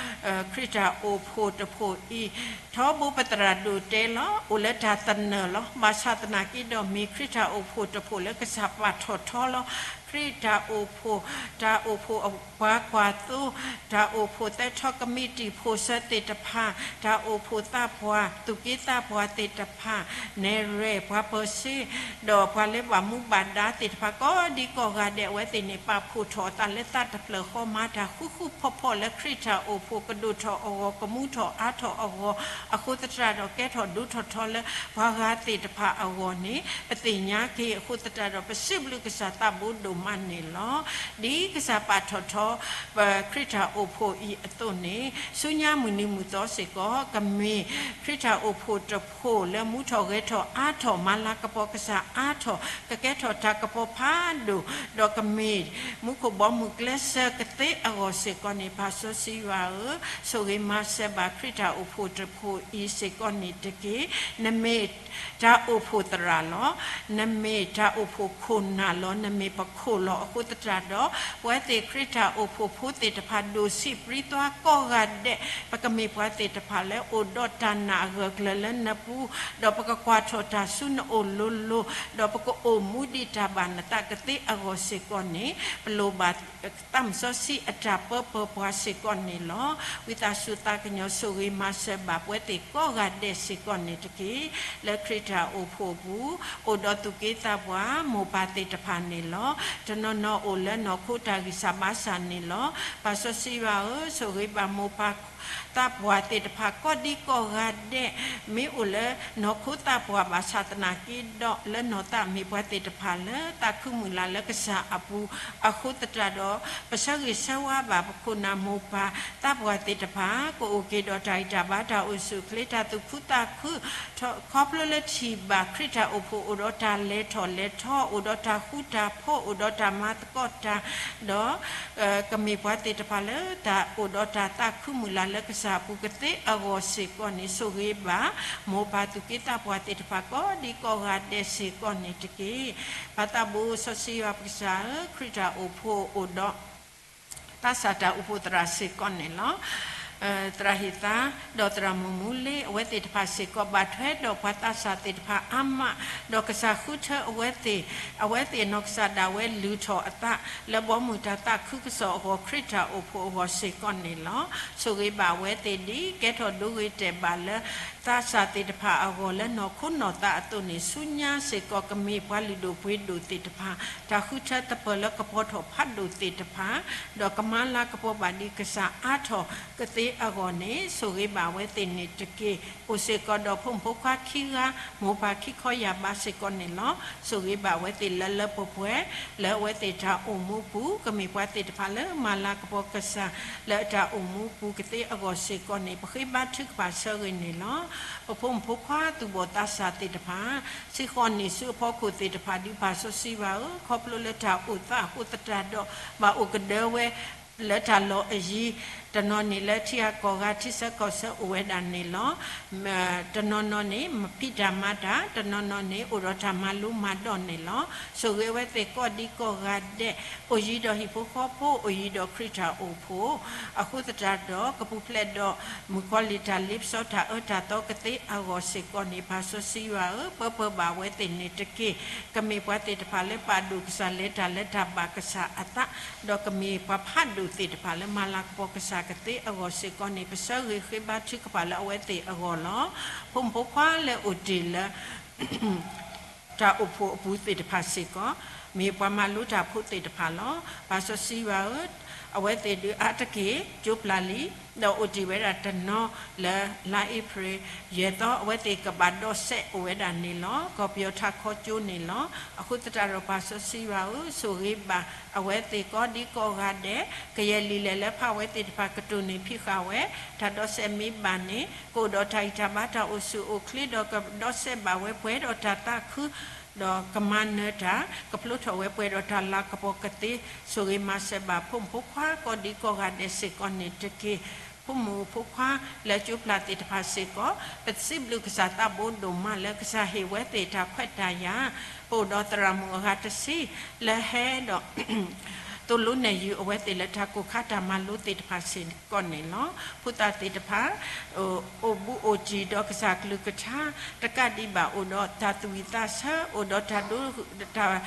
ခရံာ်တၢ်အိၣ်ဖှိၣ်တဖှိၣ်အံၤ, ထီဘိပသရၣ်ဒိၣ်တဲလီၤ, အိၣ်လၢတၢ်သနၢၣ်လီၤ. ဘၣ်ဆၣ်သနာ်က့ဒီး မ့ၢ်ခရံာ်တၢ်အိၣ်ဖှိၣ်တဖှိၣ်လၢကစၢ်ပာ်ထီၣ်ထီလီၤ. ခရံာ်တၢ်အိၣ်ဖှိၣ်, တၢ်အိၣ်ဖှိၣ်ပှၤကွၢ်သိ, တၢ်အိၣ်ဖှိၣ်သၢထီကမံးတံာ်ဖိစၢသ့ၣ်တဖၣ်, တၢ်အိၣ်ဖှိၣ်သးပှၢ်, သူၣ်က့သးပှၢ်သ့ၣ်တဖၣ်, နဲၣ်ရွဲၣ်ပှၤပၢၤစ့, ဒီးပှၤလၢဘၣ်မူဘၣ်ဒါသ့ၣ်တဖၣ် ကိးဒံကိးဂၤဒဲး အဝဲသ့ၣ်န့ၣ် ပာ်ဖှိၣ်ထီၣ်အသးလၢသးတဖျၢၣ်ဃီ မၤတၢ်ဃူဃူဖိးဖိးလၢခရံာ်တၢ်အိၣ်ဖှိၣ်ကဒိၣ်ထီၣ်အဂီၢ် ကမူထီၣ်အါထီၣ်အဂီၢ်, အဃိသတးဒီး ကဲထီၣ်ဒိထီၣ်ထီလၢပှၤဂၤသ့ၣ်တဖၣ်အဂီၢ်န့ၣ် ပသ့ၣ်ညါက့ၤအဃိသတးဒီး ပစံးဘျုးကစၢ်သးဘိဒိၣ်မးန့ၣ်လီၤ. ဒ်ကစၢ်ပာ်ထီၣ်ထီ ပခရံာ်တၢ်အိၣ်ဖှိၣ်အံၤအသိးန့ၣ် ဆူညါမုၢ်နံၤမုၢ်သီစ့ၢ်ကီး ကမ့ၢ်ခရံာ်တၢ်အိၣ်ဖှိၣ်တဖှိၣ်လၢမူထီၣ်ဂဲၤထီၣ်အါထီၣ် မၤလၤကပီၤကစၢ်အါထီၣ် ကကဲထီၣ်တၢ်ကပီၤဖးဒိၣ် ဒီးကမ့ၢ်မူခိၣ်ဘီမုၢ်ကျဲးစၢးကသ့အဂီၢ်စ့ၢ်ကီးန့ၣ် ပၢ်စီဆှံယွၤဧၢ, ဆိၣ်ဂ့ၤမၤစၢၤဘၣ်ခရံာ်တၢ်အိၣ်ဖှိၣ်တဖှိၣ်အံၤစ့ၢ်ကီးန့ၣ်တက့ၢ်. နမ့ၢ်တၢ်အိၣ်ဖှိၣ်သရၣ်လီၤ. နမ့ၢ်တၢ်အိၣ်ဖှိၣ်ခိၣ်နၢ်လီၤ. နမ့ၢ် ခိၣ်လီၤအဃိသတးဒီး, ပဝဲသ့ၣ်ခရံာ်တၢ်အိၣ်ဖှိၣ်ဖိသ့ၣ်တဖၣ် ဒိၣ်ဆံးပြံသွါကိးဂၤဒဲး, ပကမ့ၢ်ပှၤသ့ၣ်တဖၣ်လၢအိၣ်ဒီးတၢ်နာ်အဂၢၢ်ကျၢၤလၢနပူၤ, ဒီးပကကွၢ်ထီၣ်တၢ်ဆူနအိၣ်လိၤလိၤ, ဒီးပကအိၣ်မူဒ်တၢ်ဘၣ်နသးကသ့အဂီၢ်စ့ၢ်ကီးန့ၣ်, ပလိၣ်ဘၣ် သးစီဆှံအတၢ်ပၢပၢၤပှၤစ့ၢ်ကီးန့ၣ်လီၤ. ဝံသးစူၤသးကညီၤဆိၣ်ဂ့ၤမၤစၢၤဘၣ်ပဝဲသ့ၣ်ကိးဂၤဒဲးစ့ၢ်ကီးန့ၣ်တက့ၢ်. လၢခရံာ်တၢ်အိၣ်ဖှိၣ်အပူၤ, အိၣ်ဒီးသူၣ်က့သးပှၢ် မိၢ်ပၢ်သ့ၣ်တဖၣ်န့ၣ်လီၤ. တနီၤနီၤအိၣ်လၢနီၢ်ခိတၢ်ဂံၢ်စၢ်ဘါစၢ်န့ၣ်လီၤ. ပၢ်စီဆှံယွၤဧၢ, ဆိၣ်ဂ့ၤဘၣ်မိၢ်ပၢ် သးပှၢ်သ့ၣ်တဖၣ်ကိးဒံကိးဂၤဒဲး, မ့ၢ်အိၣ်လၢနီၢ်ခိသးပှၢ်ဘၣ်ဆၣ်သနာ်က့ဒီး လၢနီၢ်သးမ့ၢ်ပှၤသ့ၣ်တဖၣ်လၢသးခုမုၢ်လၢ်လၢကစၢ်အပူၤအဃိသတးဒီး, ပဆၢဂ့ၤဆၢဝါဘၣ်ပခိၣ်နၢ်မိၢ်ပၢ် သးပှၢ်သ့ၣ်တဖၣ် ကအိၣ်က့ၤဒီးတၢ်ဂံၢ်တၢ်ဘါတၢ်အိၣ်ဆူၣ်အိၣ်ချ့တၢ်သူၣ်ခုသးခု ခီဖျိလၢထံၣ်ဘၣ်ခရံာ်တၢ်အိၣ်ဖှိၣ်အိၣ်ဒီးတၢ်လဲၤထီၣ်လဲၤထီ အိၣ်ဒီးတၢ်ဃူတၢ်ဖိး အိၣ်ဒီးတၢ်မၤသကိးတၢ်, ဒီး ကမ့ၢ်ပှၤသ့ၣ်တဖၣ်လၢတၢ်အိၣ်ဒီးတၢ်သးခုမုၢ်လၢ်လၢကစၢ်အပူၤကသ့အဂီၢ်စ့ၢ်ကီးန့ၣ် ဆိၣ်ဂ့ၤဘၣ် မိၢ်ပၢ်သူၣ်က့သးပှၢ်သ့ၣ်တဖၣ်ကိးဒံကိးဂၤဒဲးစ့ၢ်ကီးန့ၣ်တက့ၢ်. ပၢ်သးဘိစီဆှံယွၤပကစၢ်ဧၢ, ခရံာ်တၢ်အိၣ်ဖှိၣ်အိၣ်ဒီး သးစၢ်တၢ်အိၣ်ဖှိၣ်သရၣ်စ့ၢ်ကီးန့ၣ်လီၤ. သရၣ်ဟ့ၣ်သါ ဒီးသရၣ်မုၣ်မူလ့ အဝဲသ့ၣ်တဖၣ်စ့ၢ်ကီး ဘၣ်ထွဲဒီးပှၤသးစၢ်သ့ၣ်တဖၣ်အါမး, ဒီးကစၢ်ဃုထၢအဝဲသ့ၣ်, အဝဲသ့ၣ်နီၢ်ကစၢ်ဒၣ်ဝဲလုၢ်ထီၣ်အသး လၢဘီမုၢ်တၢ်သးခုကစီၣ်အဂီၢ် ခရံာ်တၢ်အိၣ်ဖှိၣ်အဂီၢ်စ့ၢ်ကီးန့ၣ်လီၤ. ဆိၣ်ဂ့ၤဘၣ်အဝဲသ့ၣ်ဒ်ကဲထီၣ်ဒိဂ့ၤတဲာ်ဘၣ်လၢ သးစၢ်သ့ၣ်တဖၣ်အဂီၢ် လၢနီၢ်ခိနီၢ်သးအသိးန့ၣ် ဆူညါစ့ၢ်ကီး ကမ့ၢ်ပှၤလုၢ်ဒိၣ်ပှ့ၤဒိၣ်သ့ၣ်တဖၣ် တၢ်ဃုထၢသပၢၤလၢကပီၤထီၣ်ဖးဒိၣ်သ့ၣ်တဖၣ်, ဒီးကမၤလၤကပီၤဘၣ်ဒံးကစၢ်အါထီၣ်ကသ့အဂီၢ်န့ၣ် ဆိၣ်ဂ့ၤဘၣ်အဝဲသ့ၣ်န့ၣ်တက့ၢ်. အိၣ်စ့ၢ်ကီးဒီးဖိမုၣ်ဖိခွါခံဂၤ မိၢ်ပၢ်ခံခီယာ်ဘးစ့ၢ်ကီးန့ၣ်လီၤ. ဆိၣ်ဂ့ၤဘၣ်အဝဲသ့ၣ်လၢလၢပှဲၤပှဲၤ လၢအဝဲသ့ၣ်တၢ်အိၣ်မူအပူၤ ကမ့ၢ်ပှၤသ့ၣ်တဖၣ်လၢမၤလၤကပီၤကစၢ် လၢအတၢ်အိၣ်မူအပူၤကသ့အဂီၢ်စ့ၢ်ကီးန့ၣ် ပဃ့ဘါထုကဖၣ်ဆၢဂ့ၤန့ၣ်လီၤ. ပဖိမုၣ်ဖိခွါသူၣ်ဘီၣ်သးစၢ်သ့ၣ်တဖၣ် စ့ၢ်ကီးန့ၣ်ဆူအဖီခိၣ်သ့ၣ်တဖၣ် ဒုးပၢ်စီဆှံယွၤဧၢ, ခီဖျိလၢတၢ်အိၣ်သးအဃိသတးဒီး ဘၣ်အိၣ်ကဒၢဝဲ လၢတၢ်လီၢ်အယံၤ, တနီၤန့ၣ်လၢထံဂၤကီၢ်ဂၤ ထံဆၢကီၢ်ဆၢအိၣ်ဝဲဒၣ်န့ၣ်လီၤ. တနီၤနီၤန့ၣ် မၤဖံးတၢ်မၤတၢ်, တနီၤနီၤန့ၣ် အိၣ်ဒီးတၢ်မၤလိမၤဒိးန့ၣ်လီၤ. ဆိၣ်ဂ့ၤအဝဲသ့ၣ်ကိးဒံကိးဂၤဒဲး, အိၣ်ယံၤဒီးဟံၣ်ဖိဃီဖိ, အိၣ်ယံၤဒီးခရံာ်တၢ်အိၣ်ဖှိၣ် အဃိသတးဒီး ကပူၤဖျဲးဒီးမုၣ်ကီၤလံၢ်တၢ်လ့ပစီတၢ်အၢတၢ်သီကသ့အဂီၢ်စ့ၢ်ကီးန့ၣ် ပၢ်စီဆှံယွၤဧၢ, ပၢပၢဘၣ်အဝဲသ့ၣ်န့ၣ်တက့ၢ်. ကမ့ၢ်ပှၤသ့ၣ်တဖၣ်လၢပာ်ဒိၣ်ကစၢ် လဲၤတၢ်လၢတၢ်ဘၣ်ကစၢ်အသး, ဒီးကမ့ၢ်ပှၤဖးဒိၣ်သ့ၣ်တဖၣ်လၢမၤလၤကပီၤကစၢ်ကသ့အဂီၢ်စ့ၢ်ကီးန့ၣ် ပဆၢဂ့ၤဃ့ဘါထုကဖၣ်လၢအဝဲသ့ၣ်အဂီၢ်လီၤ. ဖိမုၣ်ဖိခွါလၢအိၣ်တ့ၢ်လၢ တၢ်အိၣ်ဖှိၣ်အပူၤသ့ၣ်တဖၣ်စ့ၢ်ကီး, မ့ၢ်ပှၤမၤလိတၢ်ဖိသ့ၣ်တဖၣ်လီၤ. ပၢ်စီဆှံယွၤဧၢ, အဝဲသ့ၣ်ဒုးအါတက့ၢ် ကၠိပျၢ်လံ, ဒီးအိၣ်တ့ၢ်ဝဲဒၣ်တနီၤလၢ လါအ့ဖြ့ၣ် ယဲၢ်သီ အဝဲသ့ၣ်ကဘၣ်ဒီးစဲးအိၣ်ဝဲဒၣ်န့ၣ်လီၤ. ကီၢ်ပယီၤထးခီကၠိန့ၣ်လီၤ. အဃိသတးဒီးပၢ်စီဆှံယွၤဧၢ, ဆိၣ်ဂ့ၤဘၣ်အဝဲသ့ၣ်ကိးဒံကိးဂၤဒဲး, ကယဲၢ်လံာ်လဲၢ်လၢဖးဝဲသ့ၣ်တဖၣ်ကတိၢ်န့ၢ်ဖံးဃာ်ဝဲ, တၢ်ဒီးစဲးမ့ၢ်ဘၣ်န့ၣ် ကအိၣ်ဒီးတၢ်ဂံၢ်တၢ်ဘါတၢ်အိၣ်ဆူၣ်အိၣ်ချ့ဒီးကဒီးစဲးဘၣ်ဝဲပှဲၤဒီးတၢ်သးခု ဒီးကမၤနၢၤတၢ်, ကဖျိထီၣ်ဝဲပှဲၤဒီးတၢ်လၤကပီၤကသ့, ဆိၣ်ဂ့ၤမၤစၢၤဘၣ်ဖိမုၣ်ဖိခွါကိးဒံကိးဂၤဒဲးစ့ၢ်ကီးန့ၣ်တက့ၢ်. ဖိမုၣ်ဖိခွါလၢကၠိပျၢ်သ့ၣ်တဖၣ်စ့ၢ်ကီး, ပစံးဘျုးကစၢ်သးဘိဒိၣ်မးလၢကစၢ်ဟ့ၣ်ဝဲသ့ၣ်တၢ်ခွဲးတၢ်ယာ်, ပအိၣ်ဒီးသရၣ်မုၣ်အဂၤတဆံ လၢဟဲဒီး သိၣ်လိနဲၣ်ယုာ်အဝဲသ့ၣ်လၢတၢ်ကိၢ်ခါတၢ်မၤလိသ့ၣ်တဖၣ်စ့ၢ်ကီးန့ၣ်လီၤ. ဖိသၣ်သ့ၣ်တဖၣ် အိၣ်ဘူးအိၣ်တံၢ်ဒီးကစၢ်ကလုၢ်ကထါ တကးဒံးဘၣ် အိၣ်ဒီးတၢ်သူၣ်ဝံၣ်သးဆၢ, အိၣ်ဒီးတၢ်ဒိ တၢ်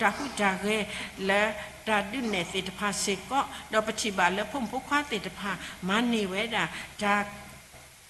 တၢ်ဟူးတၢ်ဂဲၤလၢတၢ်ဒုးနဲၣ်သ့ၣ်တဖၣ်စ့ၢ်ကီး, ဒီးပထံၣ်ဘၣ်လၢဖိမုၣ်ဖိခွါသ့ၣ်တဖၣ် မၤန့ၢ်ဝဲဒၣ်တၢ်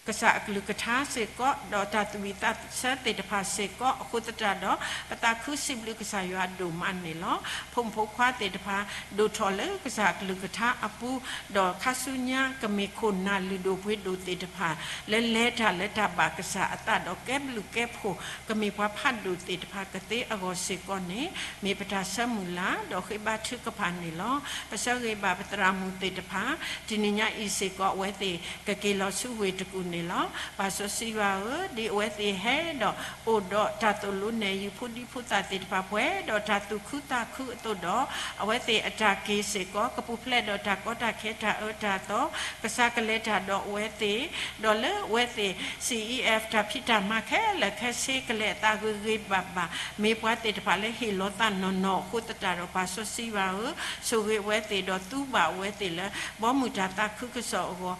ကစၢ်အကလုၢ်ကထါစ့ၢ်ကီး, ဒီးတၢ်သူၣ်ဝံၣ်သးဆၢသ့ၣ်တဖၣ်စ့ၢ်ကီး အဃိသတးဒီး ပသးခုစံးဘျုးကစၢ်ယွၤဒိၣ်မးန့ၣ်လီၤ. ဖိမုၣ်ဖိခွါသ့ၣ်တဖၣ် ဒိၣ်ထီၣ်လၢကစၢ်အကလုၢ်ကထါအပူၤ, ဒီးခါဆူညါကမ့ၢ်ခိၣ်နၢ်လုၢ်ဒိၣ်ပှ့ၤဒိၣ်သ့ၣ်တဖၣ် လၢလဲၤတၢ်လၢတၢ်ဘၣ်ကစၢ်အသးဒီးကဲဘျုးကဲဖှိၣ် ကမ့ၢ်ပှၤဖးဒိၣ်သ့ၣ်တဖၣ်ကသ့အဂီၢ်စ့ၢ်ကီးန့ၣ် မ့ၢ်ပတၢ်ဆၢမုၢ်လၢ် ဒီးဃ့ဘါထုကဖၣ်န့ၣ်လီၤ. ပဆၢဂ့ၤဘၣ်ပသရၣ်မုၣ်သ့ၣ်တဖၣ် တနံၤညါအံၤစ့ၢ်ကီး အဝဲသ့ၣ်ကက့ၤလီၤဆူဝ့ၢ်တကူၣ် န့ၣ်လီၤ. ပၢ်စီဆှံယွၤဧၢ, ဒ်အဝဲသ့ၣ်ဟဲဒီးအိၣ်ဒီးတၢ်သိၣ်လိနဲၣ်ယုာ်ဖိဒံဖိသၣ်သ့ၣ်တဖၣ် ပှဲၤဒီးတၢ်သူၣ်ခုသးခုအသိးဒီး, အဝဲသ့ၣ်အတၢ်က့ၤစ့ၢ်ကီး ကပူၤဖျဲးဒီးတၢ်ကီတၢ်ခဲတၢ်အၢတၢ်သီ, ကစၢ်ကလဲၤတၢ်ဒီးအဝဲသ့ၣ်, ဒီးလၢအဝဲသ့ၣ် စံၣ်အံၣ်အဲၣ် တၢ်ဖံးတၢ်မၤခဲလၢာ်ခဲဆ့ ကလဲၤအသးဂ့ၤဂ့ၤဘၣ်ဘၣ်, မ့ၢ်ပှၤသ့ၣ်တဖၣ်လၢဟ့ၣ်လီၤသးနီၢ်နီၢ်အဃိသတးဒီး ပၢ်စီဆှံယွၤဧၢ, ဆိၣ်ဂ့ၤအဝဲသ့ၣ်ဒီးသူဘၣ်အဝဲသ့ၣ်လၢ ဘီမုၢ်တၢ်သးခုကစီၣ်အဂီၢ်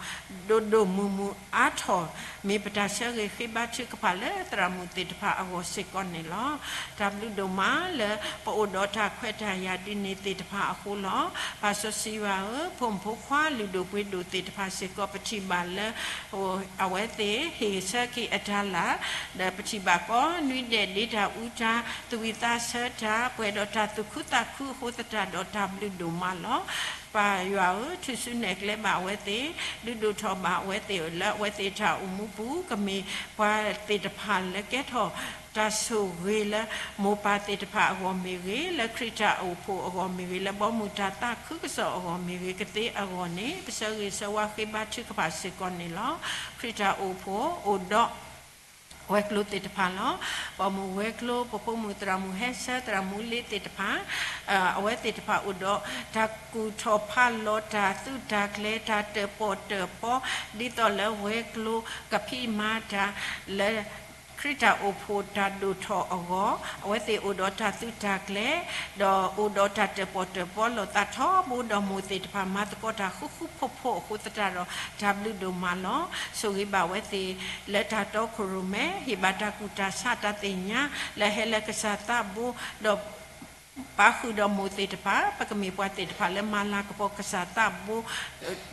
ဒိၣ်ဒိၣ်မုၢ်မုၢ်အါထီၣ်, မ့ၢ်ပတၢ်ဆၢဂ့ၤဃ့ဘါထုကဖၣ်လၢသရၣ်မုၣ်သ့ၣ်တဖၣ်အဂီၢ်စ့ၢ်ကီးန့ၣ်လီၤ. တၢ်ဘျုးဒိၣ်မးလၢပအိၣ်ဒီးတၢ်ခွဲးတၢ်ယာ်ဒ်န့ၣ်သ့ၣ်တဖၣ်အဃိလီၤ. ပၢ်စီဆှံယွၤဧၢ, ဖိမုၣ်ဖိခွါလုၢ်ဒိၣ်ပှ့ၤဒိၣ်သ့ၣ်တဖၣ်စ့ၢ်ကီး ပထံၣ်ဘၣ်လၢ အဝဲသ့ၣ်ဟ့ၣ်ဆၢက့ၤအတၢ်လၢ်, ဒီးပထံၣ်ဘၣ်ကိးနွံဒဲးဒ့တၢ်အူတၢ် သူၣ်ဝံၣ်သးဆၢတၢ် ပှဲၤဒီးတၢ်သူၣ်ခုသးခုအဃိသတးဒီး တၢ်ဘျုးဒိၣ်မးလီၤ. ပၢ်ယွၤဧၢ, ထုးစုနဲၣ်ကျဲဘၣ်အဝဲသ့ၣ်, ဒုးဒိၣ်ထီၣ်ဘၣ်အဝဲသ့ၣ်လၢအဝဲသ့ၣ်တၢ်အိၣ်မူပူၤ, ကမ့ၢ်ပှၤသ့ၣ်တဖၣ်လၢကဲထီၣ်တၢ်ဆိၣ်ဂ့ၤလၢမိၢ်ပၢ်သ့ၣ်တဖၣ်အဂီၢ်မ့ၢ်ဂ့ၤ, လၢခရံာ်တၢ်အိၣ်ဖှိၣ်အဂီၢ်မ့ၢ်ဂ့ၤ, လၢဘီမုၢ်တၢ်သးခုကစီၣ်အဂီၢ်မ့ၢ်ဂ့ၤ, ကသ့အဂီၢ်န့ၣ် ပဆၢဂ့ၤဆၢဝါဃ့ဘါထုကဖၣ်စ့ၢ်ကီးန့ၣ်လီၤ. ခရံာ်တၢ်အိၣ်ဖှိၣ်အိၣ်ဒီး ဝဲၤကျိၤသ့ၣ်တဖၣ်လီၤ. ပိာ်မုၣ်ဝဲၤကျိၤ, ပဖိမုၣ်သရၣ်မုၣ်ဟဲဆၢ, သရၣ်မုၣ်လ့သ့ၣ်တဖၣ်, အဝဲသ့ၣ်တဖၣ်အိၣ်ဒီးတၢ်ကူၣ်ထီၣ်ဖးလီၤ, တၢ်သုးတၢ်ကျဲၤ, တၢ်တၢၣ်ပီၣ်တၢၣ်ပီ, ဒ်သိးလၢဝဲၤကျိၤကဖံးမၤတၢ်လၢ ခရံာ်တၢ်အိၣ်ဖှိၣ်တၢ်ဒိၣ်ထီၣ်အဂီၢ်, အဝဲသ့ၣ်အိၣ်ဒီးတၢ်သုးတၢ်ကျဲၤ, ဒီးအိၣ်ဒီးတၢ်တၢၣ်ပီၣ်တၢၣ်ပီလိာ်သးထီဘိ, ဒီးမိၢ်သ့ၣ်တဖၣ်မၤသကိးတၢ်ဃူဃူဖိးဖိးအဃိသတးဒီး တၢ်ဘျုးဒိၣ်မးလီၤ. ဆိၣ်ဂ့ၤဘၣ်ဝဲသ့ၣ်လၢတၢ်တီခိၣ်ရိၣ်မဲ, ဟ့ၣ်ဘၣ်တၢ်ကူၣ်တၢ်ဆးတၢ်သ့ၣ်ညါ လၢဟဲလၢကစၢ်သးဘိ, ဒီး ပၣ်ဃုာ်ဒီးမိၢ်သ့ၣ်တဖၣ်, ပကမ့ၢ်ပှၤသ့ၣ်တဖၣ်လၢမၤလၤကပီၤကစၢ်သးဘိ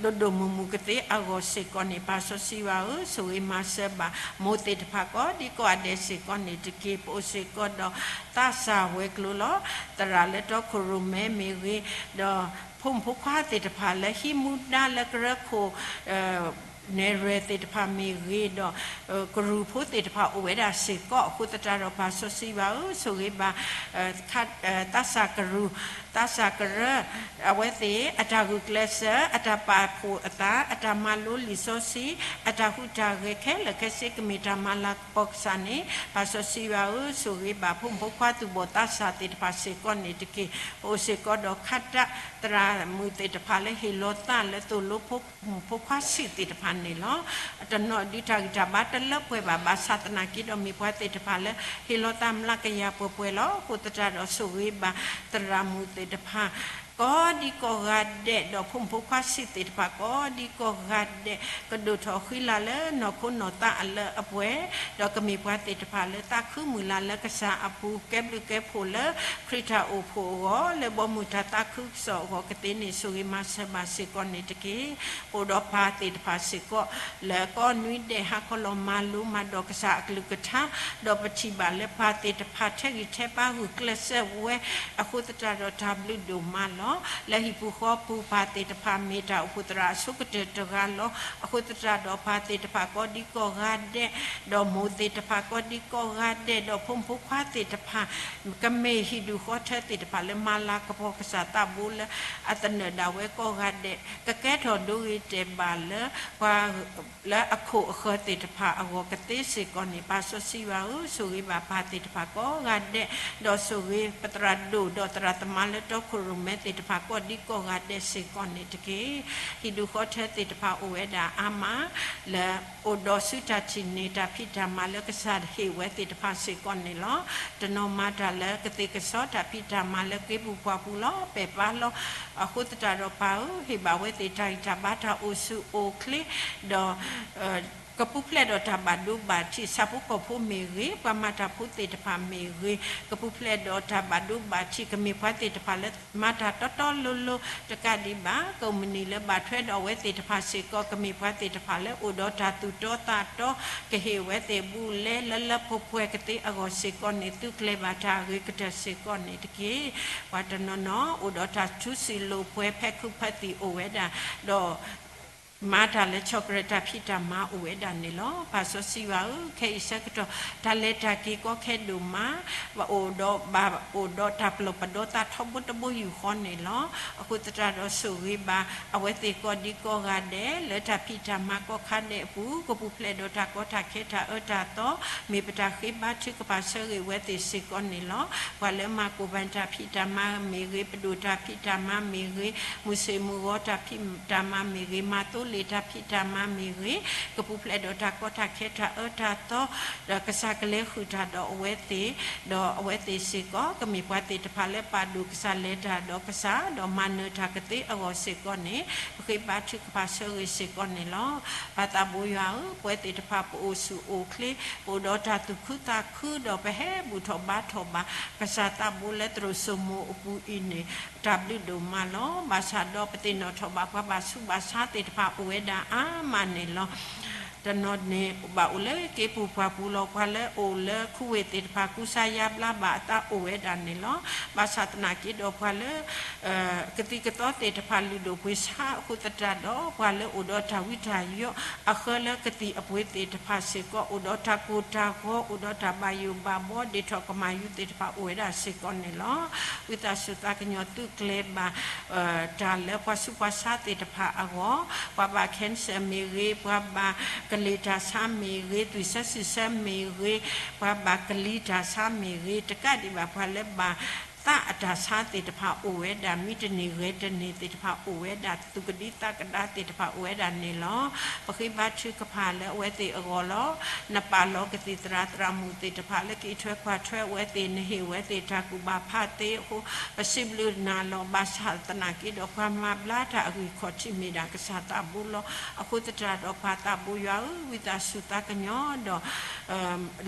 ဒိၣ်ဒိၣ်မုၢ်မုၢ်ကသ့အဂီၢ်စ့ၢ်ကီးန့ၣ်, ပၢ်စီဆှံယွၤဧၢ, ဆိၣ်ဂ့ၤမၤစၢၤဘၣ်မိၢ်သ့ၣ်တဖၣ်ကိးဒံကိးဂၤဒဲးစ့ၢ်ကီးန့ၣ်တက့ၢ်. ပအိၣ်စ့ၢ်ကီးဒီးသးစၢ်ဝဲၤကျိၤလီၤ. သရၣ်လၢတီခိၣ်ရိၣ်မဲမ့ၢ်ဂ့ၤ, ဒီးဖိမုၣ်ဖိခွါသ့ၣ်တဖၣ်လၢဟံးမူဒါလၢကရၢခိၣ် နဲၣ်ရွဲၣ်သ့ၣ်တဖၣ်မ့ၢ်ဂ့ၤ, ဒီးကရူၢ်ဖိသ့ၣ်တဖၣ်အိၣ်ဝဲဒၣ်စ့ၢ်ကီးအဃိသတးဒီး ပၢ်စီဆှံယွၤဧၢ, ဆိၣ်ဂ့ၤဘၣ် သးစၢ်ကရူၢ်, သးစၢ်ကရၢ, အဝဲသ့ၣ်အတၢ်ဂုာ်ကျဲးစၢး, အတၢ်ပာ်ဖှိၣ်အသး, အတၢ်မၤလိလံာ်စီဆှံ, အတၢ်ဟူးတၢ်ဂဲၤခဲလၢာ်ခဲဆ့ ကမ့ၢ်တၢ်မၤလၤကပီၤကစၢ်န့ၣ်, ပၢ်စီဆှံယွၤဧၢ, ဆိၣ်ဂ့ၤဘၣ်ဖိမုၣ်ဖိခွါသူၣ်ဘီၣ်သးစၢ်သ့ၣ်တဖၣ်စ့ၢ်ကီးန့ၣ်တက့ၢ်. ပအိၣ်စ့ၢ်ကီးဒီးခါတၢ်သရၣ်မုၣ်သ့ၣ်တဖၣ်လၢဟ့ၣ်လီၤသးလၢသိၣ်လိဖိမုၣ်ဖိခွါဆံးသ့ၣ်တဖၣ်န့ၣ်လီၤ. တနီၤဒုးတၢ်ဂံၢ်တၢ်ဘါတလၢပှဲၤဘၣ်, ဘၣ်ဆၣ်သနာ်က့ဒီး မ့ၢ်ပှၤသ့ၣ်တဖၣ်လၢဟ့ၣ်လီၤသးမျးကယၤပှဲၤပှဲၤလီၤ. အဃိသတးဒီး ဆိၣ်ဂ့ၤဘၣ်သရၣ်မုၣ်သ့ၣ်တဖၣ် ကိးဒံကိးဂၤဒဲး, ဒီးဖိမုၣ်ဖိခွါဆံးသ့ၣ်တဖၣ်ကိးဒံကိးဂၤဒဲး, ကဒိၣ်ထီၣ်ဃံလၤလၢနီၢ်ခိနီၢ်သးအလၢအပှဲၤ, ဒီးကမ့ၢ်ပှၤသ့ၣ်တဖၣ်လၢသးခုမုၢ်လၢ်လၢကစၢ်အပူၤ, ကဲဘျုးကဲဖှိၣ်လၢခရံာ်တၢ်အိၣ်ဖှိၣ်အဂီၢ်, လၢဘီမုၢ်တၢ်သးခုကစီၣ်အဂီၢ်ကသ့န့ၣ် ဆိၣ်ဂ့ၤမၤစၢၤဘၣ်စ့ၢ်ကီးန့ၣ်တက့ၢ်. ပအိၣ်ဒီးပၢ်သ့ၣ်တဖၣ်စ့ၢ်ကီး လၢကိးနွံဒဲးဟးခီလီၤမၤလိမၤဒိးကစၢ်အကလုၢ်ကထါ, ဒီးပထံၣ်ဘၣ်လၢပၢ်သ့ၣ်တဖၣ်ထဲးဂံၢ်ထဲးဘါဂုာ်ကျဲးစၢးဝဲ အဃိသတးဒီးတၢ်ဘျုးဒိၣ်မးလီၤ. လၢဟံၣ်ပူၤဃီပူၤပၢ်သ့ၣ်တဖၣ်မ့ၢ်တၢ်အိၣ်ဖှိၣ်သရၣ်အဆိကတၢၢ်တဂၤလီၤ. အဃိသတးဒီးပၢ်သ့ၣ်တဖၣ်ကိးဒံကိးဂၤဒဲး, ဒီးမိၢ်သ့ၣ်တဖၣ်ကိးဒံကိးဂၤဒဲး, ဒီးဖိမုၣ်ဖိခွါသ့ၣ်တဖၣ် ကမ့ၢ်ဟံၣ်ဒူၣ်ဃီထၢသ့ၣ်တဖၣ်လၢမၤလၤကပီၤကစၢ်သးဘိလၢအသနၢၣ်ဒၣ်ဝဲကိးဂၤဒဲး, ကကဲထီၣ်ဒိဂ့ၤတဲာ်ဘၣ်လၢပှၤ လၢအခိၣ်အဃၢၤသ့ၣ်တဖၣ်အဂီၢ်ကသ့စ့ၢ်ကီးန့ၣ်, ပၢ်စီဆှံယွၤဧၢ, ဆိၣ်ဂ့ၤဘၣ်ပၢ်သ့ၣ်တဖၣ်ကိးဂၤဒဲး, ဒီးဆိၣ်ဂ့ၤပသရၣ်ဒိၣ်ဒီးသရၣ်သမါလၢတီခိၣ်ရိၣ်မဲသ့ၣ်တဖၣ်ကိးဒံကိးဂၤဒဲးစ့ၢ်ကီးန့ၣ်တက့ၢ်. ဟံၣ်ဒူၣ်ဃီထၢသ့ၣ်တဖၣ်အိၣ်ဝဲဒၣ်အါမး လၢအိၣ်ဒီးစုတၢ်ထံၣ်န့ၢ်တၢ်ဖံးတၢ်မၤလၢကစၢ်ဟ့ၣ်ဝဲသ့ၣ်တဖၣ်စ့ၢ်ကီးန့ၣ်လီၤ. တနီၤမၤတၢ်လၢကသ့ၣ်ကစီတၢ်ဖံးတၢ်မၤလၢက့ၤပူၤပှၤပူၤလီၤ, ပဲာ်ပါလီၤ. အဃိသတးဒီးပၢ်ဧၢ, ဟ့ၣ်ဘၣ်ဝဲသ့ၣ်တၢ်ဂံၢ်တၢ်ဘါတၢ်အိၣ်ဆူၣ်အိၣ်ချ့, ဒီး ကပူၤဖျဲးဒီးတၢ်ဘၣ်ဒိဘၣ်ထံး, ဆၣ်ဖိကီၢ်ဖိမ့ၢ်ဂ့ၤ, ပှၤမၤတၢ်ဖိသ့ၣ်တဖၣ်မ့ၢ်ဂ့ၤ, ကပူၤဖျဲးဒီးတၢ်ဘၣ်ဒိဘၣ်ထံး, ကမ့ၢ်ပှၤသ့ၣ်တဖၣ်လၢမၤတၢ်တီတီလိၤလိၤတကးဒံးဘၣ်, ကိးမုၢ်နံၤလၢဘၣ်ထွဲဒီးအဝဲသ့ၣ်တဖၣ်စ့ၢ်ကီး ကမ့ၢ်ပှၤသ့ၣ်တဖၣ်လၢအိၣ်ဒီးတၢ်သူၣ်တီသးတီ, ကဟ့ၣ်ဝဲသ့ၣ်ဘူးလဲလၢလၢပှဲၤပှဲၤကသ့အဂီၢ်စ့ၢ်ကီးန့ၣ် သုကျဲၤဘၣ်တၢ်အဂ့ၤကတၢၢ်စ့ၢ်ကီးန့ၣ်တက့ၢ်. ပှၤတနီၤနီၤအိၣ်ဒီးတၢ်ထူးစုာ်လိာ်ပှဲၤ ဖဲခုဖဲသံၣ်အိၣ်ဝဲဒၣ်, ဒီး မၤတၢ်လၢဆီၣ်ကရၢၢ်တၢ်ဖံးတၢ်မၤအိၣ်ဝဲဒၣ်န့ၣ်လီၤ. ပၢ်စီဆှံယွၤဧၢ, ခဲအံၤဆၢကတီၢ် တၢ်လဲၤတၢ်က့ၤကီခဲဒိၣ်မး, ပအိၣ်ဒီးဘၣ်အိၣ်ဒီးတၢ်ပျီၢ်ပဒီသးထီဘိတဘိယူၢ်ဃီန့ၣ်လီၤ. အဃိသတးဒီးဆိၣ်ဂ့ၤဘၣ် အဝဲသ့ၣ်ကိးဒံကိးဂၤဒဲး လၢတၢ်ဖံးတၢ်မၤကိးခါဒဲးအပူၤ ကပူၤဖျဲးဒီးတၢ်ကီတၢ်ခဲတၢ်အၢတၢ်သီ, မ့ၢ်ပတၢ်ဃ့ဘါထုကဖၣ်ဆၢဂ့ၤဝဲသ့ၣ်စ့ၢ်ကီးန့ၣ်လီၤ. ပှၤလၢမၤကိၣ်ဘၣ်တၢ်ဖံးတၢ်မၤမ့ၢ်ဂ့ၤ, ပဒိၣ်တၢ်ဖံးတၢ်မၤမ့ၢ်ဂ့ၤ, မုၢ်ဆ့ၣ်မုၢ်ဂီၤတၢ်ဖံးတၢ်မၤမ့ၢ်ဂ့ၤ, မၤသိလ့ၣ်တၢ်ဖံးတၢ်မၤမ့ၢ်ဂ့ၤ, ကပူၤဖျဲးဒီးတၢ်ကီတၢ်ခဲတၢ်အၢတၢ်သီ, ဒီးကစၢ်ကလဲၤဃုာ်တၢ်ဒီးအဝဲသ့ၣ်, ဒီးအဝဲသ့ၣ်စ့ၢ်ကီး ကမ့ၢ်ပှၤသ့ၣ်တဖၣ်လၢပာ်ဒိၣ်ကစၢ်လဲၤတၢ်ဒီးကစၢ်, ဒီးမၤနၢၤတၢ်ကသ့အဂီၢ်စ့ၢ်ကီးန့ၣ် ပဃ့ဘါထုကဖၣ်ဆၢဂ့ၤစ့ၢ်ကီးန့ၣ်လီၤ. ပၢ်သးဘိယွၤဧၢ, ပဝဲသ့ၣ်တဖၣ်ပအိၣ်ဆူၣ်အိၣ်ချ့, ပအိၣ်ဒီးတၢ်သူၣ်ခုသးခု ဒီးပဟဲဘူၣ်ထီၣ်ဘါထီၣ်ဘၣ် ကစၢ်သးဘိလၢသရိာ်စိမိၤအပူၤအံၤန့ၣ် တၢ်ဘျုးဒိၣ်မးလီၤ. ဘၣ်ဆၣ်ဒီးပသ့ၣ်နီၣ်ထီၣ်ဘၣ်ပှၤဘၣ်ဆူးဘၣ်ဆါသ့ၣ်တဖၣ်အိၣ်ဝဲဒၣ်အါမးန့ၣ်လီၤ. တနီၤန့ၣ်ဘၣ်အိၣ်လၢက့ၤပူၤပှၢ်ပူၤလီၤ. ပှၤလၢအိၣ်လၢခူဝ့ၢ်သ့ၣ်တဖၣ် ကူစါယါဘျါဘၣ်အသးအိၣ်ဝဲဒၣ်န့ၣ်လီၤ. ဘၣ်ဆၣ်သနာ်က့ဒီးပှၤလၢ ကသံၣ်ကသီသ့ၣ်တဖၣ်လုၢ်ဒိၣ်ပှ့ၤဆါအဃိသတးဒီး ပှၤလၢအိၣ်ဒီးတၢ်ဝံတၢ်ယိး အဃၢလၢကသံၣ်အပှ့ၤသ့ၣ်တဖၣ်စ့ၢ်ကီး အိၣ်ဒီးတၢ်ကိၢ်တၢ်ဂီၤ အိၣ်ဒီးတၢ်ဘၣ်ယိၣ်ဘၣ်ဘှီ ဒ့ၣ်ထီၣ်ကမၢ်ယူၤသ့ၣ်တဖၣ်အိၣ်ဝဲဒၣ်စ့ၢ်ကီးန့ၣ်လီၤ. ဝံသးစူၤသးကညီၤသုးကျဲၤဘၣ် တၢ်လၢပှၤဆူးပှၤဆါသ့ၣ်တဖၣ်အဂီၢ်, ပှၤဘၣ် cancer မ့ၢ်ဂ့ၤ, ပှၤဘၣ်ကလံၤတၢ်ဆါမ့ၢ်ဂ့ၤ, သွံၣ်ဆၢစုၣ်ဆၢမ့ၢ်ဂ့ၤ, ပှၤဘၣ်ကလံၤတၢ်ဆါမ့ၢ်ဂ့ၤ, တကးဒံးဘၣ်ပှၤလၢဘၣ် သးအတၢ်ဆါသ့ၣ်တဖၣ်အိၣ်ဝဲဒၣ်, မံတန့ၢ်ဂဲၤတန့ၢ်သ့ၣ်တဖၣ်အိၣ်ဝဲဒၣ်, သူၣ်ကဒံသးကဒါသ့ၣ်တဖၣ်အိၣ်ဝဲဒၣ်န့ၣ်လီၤ. ပဃ့ဘါထုကဖၣ်လၢအဝဲသ့ၣ်အဂီၢ်လီၤ. နပာ်လီၤကသံၣ်သရၣ်သရၣ်မုၣ်သ့ၣ်တဖၣ်လၢကအံးထွဲကွၢ်ထွဲအဝဲသ့ၣ်, နဟ့ၣ်အဝဲသ့ၣ်တၢ်ကူၣ်ဘၣ်ဖးသ့အဃိ ပစံးဘျုးနၤလီၤ. ဘၣ်ဆၣ်သနာ်က့ဒီး ပှၤမၤဘျါတၢ်အဂံၢ်ခီၣ်ထံးမ့ၢ်ဒၣ်ကစၢ်သးဘိလီၤ. အဃိသတးဒီးပၢ်သးဘိယွၤဧၢ, ဝံသးစူၤသးကညီၤဒီး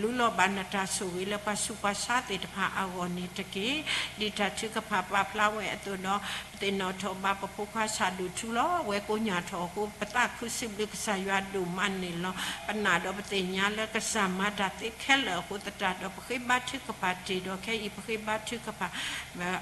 လူလီၤဘၣ်နတၢ်ဆိၣ်ဂ့ၤလၢပှၤဆူးပှၤဆါသ့ၣ်တဖၣ်အဂီၢ်န့ၣ်တက့ၢ်. ဒ်တၢ်ထုကဖၣ်ပာ်ဖျါဝဲအသိးဒီး ပသ့ၣ်နီၣ်ထီၣ်ဘၣ်ပဖိခွါဆၣ်ဒိၣ်ထူလီၤ. အဝဲကိညၢ်ထီၣ်အဃိ ပသးခုစံးဘျုးကစၢ်ယွၤဒိၣ်မးန့ၣ်လီၤ. ပနာ်ဒီးပသ့ၣ်ညါလၢကစၢ်မၤတၢ်သ့ခဲလၢာ်အဃိသတးဒီး ပဃ့ဘါထုကဖၣ်တ့ၢ်ဒီးခဲအံၤ ပဃ့ဘါထုကဖၣ်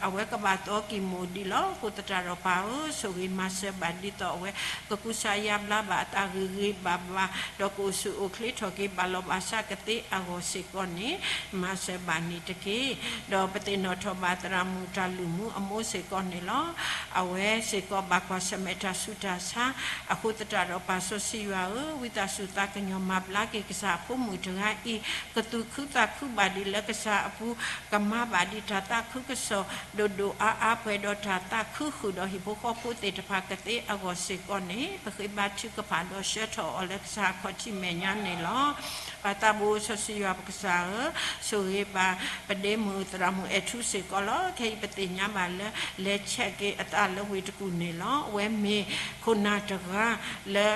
အဝဲကဘၣ်သီကံၢ်မိၣ်ဒံးလီၤ. အဃိသတးဒီးပၢ်ဧၢ, ဆိၣ်ဂ့ၤမၤစၢၤဘၣ်ဒ်သိးအဝဲ ကကူစါယါဘျါဘၣ်အသးဂ့ၤဂ့ၤဘၣ်ဘၣ်, ဒီးကအိၣ်ဆူၣ်အိၣ်ချ့ထီၣ်က့ၤဘၣ်လီၤဘၣ်စးကသ့အဂီၢ်စ့ၢ်ကီးန့ၣ် မၤစၢၤဘၣ်န့ၣ်တက့ၢ်. ဒီးပသ့ၣ်နီၣ်ထီၣ်ဘၣ်သရၣ်မုၣ်တၢ်လုၢ်မူအမိၢ်စ့ၢ်ကီးန့ၣ်လီၤ. အဝဲစ့ၢ်ကီးဘၣ်ကွၢ်ဆၢၣ်မဲာ်တၢ်ဆူးတၢ်ဆါ, အဃိသတးဒီးပၢ်စီဆှံယွၤဧၢ, ဝံသးစူၤသးကညီၤမၤဘျါက့ၤကစၢ်အဖိမုၣ်တဂၤအံၤ, ကသူၣ်ခုသးခုဘၣ်ဒံးလၢကစၢ်အပူၤ, ကမၤဘၣ်ဒံးတၢ်သးခုကစီၣ် ဒိၣ်ဒိၣ်အါအါ ပှဲၤဒီးတၢ်သးခုဃုာ်ဒီးဟံၣ်ဖိဃီဖိသ့ၣ်တဖၣ်ကသ့အဂီၢ်စ့ၢ်ကီးန့ၣ် ပဃ့ဘါထုကဖၣ်ဒီးဆှၢထီၣ်အီၤလၢကစၢ်အခီၣ်ထံးမဲာ်ညါန့ၣ်လီၤ. ပၢ်သးဘိစီဆှံယွၤပကစၢ်ဧၢ, ဆိၣ်ဂ့ၤဘၣ်ပဒ့မုၣ်သရၣ်မုၣ်အဲၣ်ထူစ့ၢ်ကီးလီၤ. ခဲအံၤပသ့ၣ်ညါဘၣ်လၢ လဲၤဆဲးက့ၤအသးလၢဝ့ၢ်တကူၣ်န့ၣ်လီၤ. အဝဲမ့ၢ်ခိၣ်နၢ်တဂၤလၢ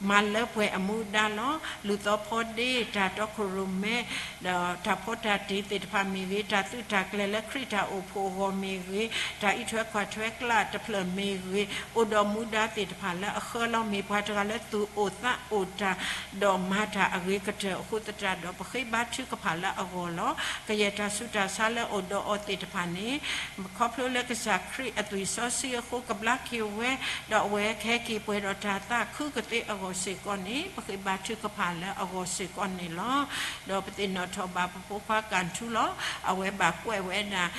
မၤလၢပှဲၤအမူဒါလီၤ. လူၤသီဖီဒ့ တၢ်တီခိၣ်ရိၣ်မဲ ဒီးတၢ်ဖီတၢ်တ့သ့ၣ်တဖၣ်မ့ၢ်ဂ့ၤ, တၢ်သုးတၢ်ကျဲၤလၢခရံာ်တၢ်အိၣ်ဖှိၣ်အဂီၢ်မ့ၢ်ဂ့ၤ, တၢ်အံးထွဲကွၢ်ထွဲကျါတဖျၢၣ်မ့ၢ်ဂ့ၤ, အိၣ်ဒီးမူဒါသ့ၣ်တဖၣ်လၢအဃၢလီၤ. မ့ၢ်ပှၤတဂၤလၢသူၣ်အိၣ်သးအိၣ်တၢ် ဒီးမၤတၢ်အဂ့ၤကတၢၢ်အဃိသတးဒီး ပဃ့ဘါထုကဖၣ်လၢအဂီၢ်လီၤ. ကယဲၢ်တၢ်ဆူးတၢ်ဆါလၢအိၣ်ဒီးအီၤသ့ၣ်တဖၣ်န့ၣ် ခီဖျိလၢကစၢ်ခရံာ်အသွံၣ်စီဆှံအဃိ ကဘျါက့ၤဝဲ, ဒီးအဝဲကဟဲက့ၤပှဲၤဒီးတၢ်သးခုကသ့အဂီၢ်စ့ၢ်ကီးန့ၣ် ပဃ့ဘါထုကဖၣ်လၢအဂီၢ်စ့ၢ်ကီးန့ၣ်လီၤ. ဒီးပသ့ၣ်နီၣ်ထီၣ်ဘၣ်ပဖိခွါကၢ်ထူလီၤ. အဝဲဘၣ်ကွဲးဝဲဒၣ်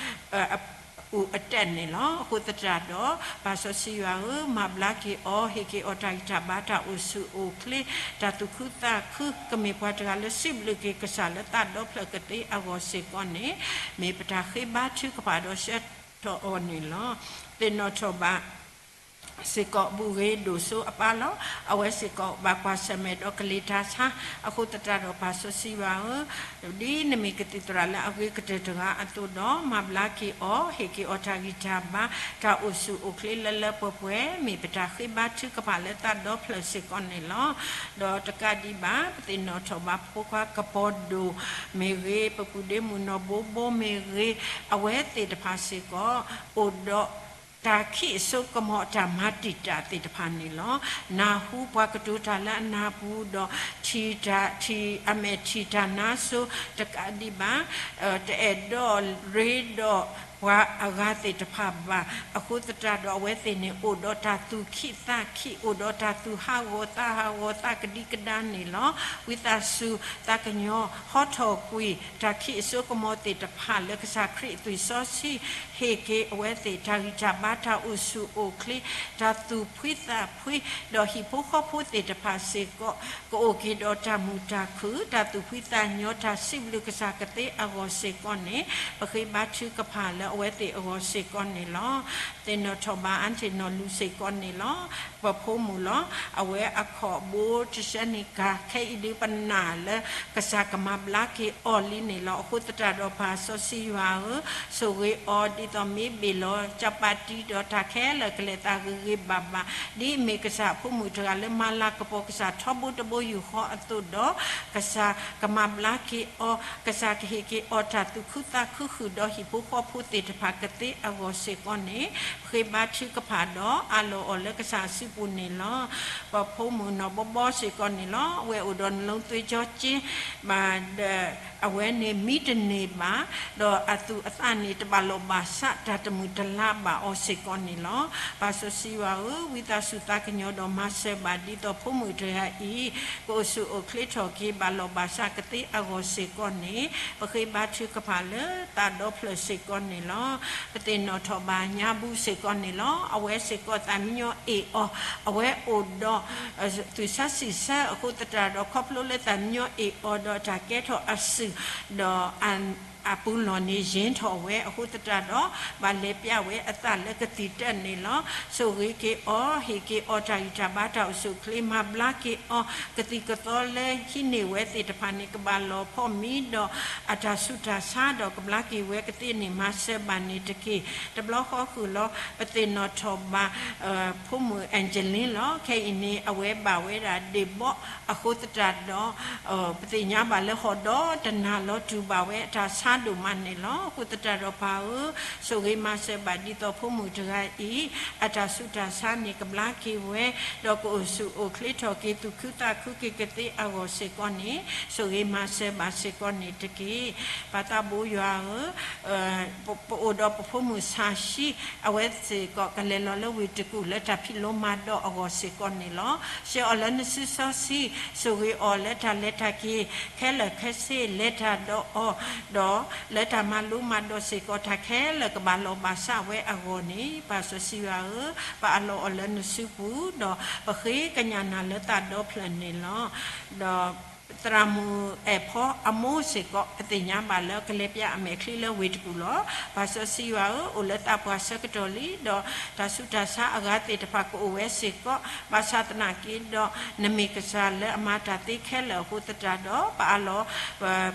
အူအတဲာ်န့ၣ်လီၤ. အဃိသတးဒီး ပၢ်စီဆှံယွၤဧၢ, မၤဘျါက့ၤအီၤ, ဟ့ၣ်က့ၤအီၤတၢ်ဂံၢ်တၢ်ဘါ တၢ်အိၣ်ဆူၣ်အိၣ်ချ့ တၢ်သူၣ်ခုသးခု ကမ့ၢ်ပှၤတဂၤလၢစံးဘျုးက့ၤကစၢ်လၢသးဒီဖျၢၣ်ကသ့အဂီၢ်စ့ၢ်ကီးန့ၣ် မ့ၢ်ပတၢ်ဃ့ဘါထုကဖၣ်ဒီးဆှၢထီၣ်အီၤန့ၣ်လီၤ. သ့ၣ်နီၣ်ထီၣ်ဘၣ် စ့ၢ်ကီးဘူၣ်ဂ့ၤဒိၣ်စိအပၢ်လီၤ. အဝဲစ့ၢ်ကီးဘၣ်ကွၢ်ဆၢၣ်မဲာ်ဒီးကလံၤတၢ်ဆါ, အဃိသတးဒီးပၢ်စီဆှံယွၤဧၢ, ဒ်နမ့ၢ်ကသံၣ်သရၣ်လၢအဂ့ၤကတၢၢ်တဂၤအသိးဒီး မၤဘျါက့ၤအီၤ, ဟ့ၣ်က့ၤအီၤတၢ်ဂံၢ်တၢ်ဘါ, တၢ်အိၣ်ဆူၣ်အိၣ်ချ့လၢလၢပှဲၤပှဲၤ, မ့ၢ်ပတၢ်ဃ့ဘါထုကဖၣ်လၢသးဒီဖျၢၣ်စ့ၢ်ကီးန့ၣ်လီၤ. ဒီးတကးဒံးဘၣ် ပသ့ၣ်နီၣ်ထီၣ်ဘၣ်ဖိခွါကပီၤဒိၣ်မ့ၢ်ဂ့ၤ, ပပုၢ်ဒ့မုၣ်နီၢ်ဘိဘိမ့ၢ်ဂ့ၤ, အဝဲသ့ၣ်တဖၣ်စ့ၢ်ကီး အိၣ်ဒီး တၢ်ခံးအစိကမီၤအတၢ်မၤတံာ်တာ်သ့ၣ်တဖၣ်န့ၣ်လီၤ. နၢ်ဟူပှၤကတိၤတၢ်လၢအနၢ်ပူၤဒီး ထံၣ်တၢ် ထံၣ် အမဲာ်ထံၣ်တၢ်နါစိၤတကးဒံးဘၣ်, တအဲၣ်ဒိးရ့ဒီးပှၤအဂၤသ့ၣ်တဖၣ်ဘၣ်. အဃိသတးဒီးအဝဲသ့ၣ်န့ၣ် အိၣ်ဒီးတၢ်သူၣ်ခံးသးခံး, အိၣ်ဒီးတၢ်သူၣ်ဟးဂီၤသးဟးဂီၤသးကဒံကဒါန့ၣ်လီၤ. ဝံသးစူၤ သးကညီၤ ဟီထီၣ်ကွံာ် တၢ်ခံးအစိကမီၤသ့ၣ်တဖၣ်လၢကစၢ်ခရံာ်အသွံၣ်စီဆှံ ဟ့ၣ်က့ၤအဝဲသ့ၣ် တၢ်ဂံၢ်တၢ်ဘါ တၢ်အိၣ်ဆူၣ်အိၣ်ချ့ တၢ်သူၣ်ဖှံသးဖှံ, ဒီးဟံၣ်ဖိဃီဖိသ့ၣ်တဖၣ်စ့ၢ်ကီး ကအိၣ်က့ၤဒီးတၢ်မုာ်တၢ်ခုၣ် တၢ်သူၣ်ဖှံသးညီ တၢ်စံးဘျုးကစၢ်ကသ့အဂီၢ်စ့ၢ်ကီးန့ၣ် ပဃ့ဘါထုကဖၣ်လၢအဝဲသ့ၣ်အဂီၢ်စ့ၢ်ကီးန့ၣ်လီၤ. သ့ၣ်နီၣ်ထီၣ်ဘး အါတ့ၢ်နီၢ်လူၤ စ့ၢ်ကီးန့ၣ်လီၤ. ပဖိမုၣ်လီၤ. အဝဲအခီၣ်ဘိတဆှၢန့ၢ်ကၤ ခဲအံၤဒုးပနာ်လၢ ကစၢ်ကမၤဘျါက့ၤအီၤလံန့ၣ်လီၤ. အဃိသတးဒီး ပၢ်စီဆှံယွၤဧၢ, ဆိၣ်ဂ့ၤအီၤ ဒ်သိးမ့ၢ်ဘ့ၣ်လီၤ ကၠီပာ်တံ ဒီးတၢ်ခဲလၢာ်ကလဲၤသးဂ့ၤဂ့ၤဘၣ်ဘၣ်, ဒ်အမ့ၢ်ကစၢ်အဖိမုၣ်တဂၤလၢမၤလၤကပီၤ ကစၢ်ထီဘိတဘိယူၢ်ဃီအသိးဒီး ကစၢ်ကမၤဘျါက့ၤအီၤ, ကစၢ်ကဟ့ၣ်က့ၤအီၤ တၢ်သူၣ်ခုသးခုဃုာ်ဒီးဟံၣ်ဖိဃီဖိသ့ၣ်တဖၣ်ကသ့အဂီၢ်စ့ၢ်ကီးန့ၣ် ပဃ့ဘါထုကဖၣ်ဒီး အးလီၤအီၤလၢကစၢ်အစုပူၤန့ၣ်လီၤ. ပဖိမုၣ်နီၢ်ဘီဘီစ့ၢ်ကီးန့ၣ်လီၤ. အဝဲအိၣ်ဒီး နလုံးသွေးကြောကျဉ်း ဘၣ်ဒီး အဝဲန့ၣ်မံတန့ၢ်ဘၣ်, ဒီးအသူၣ်အသးန့ၣ် တဘၣ်လီၢ်ဘၣ်စး တၢ်တမုာ်တလၤဘၣ်အီၤစ့ၢ်ကီးန့ၣ်လီၤ. ပၢ်စီဆှံယွၤဧၢ, ဝံသးစူၤသးကညီၤဒီးမၤစၢၤဘၣ် ဒ်သိးဖိမုၣ်တဂၤအံၤ ကအိၣ်ဆူၣ်အိၣ်ချ့ထီၣ်က့ၤ ဘၣ်လီၢ်ဘၣ်စးကသ့အဂီၢ်စ့ၢ်ကီးန့ၣ် ပဃ့ဘါထုကဖၣ်လၢသးဒီဖျၢၣ်စ့ၢ်ကီးန့ၣ်လီၤ. ပသ့ၣ်နီၣ်ထီၣ်ဘၣ်ညါဘူးစ့ၢ်ကီးန့ၣ်လီၤ. အဝဲစ့ၢ်ကီးသးမံညီအ့ၣ်အီၤ, အဝဲအိၣ်ဒီး သူၣ်ဆါဆံးဆါအဃိသတးဒီး ခီဖျိလၢသးမံညီအ့ၣ်အီၤဒီးတၢ်ကဲထီၣ်အစုၣ်, ဒီး အပူၤလီၢ်န့ၣ်ယဲၢ်ထီၣ်ဝဲအဃိသတးဒီး ဘၣ်လဲၤပျးဝဲအသးလၢကသံၣ်တၢၢ်န့ၣ်လီၤ. ဆိၣ်ဂ့ၤက့ၤအီၤ, ဟ့ၣ်က့ၤအီၤတၢ်ဂံၢ်တၢ်ဘါ တၢ်အိၣ်ဆူၣ်အိၣ်ချ့ မၤဘျါက့ၤအီၤ, ကသံၣ်ကသီလၢဟံးန့ၢ်ဝဲသ့ၣ်တဖၣ်န့ၣ် ကဘၣ်လီၤဖီၣ်မံဒီး အတၢ်ဆူးတၢ်ဆါဒီးကဘျါက့ၤဝဲကသ့န့ၣ် မၤစၢၤဘၣ်န့ၣ်တက့ၢ်. တဘျီဃီဃုာ်လီၤ ပသ့ၣ်နီၣ်ထီၣ်ဘၣ် ဖိမုၣ် Angeline လီၤ. ခဲအံၤန့ၣ် အဝဲဘၣ်ဝဲဒၣ်ဒ့ၣ်ဘီအဃိသတးဒီး ပသ့ၣ်ညါဘၣ်လၢဟီၣ်ဒီတနၤလီၤတူၢ်ဘၣ်ဝဲအတၢ်ဆါဒိၣ်မးန့ၣ်လီၤ. အဃိသတးဒီးပၢ်ဧၢ, ဆိၣ်ဂ့ၤမၤစၢၤဘၣ်ဒ်သိးဖိမုၣ်တဂၤအံၤ အတၢ်ဆူးတၢ်ဆါန့ၣ် ကဘျါက့ၤဝဲ, ဒီးကအိၣ်ဆူၣ်အိၣ်ချ့ထီၣ်က့ၤ သူၣ်ခုသးခုက့ၤကသ့အဂီၢ်စ့ၢ်ကီးန့ၣ် ဆိၣ်ဂ့ၤမၤစၢၤဘၣ်စ့ၢ်ကီးန့ၣ်တက့ၢ်. ပၢ်သးဘိယွၤဧၢ, ပအိၣ်ဒီးပဖိမုၣ်ဆၣ်ဆံ, အဝဲစ့ၢ်ကီးကလဲၤလီၤလၢဝ့ၢ်တကူၣ်လၢတၢ်ဖံးလိမၤဒိးအဂီၢ်စ့ၢ်ကီးန့ၣ်လီၤ. ဆှၢအီၤလၢနစုစီဆှံ, ဆိၣ်ဂ့ၤအီၤလၢတၢ်လဲၤတၢ်က့ၤခဲလၢာ်ခဲဆ့ လဲၤတၢ်ဒီးအီၤ, ဒီးလၢတၢ်မၤလိမၤဒိးစ့ၢ်ကီး တၢ်ခဲလၢာ်ကဘၣ်လီၢ်ဘၣ်စးဝဲအဂီၢ်န့ၣ် ပၢ်စီဆှံယွၤဧၢ, ပအးလီၤအီၤလၢနစုပူၤ, ဒီးပဃ့ကညးနၤလၢသးဒီဖျၢၣ်န့ၣ်လီၤ. ဒီးသရၣ်မုၣ်အဲၣ်ဖီအမိၢ်စ့ၢ်ကီး ပသ့ၣ်ညါဘၣ်လၢကလဲၤပျးအမဲာ်ချံလၢဝ့ၢ်တကူၣ်လီၤ. ပၢ်စီဆှံယွၤဧၢ, အိၣ်လၢသးပှၢ်ဆၢကတီၢ်လံ, ဒီးတၢ်ဆူးတၢ်ဆါအဂၤသ့ၣ်တဖၣ်ကအိၣ်ဝဲစ့ၢ်ကီး, ဘၣ်ဆၣ်သနာ်က့ဒီး နမ့ၢ်ကစၢ်လၢအမၤတၢ်သ့ခဲလၢာ်အဃိသတးဒီး ပအးလီၤ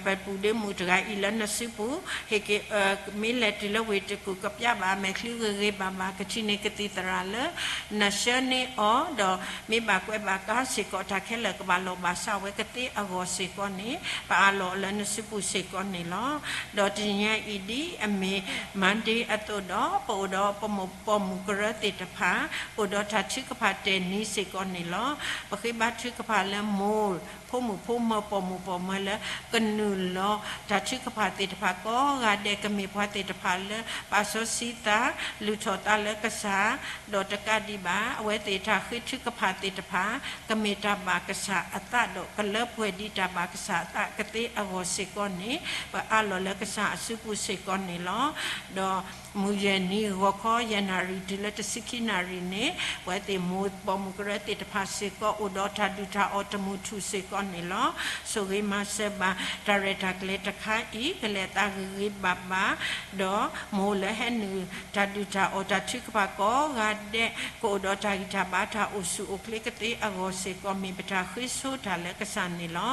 ပပုၢ်ဒ့မုၣ်တဂၤအံၤလၢနစုပူၤ, ဟ့ၣ်က့ၤ မ့ၢ်လဲၤတုၤလၢဝ့ၢ်တကူၣ် ကပျးဘၣ်အမဲာ်ချံဂ့ၤဂ့ၤဘၣ်ဘၣ် ကထံၣ်န့ၢ်ကသံၣ်သရၣ်လၢ နဆှၢန့ၢ်အီၤ, ဒီးမ့ၢ်ဘၣ်ကွဲးဘၣ်ကါစ့ၢ်ကီး တၢ်ခဲလၢာ်ကဘၣ်လီၢ်ဘၣ်စးဝဲကသ့အဂီၢ်စ့ၢ်ကီးန့ၣ် ပအးလီၤအီၤလၢနစုပူၤစ့ၢ်ကီးန့ၣ်လီၤ. ဒီးတနံၤညါအံၤဒ်အမ့ၢ် Monday အသိးဒီး ပအိၣ်ဒီးပမိၢ်ပိာ်မုၣ်ကရၢသ့ၣ်တဖၣ် အိၣ်ဒီးတၢ်ထုကဖၣ်တဲာ်နံၤစ့ၢ်ကီးန့ၣ်လီၤ. ပဃ့ဘါထုကဖၣ်လၢမိၢ် ဖိမုၣ်ဖိမၢၤ ပိာ်မုၣ်ပိာ်မၢၤလၢ ကနုာ်လီၤတၢ်ထုကဖၣ်သ့ၣ်တဖၣ်ကိးဂၤဒဲး ကမ့ၢ်ပှၤသ့ၣ်တဖၣ်လၢ ပာ်စီဆှံသး လုၢ်ထီၣ်သးလၢကစၢ်, ဒီးတကးဒံးဘၣ် အဝဲသ့ၣ်တၢ်ဃ့ထုကဖၣ်သ့ၣ်တဖၣ် ကမ့ၢ်တၢ်ဘၣ်ကစၢ်အသး ဒီးကလၢပှဲၤဒ်တၢ်ဘၣ်ကစၢ်အသးကသ့အဂီၢ်စ့ၢ်ကီးန့ၣ် ပအးလီၤလၢကစၢ်အစုပူၤစ့ၢ်ကီးန့ၣ်လီၤ. ဒီးမုၢ်ယဲၢ်နံၤ ဂီၤခီယဲၢ်နၣ်ရံၣ်တုၤလၢတဆံခံနၣ်ရံၣ်န့ၣ် ပဝဲသ့ၣ်မိၢ်ပိာ်မုၣ်ကရၢသ့ၣ်တဖၣ်စ့ၢ်ကီး အိၣ်ဒီးတၢ်ဒုၣ်တၢ်အီၣ်တမုာ်ထူၣ်စ့ၢ်ကီးန့ၣ်လီၤ. ဆိၣ်ဂ့ၤမၤစၢၤဘၣ် တၢ်ရဲၣ်တၢ်ကျဲၤတခါအံၤ ကလဲၤသးဂ့ၤဂ့ၤဘၣ်ဘၣ်, ဒီးမိၢ်လၢဟဲနုာ်တၢ်ဒုၣ်တၢ်အီၣ်တၢ်ထုကဖၣ်ကိးဂၤဒဲး ကအိၣ်ဒီးတၢ်ဂံၢ်တၢ်ဘါ တၢ်အိၣ်ဆူၣ်အိၣ်ချ့ကသ့အဂီၢ်စ့ၢ်ကီး မ့ၢ်ပတၢ်ဃ့ဆိတၢ်လၢကစၢ်န့ၣ်လီၤ.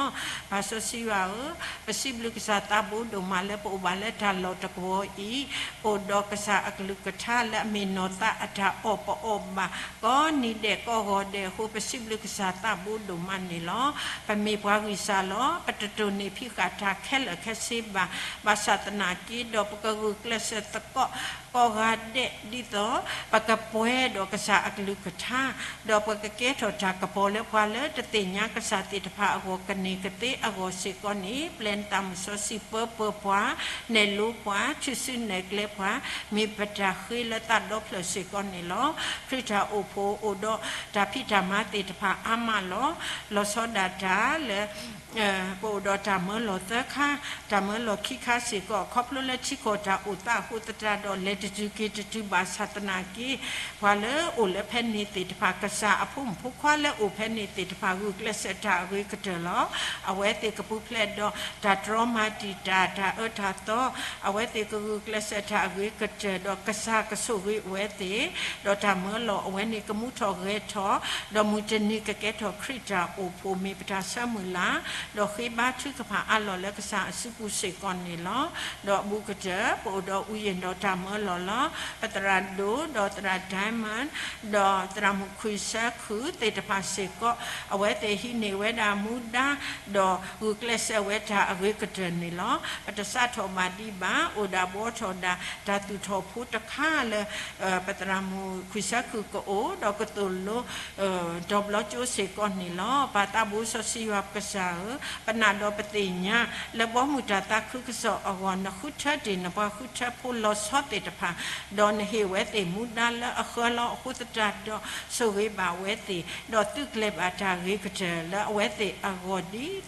ပၢ်စီဆှံယွၤဧၢ, ပစံးဘျုးကစၢ်သးဘိဒိၣ်မးလၢပအိၣ်ဘၣ်လၢတၢ်လီၢ်တကဝီၤအံၤ, အိၣ်ဒီးကစၢ်အကလုၢ်ကထါလၢအမ့ၢ်နီၢ်သးအတၢ်အီၣ်ပအီၣ်ဘၣ် ကိးနံၤဒဲးကိးဂီၤဒဲးအဃိ ပစံးဘျုးကစၢ်သးဘိဒိၣ်မးန့ၣ်လီၤ. ပမ့ၢ်ပှၤဂံၢ်စၢ်လီၤ. ပတတိၢ်န့ၢ်ဖံးဃာ်တၢ်ခဲလၢာ်ခဲဆ့ဘၣ်. ဘၣ်ဆၣ်သနာ်က့ဒီး ပကဂုာ်ကျဲးစၢးသကိး ကိးဂၤဒဲးဒ်သိး ပကပှဲၤဒီးကစၢ်အကလုၢ်ကထါ, ဒီးပကကဲထီၣ်တၢ်ကပီၤလၢပှၤလၢတသ့ၣ်ညါကစၢ်သ့ၣ်တဖၣ်အဂီၢ် ကန့ၢ်ကသ့အဂီၢ်စ့ၢ်ကီးန့ၣ် ပျဲနသးမုၢ်စီဆှံပၢပၢပှၤ, နဲၣ်လိပှၤ, ထုးစုနဲၣ်ကျဲပှၤ, မ့ၢ်ပတၢ်ဃ့လၢသးဒီဖျၢၣ်စ့ၢ်ကီးန့ၣ်လီၤ. ခရံာ်တၢ်အိၣ်ဖှိၣ်အိၣ်ဒီးတၢ်ဖံးတၢ်မၤသ့ၣ်တဖၣ်အါမးလီၤ. လီၤဆီဒၣ်တၢ်လၢ ပအိၣ်ဒီးတၢ်မၢလီၤသၢခါ, တၢ်မၢလီၤခံခါစ့ၢ်ကီး ခီဖျိလၢထံကီၢ်တၢ်အိၣ်သးအဃိသတးဒီး လဲၤတတုၤက့ၤတတုၤဘၣ်ဆၣ်သနာ်က့ ပှၤလၢအိၣ်လၢဖဲန့ၣ်သ့ၣ်တဖၣ် ကစၢ်အဖိမုၣ်ဖိခွါလၢအိၣ်ဖဲန့ၣ်သ့ၣ်တဖၣ် ဂုာ်ကျဲးစၢးတၢ်အဂ့ၤကတၢၢ်လီၤ. အဝဲသ့ၣ်ကပူၤဖျဲးဒီးတၢ်တြီမၤတံာ်တာ် တၢ်အၢတၢ်သီ, အဝဲသ့ၣ်ကဂုာ်ကျဲးစၢးတၢ်အဂ့ၤကတၢၢ် ဒီးကစၢ်ကဆိၣ်ဂ့ၤအဝဲသ့ၣ်, ဒီးတၢ်မၢလီၤအဝဲန့ၣ်ကမူထီၣ်ဂဲၤထီၣ်, ဒီးမုၢ်တနံၤကကဲထီၣ်ခရံာ်တၢ်အိၣ်ဖှိၣ် မ့ၢ်ပတၢ်ဆၢမုၢ်လၢ်, ဒီးဃ့ဘါထုကဖၣ်အးလီၤလၢကစၢ်အစုပူၤစ့ၢ်ကီးန့ၣ်လီၤ. ဒီးအဘူးကတၢၢ် ပအိၣ်ဒီးအူယံၢ်ဒီးတၢ်မၢလီၤလီၤ. ပသရၣ်ဒိၣ် ဒီးသရၣ် Diamond ဒီးသရၣ်မုၣ်ခွံဆၢခုသ့ၣ်တဖၣ်စ့ၢ်ကီး အဝဲသ့ၣ်ဟံးန့ၢ်ဝဲဒၣ်မူဒါ ဒီးဂုာ်ကျဲးစၢးဝဲတၢ်အဂ့ၤကတၢၢ်န့ၣ်လီၤ. ပတစးထီၣ်ဘၣ်ဒံးဘၣ် အိၣ်ဒၣ်ဘှီထီၣ်ဒၣ်တၢ်သူၣ်ထီၣ်ဖိတခါလၢ ပသရၣ်မုၣ်ခွံဆၢခုကအိၣ် ဒီးကသိၣ်လိ ဒီဘျီကၠိစ့ၢ်ကီးန့ၣ်လီၤ. ပၢ်သးဘိစီဆှံယွၤပကစၢ်ဧၢ, ပနာ်ဒီးပသ့ၣ်ညါ လၢဘီမုၢ်တၢ်သးခုကစီၣ်အဂီၢ် နဃုထၢတ့ၢ်နပှၤဃုထၢဖိလီၤဆီသ့ၣ်တဖၣ်, ဒီးနဟ့ၣ်ဝဲသ့ၣ်မူဒါလၢအဃၢလီၤအဃိသတးဒီး ဆိၣ်ဂ့ၤဘၣ်ဝဲသ့ၣ်, ဒီးသုးကျဲၤဘၣ်တၢ်ဂ့ၤကတၢၢ်လၢအဝဲသ့ၣ်အဂီၢ်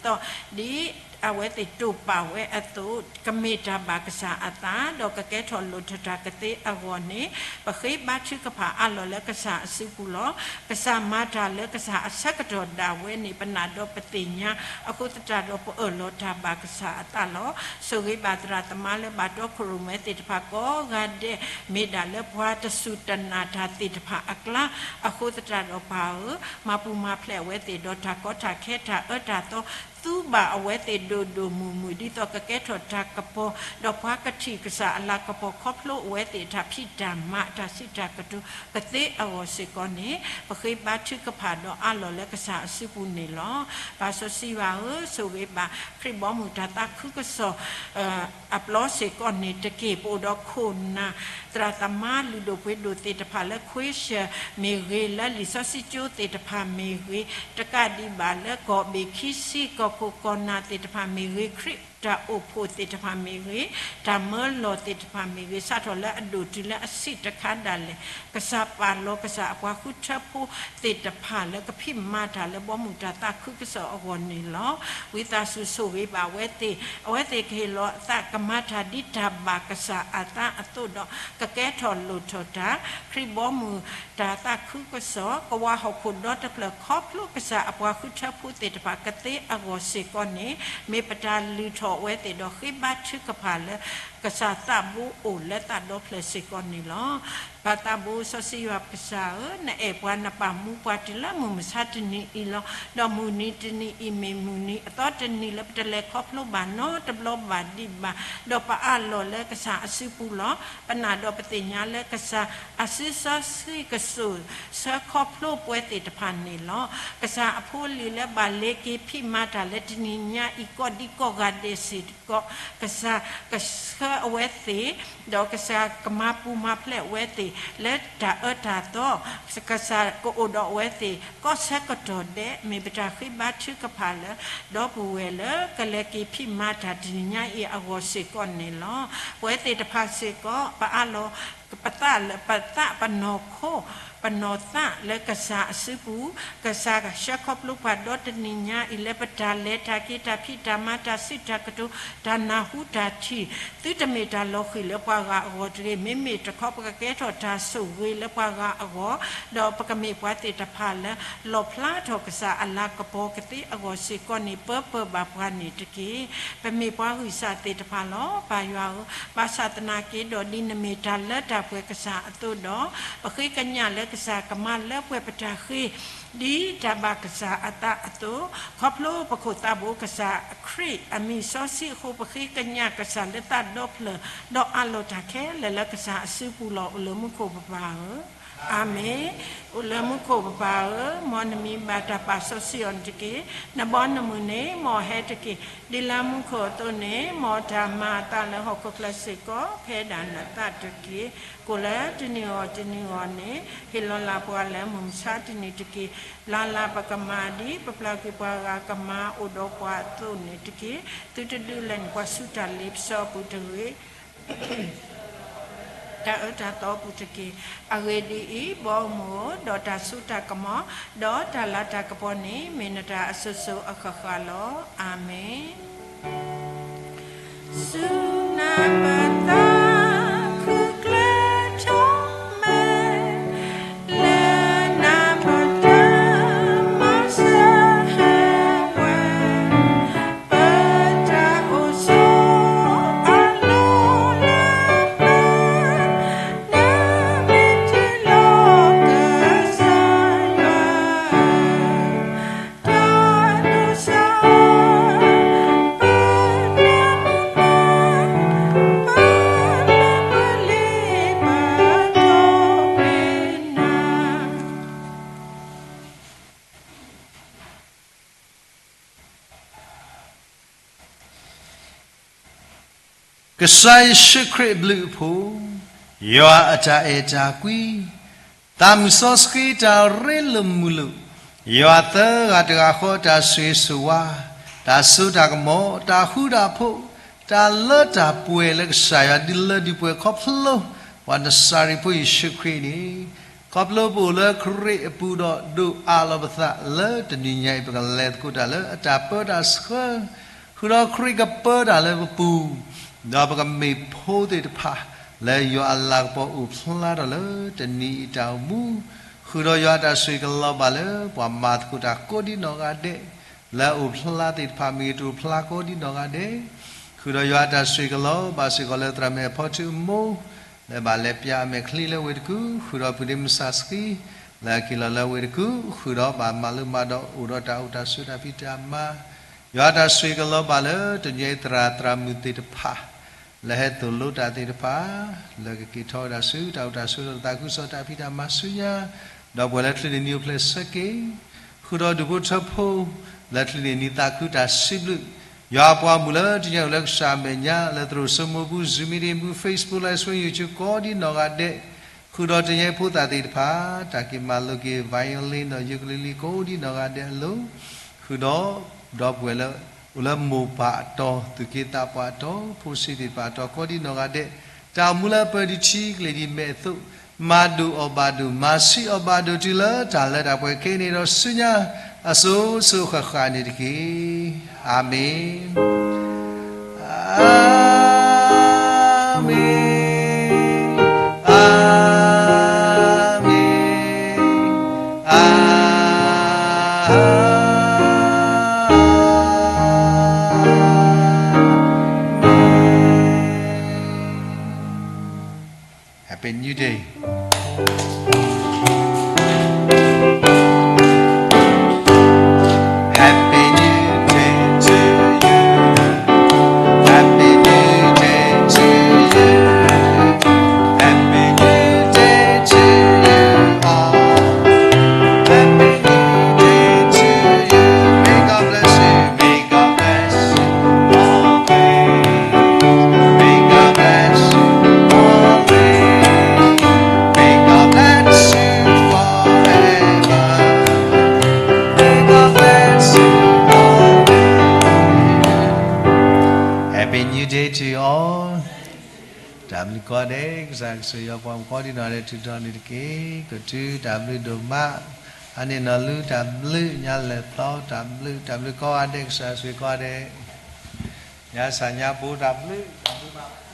ဒ်သိး ဒ်အဝဲသ့ၣ်တိာ်ပာ်ဝဲအသိး ကမ့ၢ်တၢ်ဘၣ်ကစၢ်အသး ဒီးကကဲထီၣ်လိၣ်ထီၣ်တၢ်ကသ့အဂီၢ်န့ၣ် ပဃ့ဘါထုကဖၣ်အးလီၤလၢကစၢ်အစုပူၤလီၤ. ကစၢ်မၤတၢ်လၢကစၢ်အဆၢကတီၢ်ဒၣ်ဝဲန့ၣ် ပနာ်ဒီးပသ့ၣ်ညါအဃိသတးဒီး ပအၢၣ်လီၤတၢ်ဘၣ်ကစၢ်အသးလီၤ. ဆိၣ်ဂ့ၤဘၣ်သရၣ်သမါလၢဘၣ်တီခိၣ်ရိၣ်မဲသ့ၣ်တဖၣ် ကိးဂၤဒဲး မ့ၢ်ဒၣ်လၢပှၤတစူၢ်တနာ်တၢ်သ့ၣ်တဖၣ်အကျါ အဃိသတးဒီးပၢ်ဧၢ, မၤပူၤမၤဖျဲးအဝဲသ့ၣ်ဒီးတၢ်ကီတၢ်ခဲတၢ်အၢတၢ်သီ သူဘၣ်အဝဲသ့ၣ်ဒိၣ်ဒိၣ်မုၢ်မုၢ် ဒ်သိးကကဲထီၣ်တၢ်ကပီၤ ဒီးပှၤကထံၣ်ကစၢ်အလၤကပီၤခီဖျိအဝဲသ့ၣ်အတၢ်ဖံးတၢ်မၤ တၢ်စံးတၢ်ကတိၤကသ့အဂီၢ်စ့ၢ်ကီးန့ၣ် ပဃ့ဘါထုကဖၣ်ဒီးအးလီၤလၢကစၢ်အစုပူၤန့ၣ်လီၤ. ပၢ်စီဆှံယွၤဧၢ, ဆိၣ်ဂ့ၤဘၣ်ခရံာ်ဘီမုၢ်တၢ်သးခုကစီၣ် အပျီစ့ၢ်ကီးန့ၣ်တက့ၢ်. ပအိၣ်ဒီးခိၣ်နၢ် သရၣ်သမါလုၢ်ဒိၣ်ပှ့ၤဒိၣ်သ့ၣ်တဖၣ်လၢ ခွ့ရှၢၣ် မ့ၢ်ဂ့ၤ, လၢလံာ်စီဆှံကၠိသ့ၣ်တဖၣ်မ့ၢ်ဂ့ၤ, တကးဒံးဘၣ်လၢကီၢ်ဘ့ၣ်ခံဆံ ကီၢ်ခိၣ်ကီၢ်နၢ်သ့ၣ်တဖၣ်မ့ၢ်ဂ့ၤ, ခရံာ်တၢ်အိၣ်ဖှိၣ်သ့ၣ်တဖၣ်မ့ၢ်ဂ့ၤ, တၢ်မၢလီၤသ့ၣ်တဖၣ်မ့ၢ်ဂ့ၤ, စးထီၣ်လၢအဒိၣ်တုၤလၢအဆံးတခါဒၣ်လဲာ် ကစၢ်ပာ်လီၤကစၢ်အပှၤဃုထၢဖိသ့ၣ်တဖၣ်လၢကဖံးမၤတၢ်လၢဘီမုၢ်တၢ်သးခုကစီၣ်အဂီၢ်န့ၣ်လီၤ. ဝံသးစူၤဆိၣ်ဂ့ၤဘၣ်အဝဲသ့ၣ်, အဝဲသ့ၣ်ကဟ့ၣ်လီၤအသးကမၤတၢ်ဒ်တၢ်ဘၣ်ကစၢ်အသးအသိးဒီး ကကဲထီၣ်လိၣ်ထီၣ်တၢ် ခရံာ်ဘီမုၢ်တၢ်သးခုကစီၣ် ကဝါဟီၣ်ခိၣ်ဒီတဖျၢၣ် ခီဖျိကစၢ်အပှၤဃုထၢဖိသ့ၣ်တဖၣ်ကသ့အဂီၢ်စ့ၢ်ကီးန့ၣ် မ့ၢ်ပတၢ်လုၢ်ထီၣ်အဝဲသ့ၣ်ဒီးဃ့ဘါထုကဖၣ်လၢ ကစၢ်သးဘိအိၣ်လၢသးဒီဖျၢၣ်စ့ၢ်ကီးန့ၣ်လီၤ. ပၢ်သးဘိစီဆှံယွၤပကစၢ်ဧၢ, နအဲၣ်ပှၤနပာ်မူပှၤတုၤလၢမုၢ်မဆါတနံၤအံၤလီၤ. ဒီးမုၢ်နံၤတနံၤအံၤမ့ၢ်မုၢ်နံၤအသီတနံၤလၢပတလဲၤခီဖျိဘၣ်နီတဘျီဘၣ်ဒံးဘၣ်, ဒီးပအးလီၤလၢကစၢ်အစုပူၤလီၤ. ပနာ်ဒီးပသ့ၣ်ညါလၢကစၢ်အစုစီဆှံကစိာ်ဆၢခီဖျိပဝဲသ့ၣ်တဖၣ်န့ၣ်လီၤ. ကစၢ်အဖိအလံၤလၢဘၣ်လဲၤက့ၤဖံးမၤတၢ်လၢတနံၤညါအံၤကိးဒံကိးဂၤဒဲးစ့ၢ်ကီး ကစၢ်ကဆှၢအဝဲသ့ၣ်, ဒီးကစၢ်ကမၤပူၤမၤဖျဲးအဝဲသ့ၣ် လၢတၢ်အၢတၢ်သီ, ကစၢ်ကအိၣ်ဒီးအဝဲသ့ၣ် ကိးဆၢကတီၢ်ဒဲး မ့ၢ်ပတၢ်ဃ့ဘါထုကဖၣ်လၢ ဒီပုၢ်ဝဲၢ်လၢကလဲၤက့ၤဖံးမၤတၢ်တနံၤညါအံၤအဂီၢ်စ့ၢ်ကီးန့ၣ်လီၤ. ပဝဲသ့ၣ်တဖၣ်စ့ၢ်ကီး ပအးလီၤ ပသးလၢပသးပနီၢ်ခိ ပနီၢ်သးလၢကစၢ်အစုပူၤ, ကစၢ်ဆှၢခီဖျိပှၤဒီတနံၤညါအံၤ လၢပတၢ်လဲၤတၢ်က့ၤတၢ်ဖံးတၢ်မၤတၢ်စံးတၢ်ကတိၤ တၢ်နၢ်ဟူတၢ်ထံၣ် သုတမ့ၢ်တၢ်လီၤဃံၤလၢပှၤဂၤအဂီၢ်တဂ့ၤ, မ့မ့ၢ်တခီပကကဲထီၣ်တၢ်ဆိၣ်ဂ့ၤလၢပှၤဂၤအဂီၢ်, ဒီးပကမ့ၢ်ပှၤသ့ၣ်တဖၣ်လၢ လီၣ်ဖျါထီၣ်ကစၢ်အလၤကပီၤကသ့အဂီၢ်စ့ၢ်ကီးန့ၣ် ပၢပၢဘၣ်ပှၤန့ၣ်တက့ၢ်. ပမ့ၢ်ပှၤဂံၢ်စၢ်သ့ၣ်တဖၣ်လီၤ. ပၢ်ယွၤဧၢ, ဘၣ်ဆၣ်သနာ်က့ဒီး ဒ်နမ့ၢ်တၢ်လၢတၢ်ပှဲၤကစၢ်အသိးဒီး, ပဃ့ကညးလၢကစၢ်ကမၤလၢပှဲၤပတၢ်ဃ့ ဒ်တၢ်ဘၣ်ကစၢ်အသးအသိး, ခီဖျိပခိၣ်သးဘိကစၢ်ခရံာ်အမံၤစီဆှံအဃိ ပဃ့ကညးကစၢ်လၢသးဒီဖျၢၣ်, ဒီးအးလီၤတၢ်ခဲလၢာ်လၢကစၢ်အစုပူၤလီၤ အိၣ်လၢမူခိၣ်ပပၢ်ဧၢ. အၤမ့ၣ်. အိၣ်လၢမူခိၣ်ပပၢ်ဧၢ, မ်နမံၤဘၣ်တၢ်ပာ်စီဆှံအီၤန့ၣ်တက့ၢ်. နဘီနမုၢ်န့ၣ် မ်အဟဲတက့ၢ်. ဒ်လၢမူခိၣ်အသိးန့ၣ် မ်တၢ်မၤအသးလၢဟီၣ်ခိၣ်ချၢစ့ၢ်ကီး ဖဲဒၣ်နသးတက့ၢ်. ကိၣ်လၢတနံၤအဂီၢ်တနံၤအဂီၢ်န့ၣ် ဟ့ၣ်လီၤလၢ်ပှၤလၢမုၢ်မဆါတနံၤတက့ၢ်. လၢ်လၢ်ပကမၤဒ် ပပျၢ်ကွံာ်ပှၤဂၤကမၤအိၣ်ဒီးပှၤအသိးန့ၣ်တက့ၢ်. သုတဒုးလဲၤန့ၢ်ပှၤဆူတၢ်လ့ပစီအပူၤတဂ့ၤ တၢ်အၢတၢ်သီအပူၤတက့ၢ်. အဂ့ၢ်ဒ်အံၤ, ဘီမုၢ်ဧၢ, ဒီးတၢ်စိတၢ်ကမီၤ, ဒီးတၢ်လၤတၢ်ကပီၤန့ၣ် မ့ၢ်နတၢ်အစိၤစိၤအဃၣ်ဃၣ်လီၤ. အၤမ့ၣ်. စူၢ်နၤပသးခုၣ်ကျဲထီၣ်မဲာ် လၢနၤပတၢ်မၤစၢၤဟဲဝဲ ပတၢ်အိၣ်ဆိးအလီၢ်လၢပျၢၤ နမ့ၢ်တ့လီၤကစၢ်ယွၤဧၢ, တၢ်ဒိၣ်စၢ် ပနၢ်မုာ်နၤ ပနၢ်ပလံၤပတီၢ်မ့ၢ်နၤ. ကစၢ်ယ့ၣ်ၡူးခရံာ်အဘျုးအဖှိၣ်, ယွၤအတၢ်အဲၣ်တၢ်ကွံ, သးမုၢ်စီဆှံတၢ်ရ့လိာ်မုာ်လိာ်, ယွၤသၢဂၤတဂၤဃီတၢ်ဆိၣ်ဂ့ၤဆိၣ်ဝါ, တၢ်စိတၢ်ကမီၤ, တၢ်ဃူတၢ်ဖိး, တၢ်လၢတၢ်ပှဲၤလၢကစၢ်ယွၤဒုးလၢဒုးပှဲၤခီဖျိ ပှၤနစၤရ့းဖိယ့ၣ်ၡူးခရံာ်န့ၣ် ခီဖျိပအိၣ်လၢခရံာ်အပူၤဒီးဒိၣ်အးလီၤပသးလၢတနံၤညါအံၤ ပကလဲၤသကိးတၢ်လၢအတၢ်ပၢတၢ်ဆှၢ, ဃုာ်ဒီးခရံာ်ကပၢတၢ်လၢပပူၤ, ဒီးပကမ့ၢ်ဖိသ့ၣ်တဖၣ် လၢယွၤအလၤကပီၤအိၣ်ဖျါထီၣ်လၢတနံၤအံၤတၢ်အိၣ်မူ, ဃုာ်ဒီးယွၤအတၢ်ဆိၣ်ဂ့ၤကလီၤဘၣ်လၢပှၤမၤသကိးတၢ်ကိးဒံနီၢ်ဂၤဒဲး, လၢအအိၣ်ဖျါသ့ၣ်တဖၣ်မ့ၢ်ဂ့ၤ တအိၣ်ဖျါကိးဒံနီၢ်ဂၤဒဲး, ဃုာ်ဒီးယွၤအတၢ်ဆိၣ်ဂ့ၤကလီၤဘၣ်စ့ၢ်ကီးလၢသရၣ်မုၣ်အဖီထူအမိၢ် လၢဘၣ်လဲၤပျၢ်အမဲာ်ချံလၢဝ့ၢ်တကူၣ်, ဃုာ်ဒီးဖုဒ့မုၢ်ဆါဆှံ လၢအက့ၤလီၤလၢဝ့ၢ်တကူၣ်, ဃုာ်ဒီးဘၣ်မၤလိမၤဒိးအိၣ်ဒီးတၢ်အိၣ်တၢ်ဆိးတၢ်ဖံးတၢ်မၤ, ယွၤအတၢ်ဆိၣ်ဂ့ၤကလီၤဘၣ်လၢတနံၤအံၤသရၣ်သရၣ်မုၣ်သ့ၣ်တဖၣ် လၢဟဲသိၣ်လိတၢ်သ့ၣ်တဖၣ် လၢကက့ၤထီၣ်ဝဲဒၣ်ဆူတၢ်အိၣ်တၢ်ဆိးဒီးသးခုကစီၣ်တၢ်ဖံးတၢ်မၤဆူညါ, ဒီးပှၤလၢချုးန့ၢ်နံၤအိၣ်ဖျဲၣ်ဆၢက့ၤ ဃုာ်ဒီးဒူၣ်ဖိထၢဖိ လၢချုးန့ၢ်နံၤသးခုတၢ်စံးဘျုး, ယွၤအပှၤမုၣ်လၢတနံၤညါအံၤလၢကစၢ်အမဲာ်ညါ လၢသရိာ်စိမိၢ်ပူၤ Zoom meeting ပူၤ Facebook Live Stream YouTube ကိးဒံနီၢ်ဂၤဒဲး, ဃုာ်ဒီးတနံၤညါအံၤဖိသၣ်သ့ၣ်တဖၣ် တၢ်က့ၤမၤလိက့ၤ violin ဒီး ukulele ကိးဒံနီၢ်ဂၤဒဲးအလိၤ, ဃုာ်ဒီး ဒီပုၢ်ဝဲၢ်လၢ အိၣ်လၢမိၢ်ပၢ်အတီၤ သူၣ်က့သးပှၢ်အတီၤ ဖိဆံးသ့ၣ်တဖၣ်အတီၤ ကိးဒံနီၢ်ဂၤဒဲး, တၢ်အိၣ်မူလၢအပၢၢ်ဒံးထံကလ့ၢ်ဒံးမဲာ်အသိး မၤဒိၣ်အီၣ်ဘၣ်ဒိၣ် မၤဆံးအီၣ်ဘၣ်ဒိၣ်တုၤလၢတၢ်လၢတၢ်ပှဲၤခဲအံၤန့ၣ်ဒီးဆူညါ အစိၤစိၤဃၣ်ဃၣ်န့ၣ်တက့ၢ်. အၤမ့ၣ်. အၤမ့ၣ်, အၤမ့ၣ်, အၤမ့ၣ်. Happy New Day. Happy New Day to you. Happy New Day to you. Happy New Day to you all. Happy New Day to you. May God bless you. May God bless you always. May God bless you always. May God bless you forever. May God bless you always. Happy New Day to you all. တၢ်ဘျုးကိးဂၤဒဲး, ကစၢ်ကဆိၣ်ဂ့ၤပှၤကိးဒံနီၢ်ဂၤဒဲး ထုးထီၣ်န့ၣ်တက့ၢ်. ကတုၤတၢ်ဘျုးဒိၣ်မး, အါန့ၢ်နီၢ်လူတၢ်ဘျုး, ညါလဲၤသီတၢ်ဘျုး, တၢ်ဘျုးကိးဂၤဒဲး, ကစၢ်ဆိၣ်ဂ့ၤကိးဂၤဒဲး, ညါစၢ်ညါဘိတၢ်ဘျုး, တၢ်ဘျုးဘၣ်